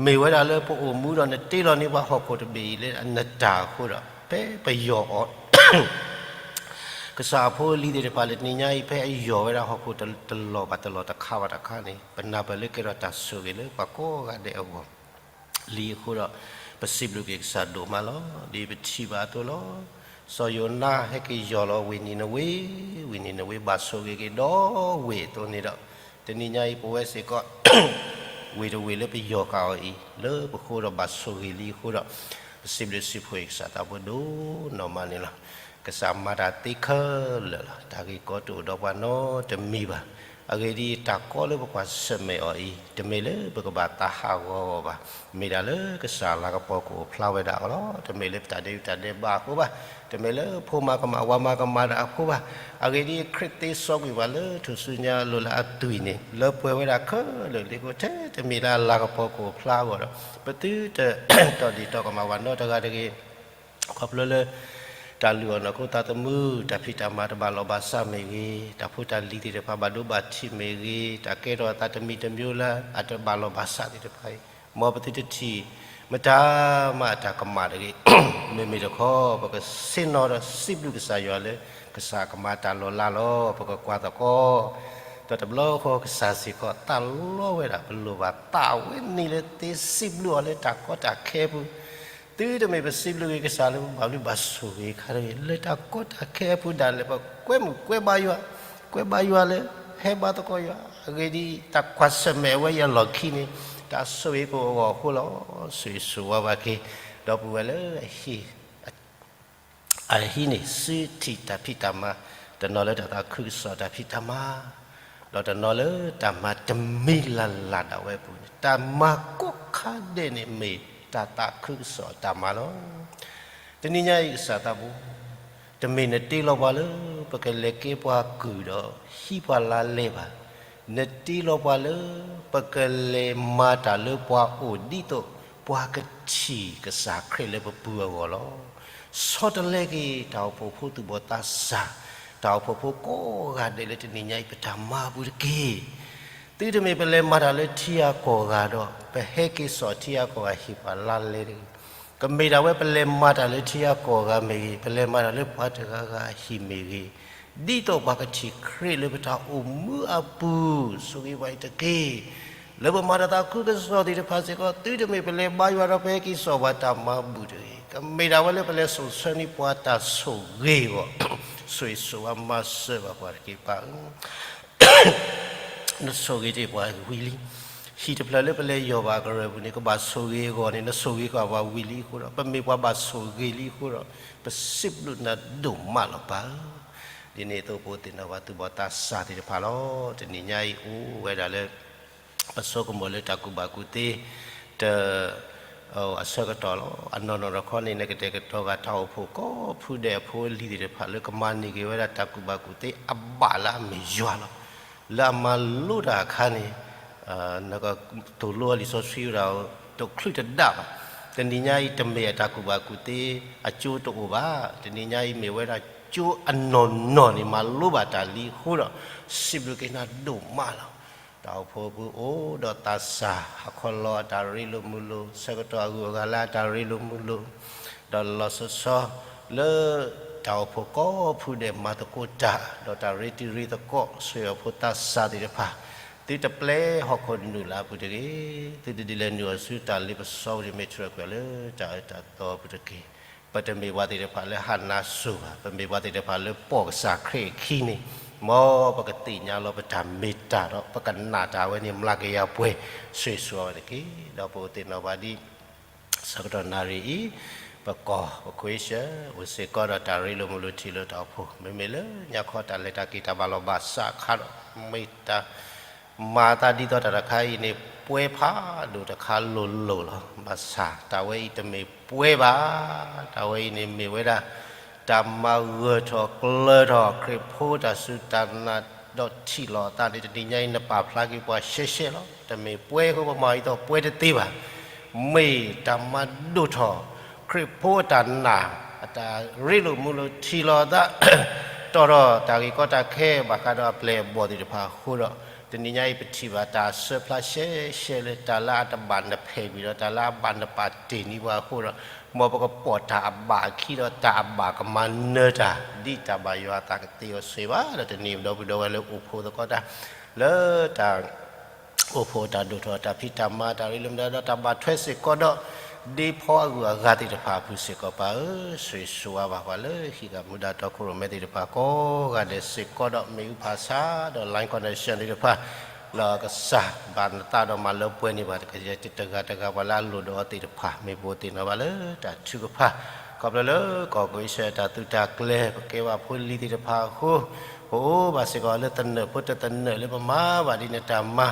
မ့ၢ်ဝဲဒၣ်လၢပအိၣ်မူဒီးနတ့လီၤန့ၢ်ပှၤဟီၣ်ခိၣ်တဘ့ၣ်အံၤလၢနတၢ်အဃိဒီး ဖဲပယီၤအီၤ ကစၢ်အဖိအလံၤသ့ၣ်တဖၣ်လၢတနံၤညါအံၤ ဖဲအယီၤဝဲဒၣ်ဟီၣ်ခိၣ်တလီၢ်ဘၣ်တလီၢ်တခါဘၣ်တခါန့ၣ် ပနၢ်ပၢၢ်လၢကဲထီၣ်တၢ်ဆိၣ်ဂ့ၤလၢပှၤကိးဂၤဒဲးအဂီၢ် လံအဃိဒီး ပစံးဘျုးက့ၤကစၢ်ဒိၣ်မးလီၤ. ဒ်ပထံၣ်ဘၣ်အသိးလီၤ. စီၤယိၤနါဟဲက့ၤယီၤလီၤဝ့ၢ်နံၤနဝ့, ဝ့ၢ်နံၤနဝ့ဘၣ်ဆိၣ်ဂ့ၤက့ၤဒီးဝ့ၢ်အသိးန့ၣ်ဒီး တနံၤညါအံၤပဝဲစ့ၢ်ကီး ဝ့ၢ်တဝ့ၢ်လၢပယီၤဃာ်အီၤအံၤ လၢပဃိဒီးဘၣ်ဆိၣ်ဂ့ၤလံအဃိဒီး ပစံးဘျုးစံးဖှိၣ်ကစၢ်သးဖိဒိၣ်နီၢ်မးန့ၣ်လီၤ. ကစၢ်မၤတၢ်သ့ခဲလၢာ်လီၤ. တၢ်ဂ့ၢ်ကီတအိၣ်ဒီးပှၤနီတမံၤဘၣ်. အဂ့ၢ်ဒ်အံၤ တၢ်ကီလၢပကွၢ်ဆၢၣ်မဲာ်အီၤအံၤ တမ့ၢ်လၢပကဘၣ်သးဟးဂီၤအီၤဘၣ်. မ့ၢ်ဒၣ်လၢကစၢ်လၤကပီၤကအိၣ်ဖျါဝဲဒၣ်အီၤလီၤ. တမ့ၢ်လၢပတၢ်ဒဲးပတၢ်ဒဲးဘးအဃိဘၣ်. တမ့ၢ်လၢဖိမၤကမၣ်ဝၤမၤကမၣ်တၢ်အဃိဘၣ်. အဂ့ၢ်ဒ်အံၤ ခရံာ်သ့စီကွံာ်ပှၤလၢထူၣ်စုညါအလိၤလၢအသွံၣ်န့ၣ် လၢပှဲၤဝဲဒၣ်ခဲလၢာ်လံအဃိ ထဲတမ့ၢ်လၢအလၤကပီၤကအိၣ်ဖျါအဂီၢ်ဒီး ပသုတတီၢ်ဒ့ၣ်တီၢ်ကမၣ်ပှၤနီတဂၤတဂ့ၤ ခီဖျိလၢ တၢ်လုၢ်အီၣ်နီၢ်ခိသးသမူ တၢ်ဖံးတၢ်မၤတဘၣ်လီၢ်ဘၣ်စးမ့ၢ်ဂ့ၤ, တၢ်ဖိတၢ်လံၤသ့ၣ်တဖၣ်ဘၣ်ဒိဘၣ်ထံးမ့ၢ်ဂ့ၤ, တၢ်ကဲထီၣ်အသးတမံၤတမံၤလၢအတဘၣ်လီၢ်ဘၣ်စးသ့ၣ်တဖၣ်အံၤ, မ်ပသုတထံၣ် မတၤမးအတၢ်ကမၣ်တဂ့ၤ. မ့မ့ၢ်တခီ ပကဆ့ၣ်နီၤဒီးစံးဘျုးကစၢ်ယွၤလၢ ကစၢ်ကမၤတၢ်လီၤလးလီၤ. ပကကွၢ်သကိး ဒီးတဘျီဃီကစၢ်စ့ၢ်ကီး သးလီဝဲဒၣ်ပလိၣ်ဘၣ်သးဝဲန့ၣ်လၢသ့စံးဘျုးအီၤလၢတၢ်ကီတၢ်ခဲအပူၤ သုတမ့ၢ်ပစံးဘျုးက့ၤကစၢ်လၢပဘၣ်ဘျုးဘၣ်ဆိၣ်ဂ့ၤခါတဂ့ၤ, လၢတၢ်ကီတၢ်ခဲအပူၤဒၣ်လဲာ် ပကွဲမုာ်ကွဲဘါယွၤ, ကွဲဘါယွၤလၢ ဟဲဘါသကိးယွၤ, အဂ့ၢ်ဒ်အံၤ တၢ်ကွၢ်ဆၢၣ်မဲာ်အဝဲအံၤအလီၢ်ခံန့ၣ် တၢ်ဆိၣ်ဂ့ၤပအိၣ်အဂီၢ်အဃိလီၤ. ဆိၣ်ဂ့ၤဆိၣ်ဝါဘၣ်က့ၤ ဒီပုၢ်ဝဲၢ်လၢအဟံၣ် အဟံးန့ၢ်စုထံၣ်တၢ်ဖံးတၢ်မၤ, တနီၤလၢတၢ်သးခုကစီၣ်တၢ်ဖံးတၢ်မၤ, ဒီးတနီၤလၢတၢ်မၤတမံၤလၢ်လၢ်ဒၣ်ဝဲအပူၤန့ၣ် တၢ်မၤကိးခါဒဲးန့ၣ်မ့ၢ်တၢ်သးခုကစီၣ်တၢ်မၤလီၤ. တနံၤညါအံၤကစၢ်သးဘိ, တမ့ၢ်နတ့လီၤပှၤလၢ ပကလဲၤကဲပှၤကုၢ်ဒီးဟံးပှၤလါလဲဘၣ်. နတ့လီၤပှၤလၢ ပကလဲၤမၤတၢ်လၢပှၤအိၣ်ဒ်သိး ပှၤကထံၣ်ကစၢ်ခရံာ်လၢပပူၤအဂီၢ်လီၤ. ဆီတလဲက့ၤ တၢ်အိၣ်ဖှိၣ်ဖိသူၣ်ဘီၣ်သးစၢ်, တၢ်အိၣ်ဖှိၣ်ဖိကိးဂၤဒဲးလၢတနံၤညါအံၤ ပတၢ်မၤအပူၤတက့ၢ်. သုတမ့ၢ်ပလဲၤမၤတၢ်လၢထံဂၤကီၢ်ဂၤဒီး ပဟဲက့ၤစိာ်ထံဂၤကီၢ်ဂၤဟ့ၣ်ပှၤလါလဲတဂ့ၤ. ကမ့ၢ်ဒၣ်ဝဲပလဲၤမၤတၢ်လၢထံဂၤကီၢ်ဂၤမ့ၢ်ဂ့ၤ, ပလဲၤမၤတၢ်လၢပှၤတဂၤဂၤအဟံၣ်မ့ၢ်ဂ့ၤ, ဒ်သိးပှၤကထံၣ်ခရံာ်လၢပတၢ်အိၣ်မူအပူၤ ဆိၣ်ဂ့ၤပှၤအံၤတက့ၢ်. လၢပမၤတၢ်သးခုကစီၣ်သ့ၣ်တဖၣ်စ့ၢ်ကီး သုတမ့ၢ်ပလဲၤဘါယွၤဒီးပဟဲက့ၤစိာ်ပှၤတၢ်မၤဘူၣ်တဂ့ၤ. ကမ့ၢ်ဒၣ်ဝဲလၢပလဲၤစိာ်ဆၢန့ၢ်ပှၤတၢ်ဆိၣ်ဂ့ၤအဂီၢ်, ဆိၣ်ဂ့ၤဆိၣ်ဝါမၤစၢၤဘၣ်ပှၤတက့ၢ်ပၢ်ဧၢ. နဆိၣ်ဂ့ၤတ့ၢ်ပှၤဝံၤလံ. ဟံၣ်တဖျၢၣ်လၢပလဲၤယီၢ်ဘၣ်ကရၢၢ်ပူၤန့ၣ် ကဘၣ်ဆိၣ်ဂ့ၤအဂီၢ်န့ၣ် နဆိၣ်ဂ့ၤဃာ်ပှၤဝံၤလံအဃိဒီး ပမ့ၢ်ပှၤဘၣ်ဆိၣ်ဂ့ၤလံအဃိဒီး ပစံးဘျုးနၤဒိၣ်မးလီၤပၢ်ဧၢ. ဒ်န့ၣ်အသိး ပအိၣ်သ့ၣ်နီၣ်ဘၣ်သူၣ်ဘီၣ်သးစၢ်သ့ၣ်တဖၣ်လီၤ. တနံၤညါအံၤအိၣ်ဝဲဒၣ်လၢ ပဆိကမိၣ်လၢတၢ်ကူၣ်ဘၣ်ကူၣ်သ့ တ အဆၢကတီၢ်လီၤ. အနီၢ်နီၢ်တခီန့ၣ် နကတဲာ်ကတီၤဂၤတၢ်အိၣ်ဖှိၣ်ကိးဖုဒဲးအဖိအလံၤသ့ၣ်တဖၣ်လၢကမၤန့ၢ်က့ၤဝဲဒၣ်တၢ်ကူၣ်ဘၣ်ကူၣ်သ့အဘၣ်လၢအမ့ၢ်ယွၤလီၤ. လၢအမၤလိတၢ်အခါန့ၣ် နကသိၣ်လိအလံာ်စီဆှံဝဲဒၣ်တချုးတဒၣ်ဘၣ်. တနံၤညါအံၤတမ့ၢ်အတၢ်ကူၣ်ဘၣ်ကူၣ်သ့အကၠိတအိၣ်ဘၣ်. တနံၤညါအံၤမ့ၢ်ဝဲဒၣ်ကၠိအနီၢ်နီၢ်န့ၣ် မၤလိဘၣ်တၢ်လံအဃိဒီး စံးဘျုးက့ၤနၤဒိၣ်မးလီၤ. တၢ်အိၣ်ဖှိၣ်ပူၤအိၣ်ဒီးသးစၢ် ဟးခီလီၤအတၢ်ရ့လိာ်မုာ်လိာ် ဆၢကတီၢ်အဂုၤအဂၤလၢအတၢ်ရ့လိာ်မုာ်လိာ် ဒီးလီၤဆီဆီ လၢတၢ်အိၣ်ဖှိၣ်ကိးဖုဒဲးမၤသကိးတၢ် ဒီးတၢ်ရ့တံၤရ့သကိး ဆိၣ်ဂ့ၤအဖိသးစၢ်သ့ၣ်တဖၣ် သုတပျဲဟီၣ်ခိၣ်နုာ်လၢအပူၤတဂ့ၤ. သုတဒုးလဲၤနုာ်အီၤဆူတၢ်လ့ပစီပူၤန့ၣ် မ့ၢ်တြီကွံာ်အီၤလၢတၢ်အၢတၢ်သီအပူၤတက့ၢ်. ပတမ့ၢ်ပှၤသ့ၣ်တဖၣ်လၢဟးနါစိၤဘၣ်. ပမ့ၢ်ပှၤသ့ၣ်တဖၣ်လၢပိာ်ကစၢ်ခရံာ်အခံန့ၣ် မ်ပကသ့ၣ်ညါလီၤပတၢ်မ့ၢ်တၢ်ဒီး ပကနၣ်တၢ်ဝဲန့ၣ် မျးကယၤပှဲၤ ဆိၣ်ဂ့ၤဆိၣ်ဝါဝဲတက့ၢ်. ဒီးပအိၣ်သ့ၣ်နီၣ်ဘၣ်ဒ် ဆၢကတီၢ်နၣ်ရံၣ်အံၤ ပကီၢ်ပခွ့ၡၢၣ် အိၣ်စ့ၢ်ကီးဒီးတၢ်ရ့လိာ်မုာ်လိာ်ထံၣ်လိာ်တၢ်အိၣ်ဖှိၣ် မ့မ့ၢ်လၢညါခီတၢ်လဲၤတၢ်က့ၤတၢ်ဘၣ်လီၤဘၣ်စးအခါဒီး မ့ၢ်တၢ် မၤသးဒ်သိးတၢ်တခါအံၤန့ၣ် ပှဲၤဖးဒိၣ်တခါလိၤလိၤလီၤ. ဘၣ်ဆၣ်တၢ်ဝဲအံၤတမ့ၢ်ပှဲၤဘၣ်. တၢ်ဝဲအံၤန့ၣ်မ့ၢ်ဝဲဒၣ် တၢ်မၤဂၢၢ်ထီၣ်ကျၢၤထီၣ်ခရံာ်ဖိတၢ်စူၢ်တၢ်နာ် ဒီးထံၣ်လီၤအသးန့ၣ် တနံၤညါအံၤ နပာ်ဖျါက့ၤပှၤရှဲရှဲလီၤ. တမ့ၢ်ပှဲၤအဃိပမၤအံၤသိးပှဲၤတသ့ဘၣ်. မ့ၢ်တၢ်မၤဒိၣ်ထီၣ် ခရံာ်ဖိအတၢ်နာ် အတၢ်ရ့လိာ်မုာ်လိာ်ထံၣ်လီၤအသး တီၣ်ထီၣ်တၢ်ဂ့ၢ်ကီတၢ်ခဲ ဘၣ်ဃးဒီးအပျဲၢ်အဘီၣ်သ့ၣ်တဖၣ်အဃိဒီး တနံၤညါအံၤ ပထံၣ်ဘၣ်တၢ်အစၢဖျါရှဲရှဲလၢ တၢ်လၢအတဘၣ်နဖဲးကွံာ်ဒီး တၢ်လၢအဘၣ်နပာ်တ့ၢ်န့ၢ်ပှၤအဃိဒီး မ်ပကပိာ်တၢ်အဘၣ်အခံဒီး တၢ်အဘၣ်ကမၤနၢၤတၢ် ဒ်တၢ်ဘၣ်ယွၤအသးကသ့အီၤဆိဘၣ်. ဒီးတနံၤအံၤဒီပုၢ်ဒီဝဲၢ်လၢအိၣ်ဖှိၣ်သကိးတၢ် လၢတၢ် အိၣ်ဖှိၣ်တၢ်ဒိၣ်ထီၣ် တၢ်ဖံးတၢ်မၤ တၢ်ရ့လိာ်မုာ်ဒီး တၢ်ဘၣ်ထွဲစ့ၢ်ကီးဒီး ဒ့ဖီအဂုၤအဂၤသ့ၣ်တဖၣ်အပူၤစ့ၢ်ကီး ပၢ်ဧၢ, ဆိၣ်ဂ့ၤဆိၣ်ဝါဘၣ်ပှၤလၢဟံၣ်ဂၤမူဒါတီခိၣ်ရိၣ်မဲသ့ၣ်တဖၣ်ကိးဂၤဒဲးစ့ၢ်ကီးဒီး မ့ၣ်အူဖးဆါဒီး line connection သ့ၣ်တဖၣ် လၢကစၢ်ဘၣ်နသးဒီးမၤလၢပှဲၤန့ၢ်ဘၣ် တဂၤတဂၤပှၤလၢအလိၣ်ဒီးအီၤသ့ၣ်တဖၣ် မ့ၢ်ပအိၣ်သ့ၣ်နီၣ်ဘၣ်လၢတၢ်ထုကဖၣ် ခီဖျိလၢကီၢ်ကီၢ်အ့ရှၢၣ်တၢ်သုးတၢ်ကျဲၤ ပကဲဘၣ်ဖိလံၤသ့ၣ်တဖၣ်အဃိ ပအိၣ်ဘၣ်စ့ၢ်ကီးလၢသနၢၣ်ဖိတသနၢၣ်လၢပမၤဘၣ်ဒ်နတၢ်မၤ,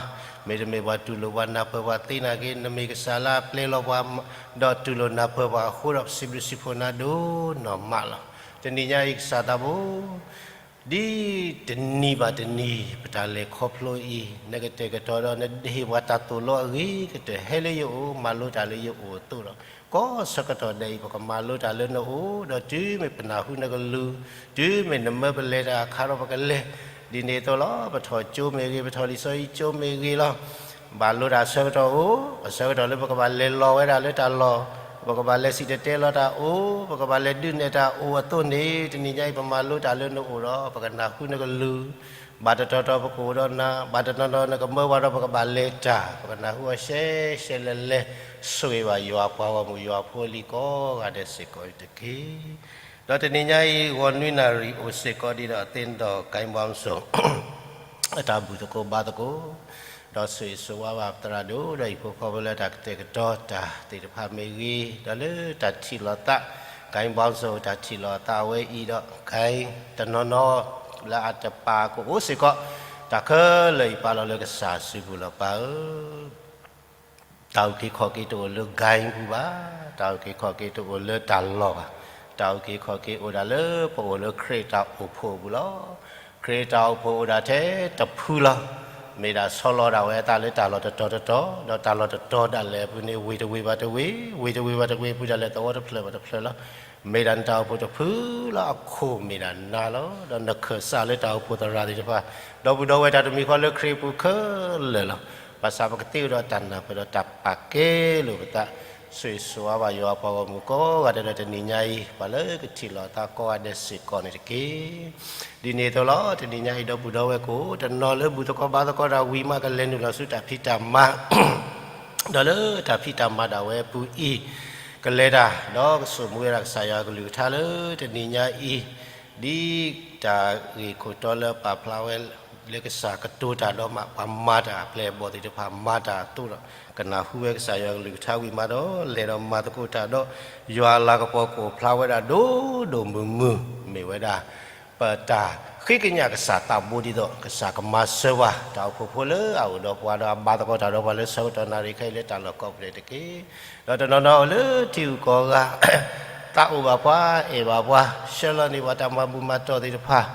မ့တမ့ၢ်ပှၤတူၢ်လိာ်ပှၤနၢ်ပၢၢ်ပှၤသ့နာ်က့ နမ့ၢ်ကစၢ်လၢအပျဲလီၤပှၤ ဒီးတူၢ်လိာ်နၢ်ပၢၢ်ပှၤအဃိဒီး ပစံးဘျုးစံးဖှိၣ်နၤဒိၣ်နီၢ်မးလီၤ. တနံၤညါအံၤကစၢ်သးဘိ ဒ်တနံၤဘၣ်တနံၤ ပတၢ်လဲၤခီဖျိအံၤ နကတဲာ်ကတီၤဒီးနဒ့ၣ်ပှၤတၢ်သိၣ်လိအဂ့ၤကတၢၢ်ဟဲလၢယအိၣ် မၤလိတၢ်လၢယအိၣ်အသိးဒီး ကိးဆၢကတီၢ်ဒဲးအံၤ ပကမၤလိတၢ်လၢနအိၣ် ဒီးတုၤမ့ၢ်ပနၢ်ဟူနကလုၢ် တုၤမ့ၢ်နမၢပလဲၤတၢ်အခါဒီးပကလဲၤ ဒ်န့ၣ်အသိးလီၤ. ပထီၣ်ကၠိမ့ၢ်ဂ့ၤ ပထီၣ်လံာ်စီဆှံကၠိမ့ၢ်ဂ့ၤလီၤ. ဘၣ်လိတၢ်ဆၢကတီၢ်အိၣ် အဆၢကတီၢ်လၢပကဘၣ်လဲၤလီၤဝဲဒၣ်လၢတၢ်လီၢ်, ပကဘၣ်လဲၤစံၣ်တဲၤတဲလီၤတၢ်အိၣ်, ပကဘၣ်လဲၤဒုးနဲၣ်တၢ်အိၣ်အသိးန့ၣ် တနံၤညါအံၤ ပမၤလိတၢ်လၢနအိၣ်ဒီး ပကနၢ်ဟူနကလုၢ် ဘၣ်တတီၤတီၤပကအိၣ်ဒီးနၤ, ဘၣ်တနီၤနီၤနကမၢပှၤဒီးပကဘၣ်လဲၤတၢ်, ပကနၢ်ဟူအီၤရှဲရှဲလဲၤလဲၤ ဆိၣ်ဂ့ၤဘၣ်ယွၤပှၤဂီၢ်မုၢ်ယွၤဖိအလံၤကိးဂၤဒဲးစ့ၢ်ကီးတက့ၢ်. ဒီးတနံၤညါအံၤ ဂီၤနွံနၣ်ရံၣ်အိၣ်စ့ၢ်ကီးဒ်ဒီး သ့ၣ်နီၣ် ကၣ်ဘီစိ အတၢ်ဘူၣ်သကိးဘါသကိး, ဒီးဆိၣ်ဂ့ၤဆိၣ်ဝါဘၣ်ပသရၣ်ဒိၣ်ဒီးဟံၣ်ဖိဃီဖိလၢတၢ်ကတဲာ်ကတီၤတၢ်သ့ၣ်တဖၣ်မ့ၢ်ဂ့ၤ, ဒီးလၢတၢ်ထံၣ်လိာ်သး ကၣ်ဘီစိ တၢ်ထံၣ်လိာ်အသးအဝဲအံၤဒီး ကၣ်တနီၤနီၤ လၢအတပာ်ကအိၣ်စ့ၢ်ကီး, တၢ်ခဲလၢာ်အံၤပာ်လီၤလၢကစၢ်အစုပူၤလီၤ ပၢ်ဧၢ. တၢ်အုၣ်က့ၤခီၣ်က့ၤတအိၣ်လၢ ကၣ်ပူၤဘၣ်, တၢ်အုၣ်က့ၤခီၣ်က့ၤတအိၣ်လၢတၢ်လီၢ်ဘၣ်, တၢ်အုၣ်က့ၤခီၣ်က့ၤအိၣ်ဒၣ်လၢပအိၣ်လၢခရံာ်တၢ်အိၣ်ဖှိၣ်အပူၤလီၤ. ခရံာ်တၢ်အိၣ်ဖှိၣ်အိၣ်ဒၣ်ထဲတဖုလီၤ. မ့ၢ်ဒၣ်ဆီလီၤဒၣ်ဝဲအသးလၢတၢ်လီၢ်တတီၤတတီၤ, ဒီးတၢ်လီၢ်တတီၤဒၣ်လဲာ်အပူၤန့ၣ် ဝ့ၢ်တဝ့ၢ်ဘၣ်တဝ့ၢ်, ဝ့ၢ်တဝ့ၢ်ဘၣ်တဝ့ၢ်အပူၤဒၣ်လဲာ် သဝီတဖျၢၣ်ဘၣ်တဖျၢၣ်လီၤ. မ့ၢ်ဒၣ်နတၢ်အိၣ်ဖှိၣ်တဖုလီၤ. အခိၣ်မ့ၢ်ဒၣ်နၤလီၤ. ဒီးနခၢၣ်စးလၢတၢ်အိၣ်ဖှိၣ်သရၣ်သ့ၣ်တဖၣ်, ဒီပုၢ်ဒီဝဲၢ်တၢ်တမံၤဃီလၢခရံာ်အပူၤခဲလၢာ်လီၤ. ဘၣ်ဆၣ်ပကသ့ၣ်နီၣ်ဒီးတၢ်နၢ်ပၢၢ်ဒီးတၢ်ပာ်ကဲလိာ်ပသး, ဆိၣ်ဂ့ၤဆိၣ်ဝါဘၣ်ယွၤအပှၤဂီၢ်မုၢ်ကိးဂၤဒဲးဒီးတနံၤညါအံၤ ပှၤလၢကထံၣ်လိာ်အသးကိးဂၤဒဲးစ့ၢ်ကီးန့ၣ်တက့ၢ်. ဒ်န့ၣ်အသိးလီၤ. တနံၤညါအံၤ ဒီပုၢ်ဒီဝဲၢ်ကိးတနီၤလၢဘူၣ်သကိးဘါသကိးတၢ်ဝံၤမး ကလဲၤနုာ်လီၤဆူတၢ်ဖံးတၢ်မၤ ဒီးလၢတၢ်ဖံးတၢ်မၤဒၣ်ဝဲအပူၤအံၤ ကလဲၤတၢ် ဒီးကဆိၣ်မူဝဲဒၣ်ကစၢ်ယွၤအကလုၢ်ကထါလၢတနံၤညါအံၤ, ဒ်တၢ်ဂ့ၢ်ခိၣ်တီလၢပာ်ဖျါဝဲလၢကစၢ်ကတိၤတၢ်ဒီးမး ပှၤမၤတၢ်အပျဲၢ်အဘီၣ်သ့ၣ်တဖၣ်မၤတၢ်အသိးဒီး ကနၢ်ဟူဝဲကစၢ်ယွၤအကလုၢ်ကထါဝံၤမးဒီး လဲၤဒီးမၤသကိးတၢ်ဒီး ယွၤအလၤကပီၤကအိၣ်ဖျါဝဲဒၣ်ဒိၣ်ဒိၣ်မုၢ်မုၢ် မ့ၢ်ဝဲဒၣ် ပတၢ်ဃ့ကညးကစၢ်သးဘိဒ်သိး ကစၢ်ကမၤစၢၤပှၤ တၢ်အိၣ်ဖှိၣ်ဖိလၢအအိၣ်ဒီးပှၤဒီးအဘါသကိးတၢ်ဒီးပှၤလၢဆၢကတီၢ်နၣ်ရံၣ်ခဲအံၤလၢတၢ်လီၢ်ကိးဖျၢၣ်တက့ၢ်. ဒီးတနီၤနီၤလၢထံဂုၤကီၢ်ဂၤ သးအိၣ်ဘၣ်ပှၤ အဲၣ်ဘၣ်ပှၤ ဆှၢလီၤန့ၢ်ပှၤတၢ်မၤဘူၣ်မၤတီၢ်သ့ၣ်တဖၣ်,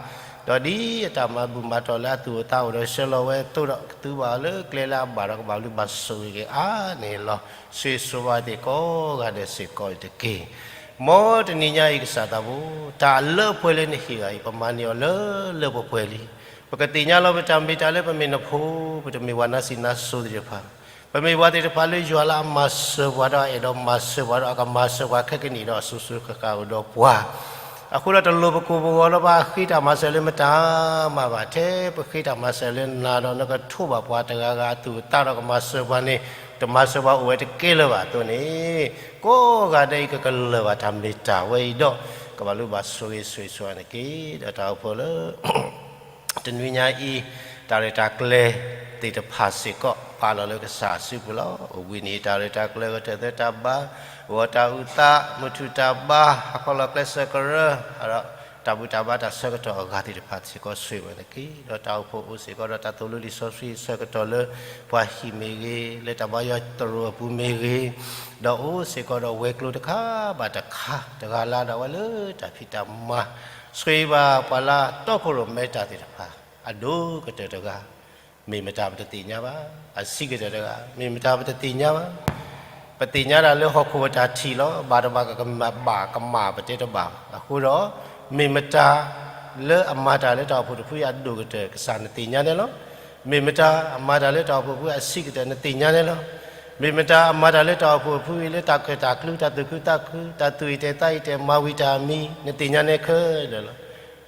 ဒီးဒ်အတၢ်မၤဘူၣ်မၤတီၢ်လၢအသူၣ်အိၣ်သးအိၣ်ဒီးဆှၢလီၤဝဲအသိးဒီး ကသူဘၣ်အီၤလၢကျဲလၢအဘၣ်ဒီးကဘၣ်ဘျုးဘၣ်ဆိၣ်ဂ့ၤက့ၤအါန့ၢ်လီၤ. ဆိၣ်ဂ့ၤဆိၣ်ဝါသ့ၣ်ကိးဂၤဒဲးစ့ၢ်ကီးတက့ၢ်. မ်တနံၤညါအံၤကစၢ်သးဘိ တၢ်လၢပှဲၤလၢနဟ့ၣ်ဂၤအံၤ ပမၤန့ၢ်အီၤလၢလၢပှဲၤပှဲၤလံ. ပကသ့ၣ်ညါလီၤပတၢ်မ့ၢ်တၢ်လၢပမ့ၢ်နဖိ, ပတမ့ၢ်ပှၤနါစံးနါစိၤသ့ၣ်တဖၣ်, ပမ့ၢ်ပှၤသ့ၣ်တဖၣ်လၢယွၤလၢအမၤစၢၤပှၤဒီးအအဲၣ်ဒိးမၤစၢၤပှၤဒီး အကမၤစၢၤပှၤခဲကနံၣ်ဒီးအစိၤစိၤဃၣ်ဃၣ်အိၣ်ဒီးပှၤ အဃိဒီးတလိၣ်ပကိၢ်ပဂီၤလၢၤဘၣ်ဃ့တၢ်မၤစၢၤလၢမတၤမးဘၣ်, ထဲပဃ့တၢ်မၤစၢၤလၢနၤဒီးနကထိးဘၣ်ပှၤတဂၤဂၤအသူၣ်အသးဒီးကမၤစၢၤပှၤန့ၣ် တမၤစၢၤပှၤအိၣ်ဝဲတကဲလၢၤဘၣ်အသိးန့ၣ်, ကိးဂၤဒဲးအံၤကကလၢၤဘၣ်တၢ်မ့ၢ်တၢ်ဝဲအံၤဒီး ကဘၣ်လူၤဘၣ်ဆိၣ်ဂ့ၤဆိၣ်ဂ့ၤဆိၣ်ဂ့ၤန့ၣ်တက့ၢ်. ဒီးတၢ်အိၣ်ဖှိၣ်လၢ တနွံညါအံၤ တၢ်ရဲၣ်တၢ်ကျဲၤသ့ၣ်တဖၣ်စ့ၢ်ကီး ပာ်လီၤလၢကစၢ်အစုပူၤလီၤ. အိၣ်ဘှံးနံၤတၢ်ရဲၣ်တၢ်ကျဲၤ ဂဲၤထၢၣ်သၢတၢ်ဘါ, ဂီၤတၢ်အုၣ်သး, မုၢ်ထူၣ်တၢ်ဘါ, ဟးခီလီၤကျဲဆၢကရၢ, ဒီးတၢ်ဘူၣ်တၢ်ဘါတၢ်ဆၢကတီၢ်အဂၤသ့ၣ်တဖၣ်စ့ၢ်ကီးဆိၣ်ဂ့ၤဘၣ်န့ၣ်တက့ၢ်. ဒီးတၢ်အိၣ်ဖှိၣ်အိၣ်စ့ၢ်ကီးဒီးတၢ်သိၣ်လိလံာ်စီဆှံအဆၢကတီၢ်လၢ ပှၤဟံၣ်မ့ၢ်ဂ့ၤ, လၢတၢ်ဘါယွၤသရိာ်အပူၤမ့ၢ်ဂ့ၤ, ဒီးအိၣ်စ့ၢ်ကီးဒီးဝဲၤကျိၤတခါဘၣ်တခါ, တဂၤလၢ်လၢ်ဒၣ်ဝဲလၢတၢ်ဖံးတၢ်မၤ, ဆိၣ်ဂ့ၤဘၣ်ပှၤလၢတီခိၣ်ရိၣ်မဲတၢ်သ့ၣ်တဖၣ် အဒိၣ်ကတၢၢ်တဂၤ မ့ၢ်မတၤပတသ့ၣ်ညါဘၣ်. အဆံးကတၢၢ်တဂၤ မ့ၢ်မတၤပတသ့ၣ်ညါဘၣ်. ပသ့ၣ်ညါတၢ်လၢဟီၣ်ခိၣ်ပတၢ်ထံၣ်လီၤ. ဘၣ်တဘၣ်ကမၣ်ဘၣ်ကမၣ်ပတဲတဘၣ်. အဃိဒီး မ့ၢ်မတၤလၢအမၤတၢ်လၢတၢ်အိၣ်ဖှိၣ်တဖုအံၤအဒိၣ်ကတၢၢ် ကစၢ်နသ့ၣ်ညါန့ၣ်လီၤ. မ့ၢ်မတၤအမၤတၢ်လၢတၢ်အိၣ်ဖှိၣ်တဖုအဆံးကတၢၢ် နသ့ၣ်ညါန့ၣ်လီၤ. မ့ၢ်မတၤအမၤတၢ်လၢတၢ်အိၣ်ဖှိၣ်တဖုအံၤလၢတၢ်ခၢၣ်တၢ်ကျူ တၢ်သူၣ်ခုသးခု တၢ်သူၣ်အံၣ်တဲာ်သးအံၣ်တဲာ် မၤဝံၤတၢ်အမံၤ နသ့ၣ်ညါန့ၣ်ခဲလၢာ်လီၤ.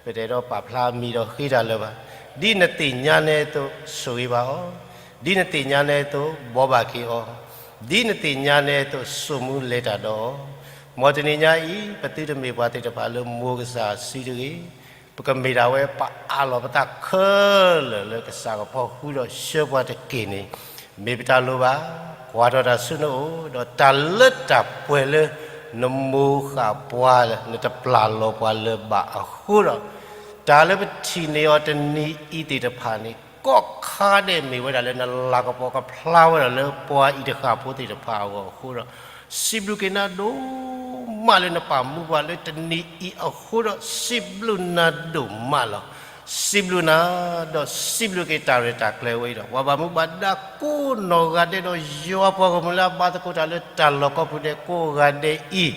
ပတအဲၣ်ဒိးပာ်ဖျါအမံၤဒီးဃ့တၢ်လၢၤဘၣ်. ဒ်နသ့ၣ်ညါန့ၣ်အသိး ဆိၣ်ဂ့ၤဘၣ်အီၤ, ဒ်နသ့ၣ်ညါန့ၣ်အသိး ဘှီဘၣ်က့ၤအီၤ, ဒ်နသ့ၣ်ညါန့ၣ်အသိး စိာ်မူလဲၤတၢ်ဒီးအီၤ. မ်တနံၤညါအံၤ ပသုတမ့ၢ်ပှၤသ့ၣ်တဖၣ်လၢမိၢ်ကစၢ်စုတဂ့ၤ, ပကမ့ၢ်ဒၣ်ဝဲပအးလီၤပသးခဲလၢာ်လၢကစၢ်ကဖီဃုာ်ဒီးဆှၢပှၤတက့ၢ်န့ၣ် မ့ၢ်ပတၢ်လိၣ်ဘၣ်. ကွၢ်ထီၣ်တၢ်ဆူနအိၣ် ဒီးတၢ်လၢတၢ်ပှဲၤလၢနမိၢ်ဃၣ်ပှၤ နတပျၢ်လီၤပှၤလၢၤဘၣ်အဃိဒီး တၢ်လၢပထံၣ်န့ၢ်အီၤတနံၤအံၤသ့ၣ်တဖၣ်န့ၣ် ကိးခါဒဲးမ့ၢ်ဝဲဒၣ်လၢနလၤကပီၤကဖျါဝဲဒၣ်လၢပှၤအံၤတဃၣ်ဖိသ့ၣ်တဖၣ်အဂီၢ်အဃိဒီး စံးဘျုးက့ၤနၤဒိၣ်မးလၢနပာ်မူပှၤလၢတနံၤအံၤအဃိဒီး စံးဘျုးနၤဒိၣ်မးလီၤ. စံးဘျုးနၤ ဒီးစံးဘျုးက့ၤတၢ်ရဲၣ်တၢ်ကျဲၤဝဲအံၤဒီး ပှၤဘၣ်မူဘၣ်ဒါကိးနီၢ်ဂၤဒဲးဒီး ယွၤပှၤဂီၢ်မုၢ်လၢအဘါသကိးတၢ်လၢတၢ်လီၢ်ကိးပူၤဒဲးကိးဂၤဒဲးအံၤ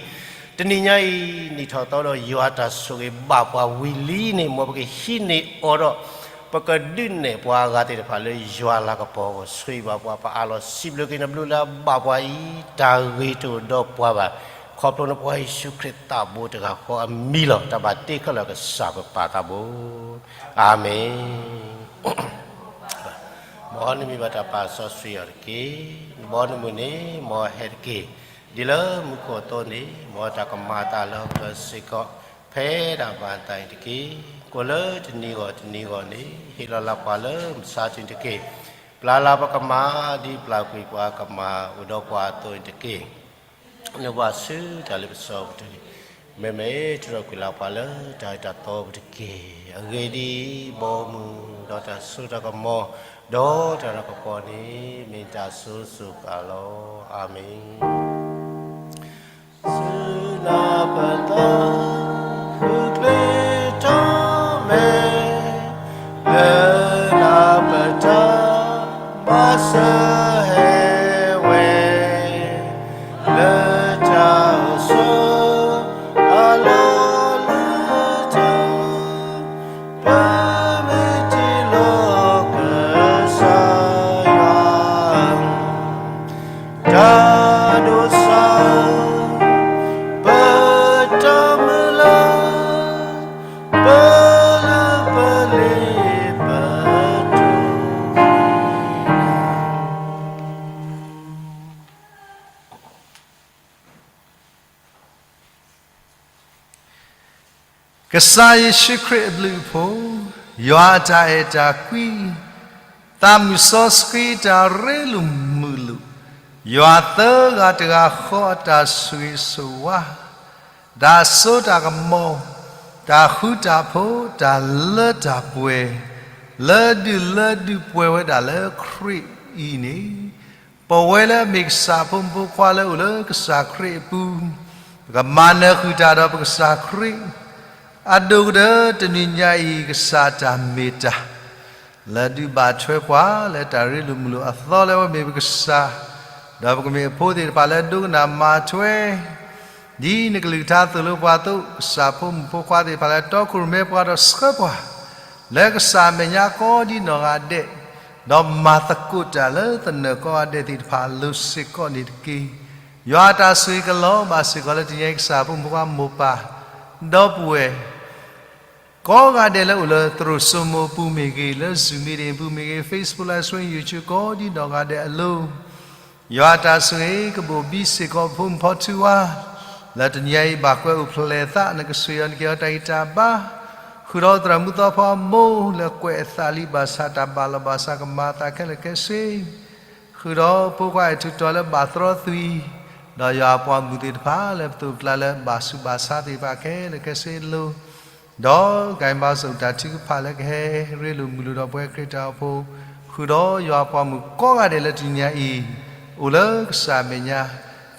တနံၤညါအံၤ နံၣ်ထီၣ်သီဒီးယွၤတၢ်ဆိၣ်ဂ့ၤဘၣ်ပှၤဝံၤလံန့ၣ် မ်ပကဟံးန့ၢ်အီၤဒီး ပကဒုးနဲၣ်ပှၤအဂၤသ့ၣ်တဖၣ်လၢယွၤလၤကပီၤအဂီၢ် ဆိၣ်ဂ့ၤဘၣ်ပှၤ ပအးလီၤစံးဘျုးက့ၤနဘျုးလၢအဘၣ်ပှၤအံၤ တၢ်ဂ့ၤတအိၣ်ဒီးပှၤဘၣ် ခီဖျိနဖိယ့ၣ်ၡူးခရံာ်သးဘိတဂၤဃီအမံၤလီၤ. တၢ်ဘၣ်တ့ခဲလၢာ်ကစၢ်ပပၢ်သးဘိ. အၤမ့ၣ်. မ်နမံၤဘၣ်တၢ်ပာ်စီဆှံအီၤတက့ၢ်. မ်နမုၢ်န့ၣ် မ်ဟဲတက့ၢ်. ဒ်လၢမူခိၣ်အသိးန့ၣ် မ်တၢ်ကမၤအသးလၢဟီၣ်ခိၣ်ချၢစ့ၢ်ကီး ဖဲဒၣ်ဘၣ်သးအံၤတက့ၢ်. ကိၣ်လၢတနံၤဂီၢ်တနံၤဂီၢ်န့ၣ် ဟ့ၣ်လီၤလၢပှၤလၢမုၢ်ဆါတနံၤတက့ၢ်. ပျၢ်လၢပကမၢ် ဒ်ပျၢ်ကွံာ်ပှၤကမၢ်အိၣ်ဒီးပှၤအသိးန့ၣ်တက့ၢ်. နဘၣ်ဆူတၢ်လ့ပစီပူၤတဂ့ၤ. မ့မ့ၢ်ထုးထီၣ်ကွံာ်လၢပှၤလၢတၢ်အၢတၢ်သီပူၤတက့ၢ်. အဂ့ၢ်ဒ်အံၤ, ဘီမုၢ်ဒီးတၢ်စိတၢ်ကမီၤ ဒီးတၢ်လၤကပီၤန့ၣ် မ့ၢ်တၢ်စိၤစိၤဃၣ်ဃၣ်လီၤ. အၤမ့ၣ်. ဆူနၢ်ပၢၢ်သး ဃုကျဲထီၣ်မဲာ် လၢနၢ်ပၢၢ်တၢ် ဘၣ်ဆၢဟဲဝဲ လၢတၢ်အိၣ်ဆိး အလီၢ်လၢတၢ် ပမ့ၢ်တ့လီၤကစၢ်ယွၤ တၢ်ဒိးစၢ် ပတၢ်မုၢ်လၢ် ပလၢပလ့ပတိ ကစၢ်ယ့ၣ်ၡူးခရံာ်အဘျုးအဖှိၣ်, ယွၤအတၢ်အဲၣ်တၢ်ကွံ, သးမုၢ်စီဆှံတၢ်ရ့လိာ်မုာ်လိာ်, ယွၤသၢဂၤတဂၤဃီအတၢ်ဆိၣ်ဂ့ၤဆိၣ်ဝါ, တၢ်စိတၢ်ကမီၤ, တၢ်ဃူတၢ်ဖိး, တၢ်လၢတၢ်ပှဲၤ, လၢဒုၣ်လၢဒုၣ်ပှဲၤဝဲဒၣ်လၢခရံာ်အံၤန့ၣ် ပဝဲလၢအမ့ၢ်ကစၢ်ဖိမုၣ်ဖိခွါလၢအိၣ်လၢကစၢ်ခရံာ်အပူၤ, ပကမၤနၢၤဃုာ်တၢ်ဒီးပကစၢ်ခရံာ်, အဒိၣ်ကတၢၢ်တနံၤညါအံၤ ကစၢ်တၢ်မ့ၢ်တၢ် လၢဒုးဘၣ်ထွဲပှၤလၢတၢ်ရ့လိာ်မုာ်လိာ်အသီလၢပမ့ၢ်ပကစၢ်, ဒီးပကမ့ၢ်အဖိသ့ၣ်တဖၣ်လၢဒိကနၣ်မၤထွဲ ဒ်နကလုၢ်ကထါသိၣ်လိပှၤအသိး, ကစၢ်ဖိမုၣ်ဖိခွါသ့ၣ်တဖၣ်လၢတီခိၣ်ရိၣ်မဲပှၤဒီးဆှၢပှၤ, လၢကစၢ်အမဲာ်ညါကိးဒ်နီၢ်ဂၤဒဲး, ဒီးမၤသကိးတၢ်လၢသနၢၣ်ကိးဂၤဒဲးသ့ၣ်တဖၣ်အလိၤစ့ၢ်ကီးန့ၣ်တက့ၢ်. ယွၤအတၢ်ဆိၣ်ဂ့ၤကလီၤဘၣ်စ့ၢ်ကီးလၢတနံၤညါအံၤ ကစၢ်ဖိမုၣ်ဖိခွါမိၢ်ပၢ်, ဒီပုၢ်ဝဲၢ် ကိးဂၤဒဲးလၢအိၣ်လၢသရိာ်စိမိၤအပူၤမ့ၢ်ဂ့ၤ, လၢ Zoom meeting အပူၤမ့ၢ်ဂ့ၤ, Facebook Live Stream, YouTube ကိးဒ်နီၢ်ဂၤဒဲးအလိၤ, ယွၤအတၢ်ဆိၣ်ဂ့ၤကဘိၣ်ဘံစ့ၢ်ကီးပဖိမုၣ်ဖီထူဝါ, လၢတနံၤညါအံၤဘၣ်ကွဲအိၣ်ဖျဲၣ်သး နကဆိၣ်ဂ့ၤအီၤနကဟ့ၣ်အီၤတၢ်ဂံၢ်တၢ်ဘါ, ဃုာ်ဒီးသရၣ်မုၣ်သီဖိအမိၢ်လၢကွဲးအသးလံဘၣ်ဆၣ်တၢ်ဘၣ်လီၤဘၣ်ဆၣ်ကမၤအသးခဲလၢာ်ခဲဆ့ ဃုာ်ဒီးဖိခွါအဲၣ်ထူးတီၤလၢဘၣ်သရီသွံၣ်, ဒီးယွၤအပှၤမုၣ်သ့ၣ်တဖၣ်လၢပသိးပကျါလၢဘၣ်ဆူးဘၣ်ဆါသ့ၣ်တဖၣ်ခဲလၢာ်ခဲဆ့အလိၤ, ဒီးကဲဘါစၢၤတၢ်ထုကဖၣ်လၢကဟဲရ့လိာ်မုာ်လိာ်ဒီးပဝဲခရံာ်တၢ်အိၣ်ဖှိၣ်, ဃုာ်ဒီးယွၤအပှၤမုၣ်ကိးဂၤဒဲးလၢတနံၤညါအံၤ, အိၣ်လၢကစၢ်အမဲာ်ညါ,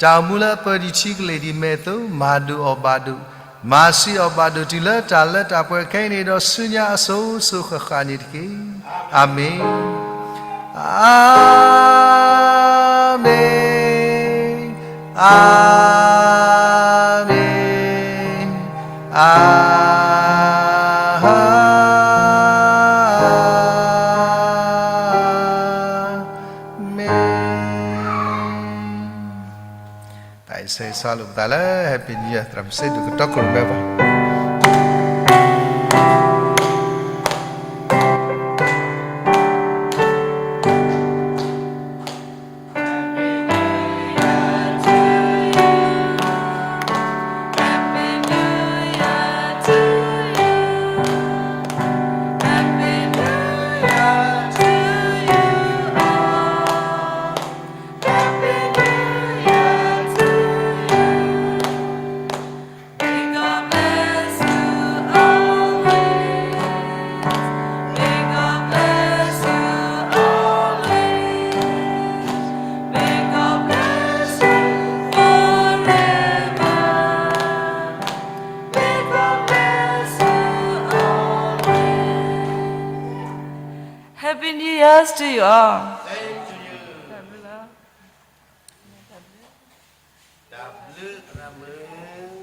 တၢ်အိၣ်မူလၢအပၢဒံးထံကလ့ၢ်ဒံးမဲာ်အသိး မၤဒိၣ်အီၤဘၣ်ဒိၣ်, မၤစၢၤအီၤဘၣ်ဒိၣ်တုၤလၢတၢ်လၢတၢ်ပှဲၤခဲအံၤန့ၣ်ဒီးဆူညါအစိၤစိၤဃၣ်ဃၣ်န့ၣ်တက့ၢ်. အၤမ့ၣ်, အၤမ့ၣ်, အၤမ့ၣ်, အၤမ့ၣ်. တၢ်အံၤဆၢဂ့ၤဆၢဝါလိာ်ပသးလၢ Happy New Year သရၣ်မုၣ်စ့ဒိၣ်ကတီၢ်ခိၣ်ရိၣ်မဲဘၣ်. Happy New Year's to you all. Same to you. တၢ်ဘျုးလီၤ. တၢ်ဘျုး, တၢ်ဘျုး, သရၣ်မုၣ်.